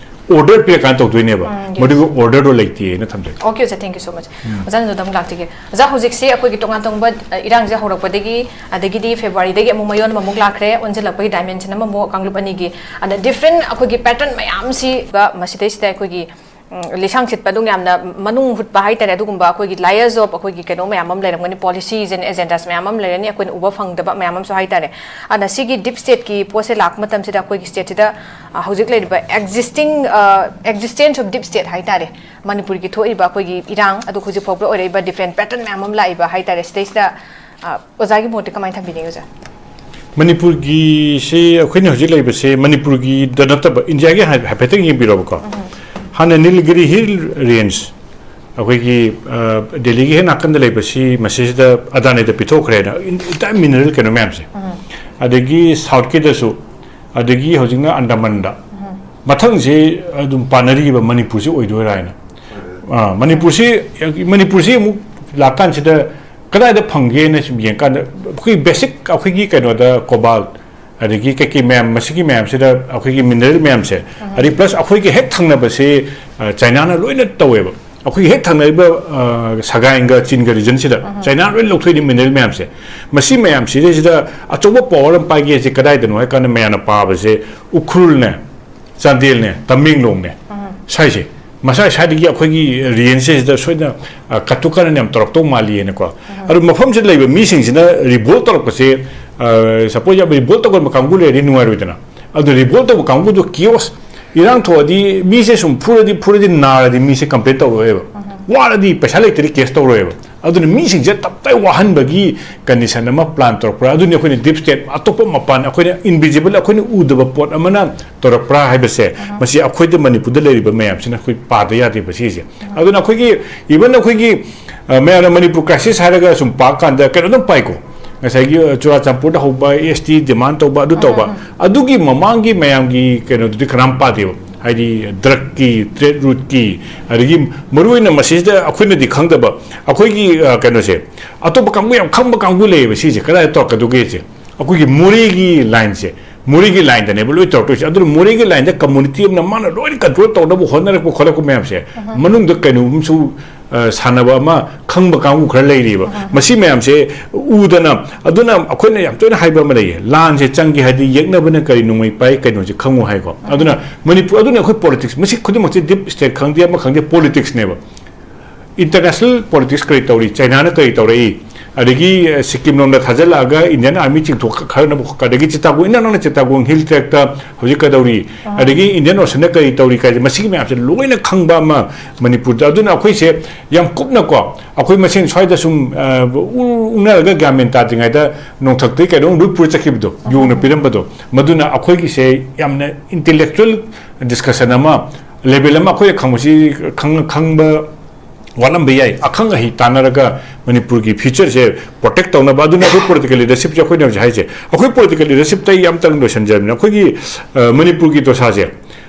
ꯑꯣꯔꯗꯔ ꯄꯤꯔꯀꯥꯟꯗ ꯇꯧꯗꯣꯏꯅꯦꯕ꯫ ꯎꯝ, yes. ꯃꯗꯨꯒꯤ ꯑꯣꯔꯗꯔꯗꯣ ꯂꯩꯇꯦꯅ ꯊꯝꯖꯒꯦ꯫ ꯑꯣꯀꯦ ꯑꯣꯖꯥ, thank you so much꯫ ꯑꯣꯖꯥꯅ ꯑꯗꯨꯝ ꯂꯥꯛꯆꯒꯦ꯫ ꯑꯣꯖꯥ, ꯍꯧꯖꯤꯛꯁꯤ ꯑꯩꯈꯣꯏꯒꯤ ꯇꯣꯉꯥꯟ ꯇꯣꯉꯥꯟꯕ, ꯑ, ꯏꯔꯥꯡꯁꯦ ꯍꯧꯔꯛꯄꯗꯒꯤ, ꯑꯗꯒꯤꯗꯤ ꯐꯦꯕ꯭ꯔꯨꯋꯥꯔꯤꯗꯒꯤ ꯑꯃꯨꯛ ꯃꯌꯣꯟ ꯑꯃꯃꯨꯛ ꯂꯥꯛꯈ꯭ꯔꯦ, ꯑꯣꯟꯁꯤꯜꯂꯛꯄꯒꯤ ꯗꯥꯏꯃꯦꯟꯁꯟ ꯑꯃꯃꯨꯛ ꯀꯥꯡꯂꯨꯞ ꯑꯅꯤꯒꯤ, ꯑꯗ ꯗꯤꯐ꯭ꯔꯦꯟ ꯑꯩꯈꯣꯏꯒꯤ ꯄꯦꯇꯔꯟ ꯃꯌꯥꯝꯁꯤꯒ ꯃꯁꯤꯗꯩꯁꯤꯗ ꯑꯩꯈꯣꯏꯒꯤ ꯎꯝ, ꯂꯤꯁꯥꯡ ꯁꯤꯠꯄ ꯑꯗꯨꯝ ꯌꯥꯝꯅ ꯃꯅꯨꯡ ꯍꯨꯠꯄ ꯍꯥꯏꯇꯥꯔꯦ, ꯑꯗꯨꯒꯨꯝꯕ ꯑꯩꯈꯣꯏꯒꯤ layers of ꯑꯩꯈꯣꯏꯒꯤ ꯀꯩꯅꯣ ꯃꯌꯥꯝ ꯑꯃ ꯂꯩꯔꯝꯒꯅꯤ, policies and agendas ꯃꯌꯥꯝ ꯑꯃ ꯂꯩꯔꯅꯤ, ꯑꯩꯈꯣꯏꯅ ꯎꯕ ꯐꯪꯗꯕ ꯃꯌꯥꯝ ꯑꯃꯁꯨ ꯍꯥꯏꯇꯥꯔꯦ꯫ ꯑꯗꯨꯅ ꯁꯤꯒꯤ deep stateꯀꯤ ꯄꯣꯠꯁꯦ ꯂꯥꯛꯄ ꯃꯇꯝꯁꯤꯗ ꯑꯩꯈꯣꯏꯒꯤ stateꯁꯤꯗ, ꯑ, ꯍꯧꯖꯤꯛ ꯂꯩꯔꯤꯕ existing, ꯑ, existence of deep state ꯍꯥꯏꯇꯥꯔꯦ, ꯃꯅꯤꯄꯨꯔꯒꯤ ꯊꯣꯛꯏꯕ ꯑꯩꯈꯣꯏꯒꯤ ꯏꯔꯥꯡ, ꯑꯗꯨ ꯍꯧꯖꯤꯛ ꯐꯥꯎꯕꯗ ꯑꯣꯏꯔꯛꯏꯕ different pattern ꯃꯌꯥꯝ ꯑꯃ ꯂꯥꯛꯏꯕ ꯍꯥꯏꯇꯥꯔꯦ, ꯁꯤꯗꯩꯁꯤꯗ, ꯑ, ꯑꯣꯖꯥꯒꯤ ꯃꯣꯠꯇ ꯀꯃꯥꯏꯅ ꯊꯝꯕꯤꯅꯤꯡꯉꯤ, ꯑꯣꯖꯥ? ꯃꯅꯤꯄꯨꯔꯒꯤꯁꯦ ꯑꯩꯈꯣꯏꯅ ꯍꯧꯖꯤꯛ ꯂꯩꯕꯁꯦ ꯃꯅꯤꯄꯨꯔꯒꯤꯗ ꯅꯠꯇꯕ, ꯏꯟꯗꯤꯌꯥꯒꯤ ꯍꯥꯏ-, ꯍꯥꯏꯐꯦꯠꯇꯪ ꯌꯦꯡꯕꯤꯔꯣꯕꯀꯣ꯫ ꯍꯥꯟꯅ ꯅꯤꯜꯒꯤꯔꯤ Hill Range, ꯑꯩꯈꯣꯏꯒꯤ, ꯑ, ꯗꯦꯜꯂꯤꯒꯤ ꯍꯦꯛ ꯅꯥꯀꯟꯗ ꯂꯩꯕꯁꯤ, ꯃꯁꯤꯁꯤꯗ ꯑꯗꯥꯅꯤꯗ ꯄꯤꯊꯣꯛꯈ꯭ꯔꯦꯅ, ꯏꯟ-, entire mineral ꯀꯩꯅꯣ ꯃꯌꯥꯝꯁꯦ꯫ ꯑꯗꯒꯤ ꯁꯥꯎꯠꯀꯤꯗꯁꯨ, ꯑꯗꯒꯤ ꯍꯧꯖꯤꯛꯅ ꯑꯟꯗꯥꯃꯟꯗ꯫ ꯃꯊꯪꯁꯤ ꯑꯗꯨꯝ ꯄꯥꯟꯅꯔꯤꯕ ꯃꯅꯤꯄꯨꯔꯁꯤ ꯑꯣꯏꯗꯣꯏꯔꯥ ꯍꯥꯏꯅ꯫ ꯑꯥ, ꯃꯅꯤꯄꯨꯔꯁꯤ, ꯃꯅꯤꯄꯨꯔꯁꯤ ꯑꯃꯨꯛ ꯂꯥꯛꯀꯥꯟꯁꯤꯗ ꯀꯗꯥꯏꯗ ꯐꯪꯒꯦꯅ ꯁꯨꯝ ꯌꯦꯡꯀꯥꯟꯗ, ꯑꯩꯈꯣꯏ basic, ꯑꯩꯈꯣꯏꯒꯤ ꯀꯩꯅꯣꯗ cobalt, ꯑꯗꯒꯤ ꯀꯩꯀꯩ ꯃꯌꯥꯝ, ꯃꯁꯤꯒꯤ ꯃꯌꯥꯝꯁꯤꯗ, ꯑꯩꯈꯣꯏꯒꯤ mineral ꯃꯌꯥꯝꯁꯦ, ꯑꯗꯒꯤ plus ꯑꯩꯈꯣꯏꯒꯤ ꯍꯦꯛ ꯊꯪꯅꯕꯁꯤ, ꯑ, ꯆꯥꯏꯅꯥꯅ ꯂꯣꯏꯅ ꯇꯧꯋꯦꯕ꯫ ꯑꯩꯈꯣꯏꯒꯤ ꯍꯦꯛ ꯊꯪꯅꯔꯤꯕ, ꯑ, ꯁꯒꯥꯏꯟꯒ ꯆꯤꯟꯒ regionꯁꯤꯗ ꯆꯥꯏꯅꯥꯅ ꯂꯣꯏ ꯂꯧꯊꯣꯛꯏꯅꯤ mineral ꯃꯌꯥꯝꯁꯦ꯫ ꯃꯁꯤ ꯃꯌꯥꯝꯁꯤꯗꯩꯁꯤꯗ ꯑꯆꯧꯕ power ꯑꯃ ꯄꯥꯏꯒꯦꯁꯦ ꯀꯗꯥꯏꯗꯅꯣ ꯍꯥꯏ ꯀꯥꯟꯗ, ꯃꯌꯥꯝꯅ ꯄꯥꯕꯁꯦ ꯎꯈ꯭ꯔꯨꯜꯅꯦ, ꯆꯥꯟꯗꯦꯜꯅꯦ, ꯇꯃꯦꯡꯂꯣꯡꯅꯦ, ꯁ꯭ꯋꯥꯏꯁꯦ, ꯃꯁꯥ ꯁ꯭ꯋꯥꯏꯗꯒꯤ ꯑꯩꯈꯣꯏꯒꯤ regionꯁꯦ ꯁꯤꯗ ꯁꯣꯏꯗꯅ, ꯑ, cut to cut ꯌꯥꯝ ꯇꯧꯔꯛꯇꯧ ꯃꯥꯜꯂꯤꯅꯀꯣ꯫ ꯑꯗꯨ ꯃꯐꯝꯁꯤꯗ ꯂꯩꯕ ꯃꯤꯁꯤꯡꯁꯤꯅ revolt ꯇꯧꯔꯛꯄꯁꯦ, ꯑ, suppose ꯌꯥꯝ revolt ꯇꯧꯒꯟꯕ ꯀꯥꯡꯕꯨ ꯂꯩꯔꯗꯤ ꯅꯨꯡꯉꯥꯏꯔꯣꯏꯗꯅ꯫ ꯑꯗꯨ revolt ꯇꯧꯕ ꯀꯥꯡꯕꯨꯗꯣ chaos, ꯏꯔꯥꯡ ꯊꯣꯛꯑꯗꯤ ꯃꯤꯁꯦ ꯁꯨꯝ ꯐꯨꯔꯗꯤ, ꯐꯨꯔꯗꯤ ꯅꯥꯔꯗꯤ ꯃꯤꯁꯦ complain ꯇꯧꯔꯛꯑꯣꯏꯕ꯫ ꯋꯥꯔꯗꯤ ꯄꯩꯁꯥ ꯂꯩꯇ꯭ꯔꯗꯤ case ꯇꯧꯔꯣꯏꯕ꯫ ꯑꯗꯨꯅ ꯃꯤꯁꯤꯡꯁꯦ ꯇꯞꯇꯥꯏ ꯋꯥꯍꯟꯕꯒꯤ condition ꯑꯃ plan ꯇꯧꯔꯛꯄ꯭ꯔꯥ? ꯑꯗꯨꯅꯤ ꯑꯩꯈꯣꯏꯅ deep state, ꯑꯇꯣꯞꯄ ꯃꯄꯥꯟ, ꯑꯩꯈꯣꯏꯅ invisible, ꯑꯩꯈꯣꯏꯅ ꯎꯗꯕ ꯄꯣꯠ ꯑꯃꯅ ꯇꯧꯔꯛꯄ꯭ꯔꯥ ꯍꯥꯏꯕꯁꯦ, ꯃꯁꯤ ꯑꯩꯈꯣꯏꯗ ꯃꯅꯤꯄꯨꯔꯗ ꯂꯩꯔꯤꯕ ꯃꯌꯥꯝꯁꯤꯅ ꯑꯩꯈꯣꯏ ꯄꯥꯗ ꯌꯥꯗꯦꯕ ꯁꯤꯁꯦ꯫ ꯑꯗꯨꯅ ꯑꯩꯈꯣꯏꯒꯤ, even ꯑꯩꯈꯣꯏꯒꯤ, ꯑ, ꯃꯌꯥꯝꯅ ꯃꯅꯤꯄꯨꯔ crisis ꯍꯥꯏꯔꯒ ꯁꯨꯝ ꯄꯥꯀꯥꯟꯗ ꯀꯩꯅꯣ ꯑꯗꯨꯝ ꯄꯥꯏꯀꯣ꯫ ꯉꯁꯥꯏꯒꯤ, ꯑ, ꯆꯨꯔꯥꯆꯥꯟꯄꯨꯔꯗ ꯍꯧꯕ S T demand ꯇꯧꯕ, ꯑꯗꯨ ꯇꯧꯕ꯫ ꯑꯗꯨꯒꯤ ꯃꯃꯥꯡꯒꯤ ꯃꯌꯥꯝꯒꯤ ꯀꯩꯅꯣꯗꯨꯗꯤ ꯀꯅꯥꯝ ꯄꯥꯗꯦꯕ꯫ ꯍꯥꯏꯗꯤ drugꯀꯤ, trade routeꯀꯤ, ꯑꯗꯒꯤ ꯃꯔꯨꯑꯣꯏꯅ ꯃꯁꯤꯁꯤꯗ ꯑꯩꯈꯣꯏꯅꯗꯤ ꯈꯪꯗꯕ, ꯑꯩꯈꯣꯏꯒꯤ, ꯑ, ꯀꯩꯅꯣꯁꯦ, ꯑꯇꯣꯞꯄ ꯀꯥꯡꯕꯨ ꯌꯥꯝ ꯈꯪꯕ ꯀꯥꯡꯕꯨ ꯂꯩꯌꯦꯕ ꯁꯤꯁꯦ, ꯀꯗꯥꯏꯗ ꯇꯧꯔꯛꯀꯗꯧꯒꯦꯁꯦ꯫ ꯑꯩꯈꯣꯏꯒꯤ ꯃꯣꯔꯦꯒꯤ lineꯁꯦ, ꯃꯣꯔꯦꯒꯤ ꯂꯥꯏꯟꯗꯅꯦꯕ ꯂꯣꯏ ꯇꯧꯔꯛꯇꯣꯏꯁꯦ꯫ ꯑꯗꯨꯅ ꯃꯣꯔꯦꯒꯤ ꯂꯥꯏꯟꯗ ꯀꯝꯃꯨꯅꯤꯇꯤ ꯑꯃꯅ ꯃꯥꯅ ꯂꯣꯏꯅ ꯀꯟꯇ꯭ꯔꯣꯜ ꯇꯧꯅꯕ ꯍꯣꯠꯅꯔꯛꯄ ꯈꯣꯠꯂꯛꯄ ꯃꯌꯥꯝꯁꯦ, ꯃꯅꯨꯡꯗ ꯀꯩꯅꯣꯝꯁꯨ, ꯑ, ꯁꯥꯟꯅꯕ ꯑꯃ ꯈꯪꯕ ꯀꯥꯡꯕꯨ ꯈꯔ ꯂꯩꯔꯤꯕ꯫ ꯃꯁꯤ ꯃꯌꯥꯝꯁꯦ ꯎꯗꯅ, ꯑꯗꯨꯅ ꯑꯩꯈꯣꯏꯅ ꯌꯥꯝ ꯇꯣꯏꯅ ꯍꯥꯏꯕ ꯑꯃ ꯂꯩꯌꯦ, "ꯂꯥꯟꯁꯦ ꯆꯪꯒꯦ ꯍꯥꯏꯗꯤ ꯌꯦꯛꯅꯕꯅ ꯀꯔꯤ ꯅꯣꯡꯃꯩ ꯄꯥꯏ ꯀꯩꯅꯣꯁꯦ ꯈꯪꯉꯨ" ꯍꯥꯏꯀꯣ꯫ ꯑꯗꯨꯅ ꯃꯅꯤꯄꯨꯔ, ꯑꯗꯨꯅ ꯑꯩꯈꯣꯏ ꯄꯣꯂꯤꯇꯤꯛꯁ, ꯃꯁꯤ ꯈꯨꯗꯤꯡꯃꯛꯁꯦ ꯗꯤꯞ ꯁ꯭ꯇꯦꯠ ꯈꯪꯗꯦ, ꯑꯃ ꯈꯪꯗꯦ, ꯄꯣꯂꯤꯇꯤꯛꯁꯅꯦꯕ꯫ ꯏꯟꯇꯔꯅꯦꯁꯅꯦꯜ ꯄꯣꯂꯤꯇꯤꯛꯁ ꯀꯔꯤ ꯇꯧꯔꯤ, ꯆꯥꯏꯅꯥꯅ ꯀꯔꯤ ꯇꯧꯔꯛꯏ, ꯑꯗꯒꯤ, ꯑ, ꯁꯤꯛꯀꯤꯝ ꯂꯣꯝꯗ ꯊꯥꯖꯤꯜꯂꯛꯑꯒ ꯏꯟꯗꯤꯌꯥꯟ ꯑꯥꯔꯃꯤ ꯆꯤꯡꯊꯣꯛꯈ꯭ꯔꯅꯕ, ꯑꯗꯒꯤ ꯆꯤꯇꯥꯒꯣꯡ, ꯏꯅꯛ ꯅꯛꯅ ꯆꯤꯇꯥꯒꯣꯡ ꯍꯤꯜ ꯇ꯭ꯔꯦꯛꯇ ꯍꯧꯖꯤꯛ ꯀꯩꯗꯧꯔꯤ, ꯑꯗꯒꯤ ꯏꯟꯗꯤꯌꯟ ꯑꯣꯁꯟꯗ ꯀꯔꯤ ꯇꯧꯔꯤ ꯀꯥꯏꯁꯦ, ꯃꯁꯤꯒꯤ ꯃꯌꯥꯝꯁꯦ ꯂꯣꯏꯅ ꯈꯪꯕ ꯑꯃ ꯃꯅꯤꯄꯨꯔꯗ꯫ ꯑꯗꯨꯅ ꯑꯩꯈꯣꯏꯁꯦ ꯌꯥꯝ ꯀꯨꯞꯅꯀꯣ, ꯑꯩꯈꯣꯏ ꯃꯁꯦꯟ ꯁ꯭ꯋꯥꯏꯗ ꯁꯨꯝ, ꯑ, ꯎ-, ꯎꯅꯔꯒ ꯒ꯭ꯌꯥꯟ ꯃꯦꯟ ꯇꯥꯗ꯭ꯔꯤꯉꯩꯗ ꯅꯣꯡꯊꯛꯇꯒꯤ ꯀꯩꯅꯣꯝ ꯂꯣꯏ ꯄꯨꯔ ꯆꯠꯈꯤꯕꯗꯣ, ꯌꯣꯡꯅ ꯄꯤꯔꯝꯕꯗꯣ, ꯃꯗꯨꯅ ꯑꯩꯈꯣꯏꯒꯤꯁꯦ ꯌꯥꯝꯅ ꯏꯟꯇꯦꯂꯦꯛꯆꯨꯋꯦꯜ ꯗꯤꯁꯀꯁꯟ ꯑꯃ, ꯂꯦꯚꯦꯜ ꯑꯃ ꯑꯩꯈꯣꯏꯅ ꯈꯪꯕꯁꯤ ꯈꯪ-, ꯈꯪꯕ ꯋꯥꯠꯂꯝꯕ ꯌꯥꯏ꯫ ꯑꯈꯪ ꯑꯍꯩ ꯇꯥꯟꯅꯔꯒ ꯃꯅꯤꯄꯨꯔꯒꯤ ꯐ꯭ꯌꯨꯆꯔꯁꯦ ꯄ꯭ꯔꯣꯇꯦꯛ ꯇꯧꯅꯕ꯫ ꯑꯗꯨꯅ ꯑꯩꯈꯣꯏ ꯄꯣꯂꯤꯇꯤꯀꯦꯜ ꯂꯤꯗꯔꯁꯤꯞꯁꯦ ꯑꯩꯈꯣꯏꯅ ꯍꯧꯖꯤꯛ ꯍꯥꯏꯁꯦ, ꯑꯩꯈꯣꯏ ꯄꯣꯂꯤꯇꯤꯀꯦꯜ ꯂꯤꯗꯔꯁꯤꯞꯇ ꯑꯩ ꯑꯝꯇꯪ ꯂꯣꯏꯁꯤꯟꯖꯔꯕꯅꯤꯅ, ꯑꯩꯈꯣꯏꯒꯤ, ꯑ, ꯃꯅꯤꯄꯨꯔꯒꯤ ꯗꯣꯁꯥꯁꯦ,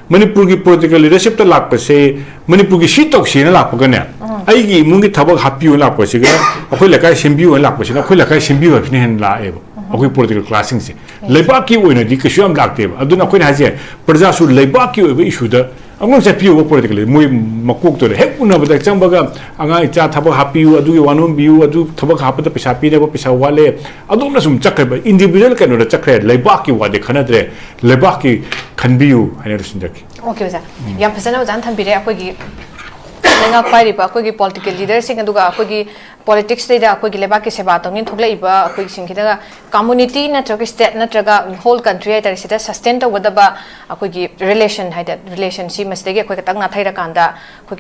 ꯃꯅꯤꯄꯨꯔꯒꯤ ꯄꯣꯂꯤꯇꯤꯀꯦꯜ ꯂꯤꯗꯔꯁꯤꯞꯇ ꯂꯥꯛꯄꯁꯦ, ꯃꯅꯤꯄꯨꯔꯒꯤ ꯁꯤ ꯇꯧꯁꯦꯅ ꯂꯥꯛꯄꯒꯅꯦ, ꯑꯩꯒꯤ ꯏꯃꯨꯡꯒꯤ ꯊꯕꯛ ꯍꯥꯞꯄꯤꯌꯨ ꯂꯥꯛꯄꯁꯤꯒ, ꯑꯩꯈꯣꯏ ꯂꯩꯀꯥꯏ ꯁꯦꯝꯕꯤꯌꯨ ꯍꯥꯏꯅ ꯂꯥꯛꯄꯁꯤꯅ, ꯑꯩꯈꯣꯏ ꯂꯩꯀꯥꯏ ꯁꯦꯝꯕꯤꯌꯨ ꯍꯥꯏꯕꯁꯤꯅ ꯍꯦꯟꯅ ꯂꯥꯛꯑꯦꯕ꯫ ꯑꯩꯈꯣꯏ ꯄꯣꯂꯤꯇꯤꯀꯦꯜ ꯀ꯭ꯂꯥꯁꯁꯤꯡꯁꯦ ꯂꯩꯕꯥꯛꯀꯤ ꯑꯣꯏꯅꯗꯤ ꯀꯩꯁꯨ ꯌꯥꯝ ꯂꯥꯛꯇꯦꯕ꯫ ꯑꯗꯨꯅ ꯑꯩꯈꯣꯏꯅ ꯍꯥꯏꯁꯦ, ꯄ꯭ꯔꯖꯥꯁꯨ ꯂꯩꯕꯥꯛꯀꯤ ꯑꯣꯏꯕ ꯏꯁꯨꯗ ꯑꯃꯨꯛ ꯆꯠꯄꯤꯌꯣꯕ ꯄꯣꯂꯤꯇꯤꯀꯦꯜ ꯃꯣꯏ ꯃꯀꯣꯛꯇꯨꯗ ꯍꯦꯛ ꯎꯅꯕꯗ ꯆꯪꯕꯒ, "ꯑꯉꯥꯡ ꯏꯆꯥ ꯊꯕꯛ ꯍꯥꯞꯄꯤꯌꯨ, ꯑꯗꯨꯒꯤ ꯋꯥꯅꯣꯝꯕꯤꯌꯨ, ꯑꯗꯨ ꯊꯕꯛ ꯍꯥꯞꯄꯗ ꯄꯩꯁꯥ ꯄꯤꯅꯕ ꯄꯩꯁꯥ ꯋꯥꯠꯂꯦ", ꯑꯗꯣꯝꯅ ꯁꯨꯝ ꯆꯠꯈ꯭ꯔꯦꯕ, ꯏꯟꯗꯤꯕꯤꯖꯨꯋꯦꯜ ꯀꯩꯅꯣꯗ ꯆꯠꯈ꯭ꯔꯦ, ꯂꯩꯕꯥꯛꯀꯤ ꯋꯥꯗꯤ ꯈꯟꯅꯗ꯭ꯔꯦ, ꯂꯩꯕꯥꯛꯀꯤ ꯈꯟꯕꯤꯌꯨ ꯍꯥꯏꯅ ꯂꯣꯏꯁꯤꯟꯖꯈꯤ꯫ ꯑꯣꯀꯦ ꯑꯣꯖꯥ, ꯌꯥꯝ ꯐꯖꯅ ꯑꯣꯖꯥꯅ ꯊꯝꯕꯤꯔꯦ꯫ ꯑꯩꯈꯣꯏꯒꯤ ꯂꯩꯉꯥꯛ ꯄꯥꯏꯔꯤꯕ ꯑꯩꯈꯣꯏꯒꯤ ꯄꯣꯂꯤꯇꯤꯀꯦꯜ ꯂꯤꯗꯔꯁꯤꯡ, ꯑꯗꯨꯒ ꯑꯩꯈꯣꯏꯒꯤ ꯄꯣꯂꯤꯇꯤꯛꯁꯇꯩꯗ ꯑꯩꯈꯣꯏꯒꯤ ꯂꯩꯕꯥꯛꯀꯤ ꯁꯦꯕꯥ ꯇꯧꯅꯤꯅ ꯊꯣꯛꯂꯛꯏꯕ ꯑꯩꯈꯣꯏꯁꯤꯡꯁꯤꯗ ꯀꯝꯃꯨꯅꯤꯇꯤ ꯅꯠꯇ꯭ꯔꯒ ꯁ꯭ꯇꯦꯠ ꯅꯠꯇ꯭ꯔꯒ ꯍꯣꯜ ꯀꯟꯇ꯭ꯔꯤ ꯍꯥꯏꯇꯥꯔꯦ, ꯁꯤꯗ ꯁꯁꯇꯦꯟ ꯇꯧꯒꯗꯕ ꯑꯩꯈꯣꯏꯒꯤ ꯔꯤꯂꯦꯁꯟ ꯍꯥꯏꯗꯤ ꯔꯤꯂꯦꯁꯟꯁꯤ ꯃꯁꯤꯗꯒꯤ ꯑꯩꯈꯣꯏ ꯈꯤꯇꯪ ꯅꯥꯊꯩꯔꯀꯥꯟꯗ ꯑꯩꯈꯣꯏꯒꯤ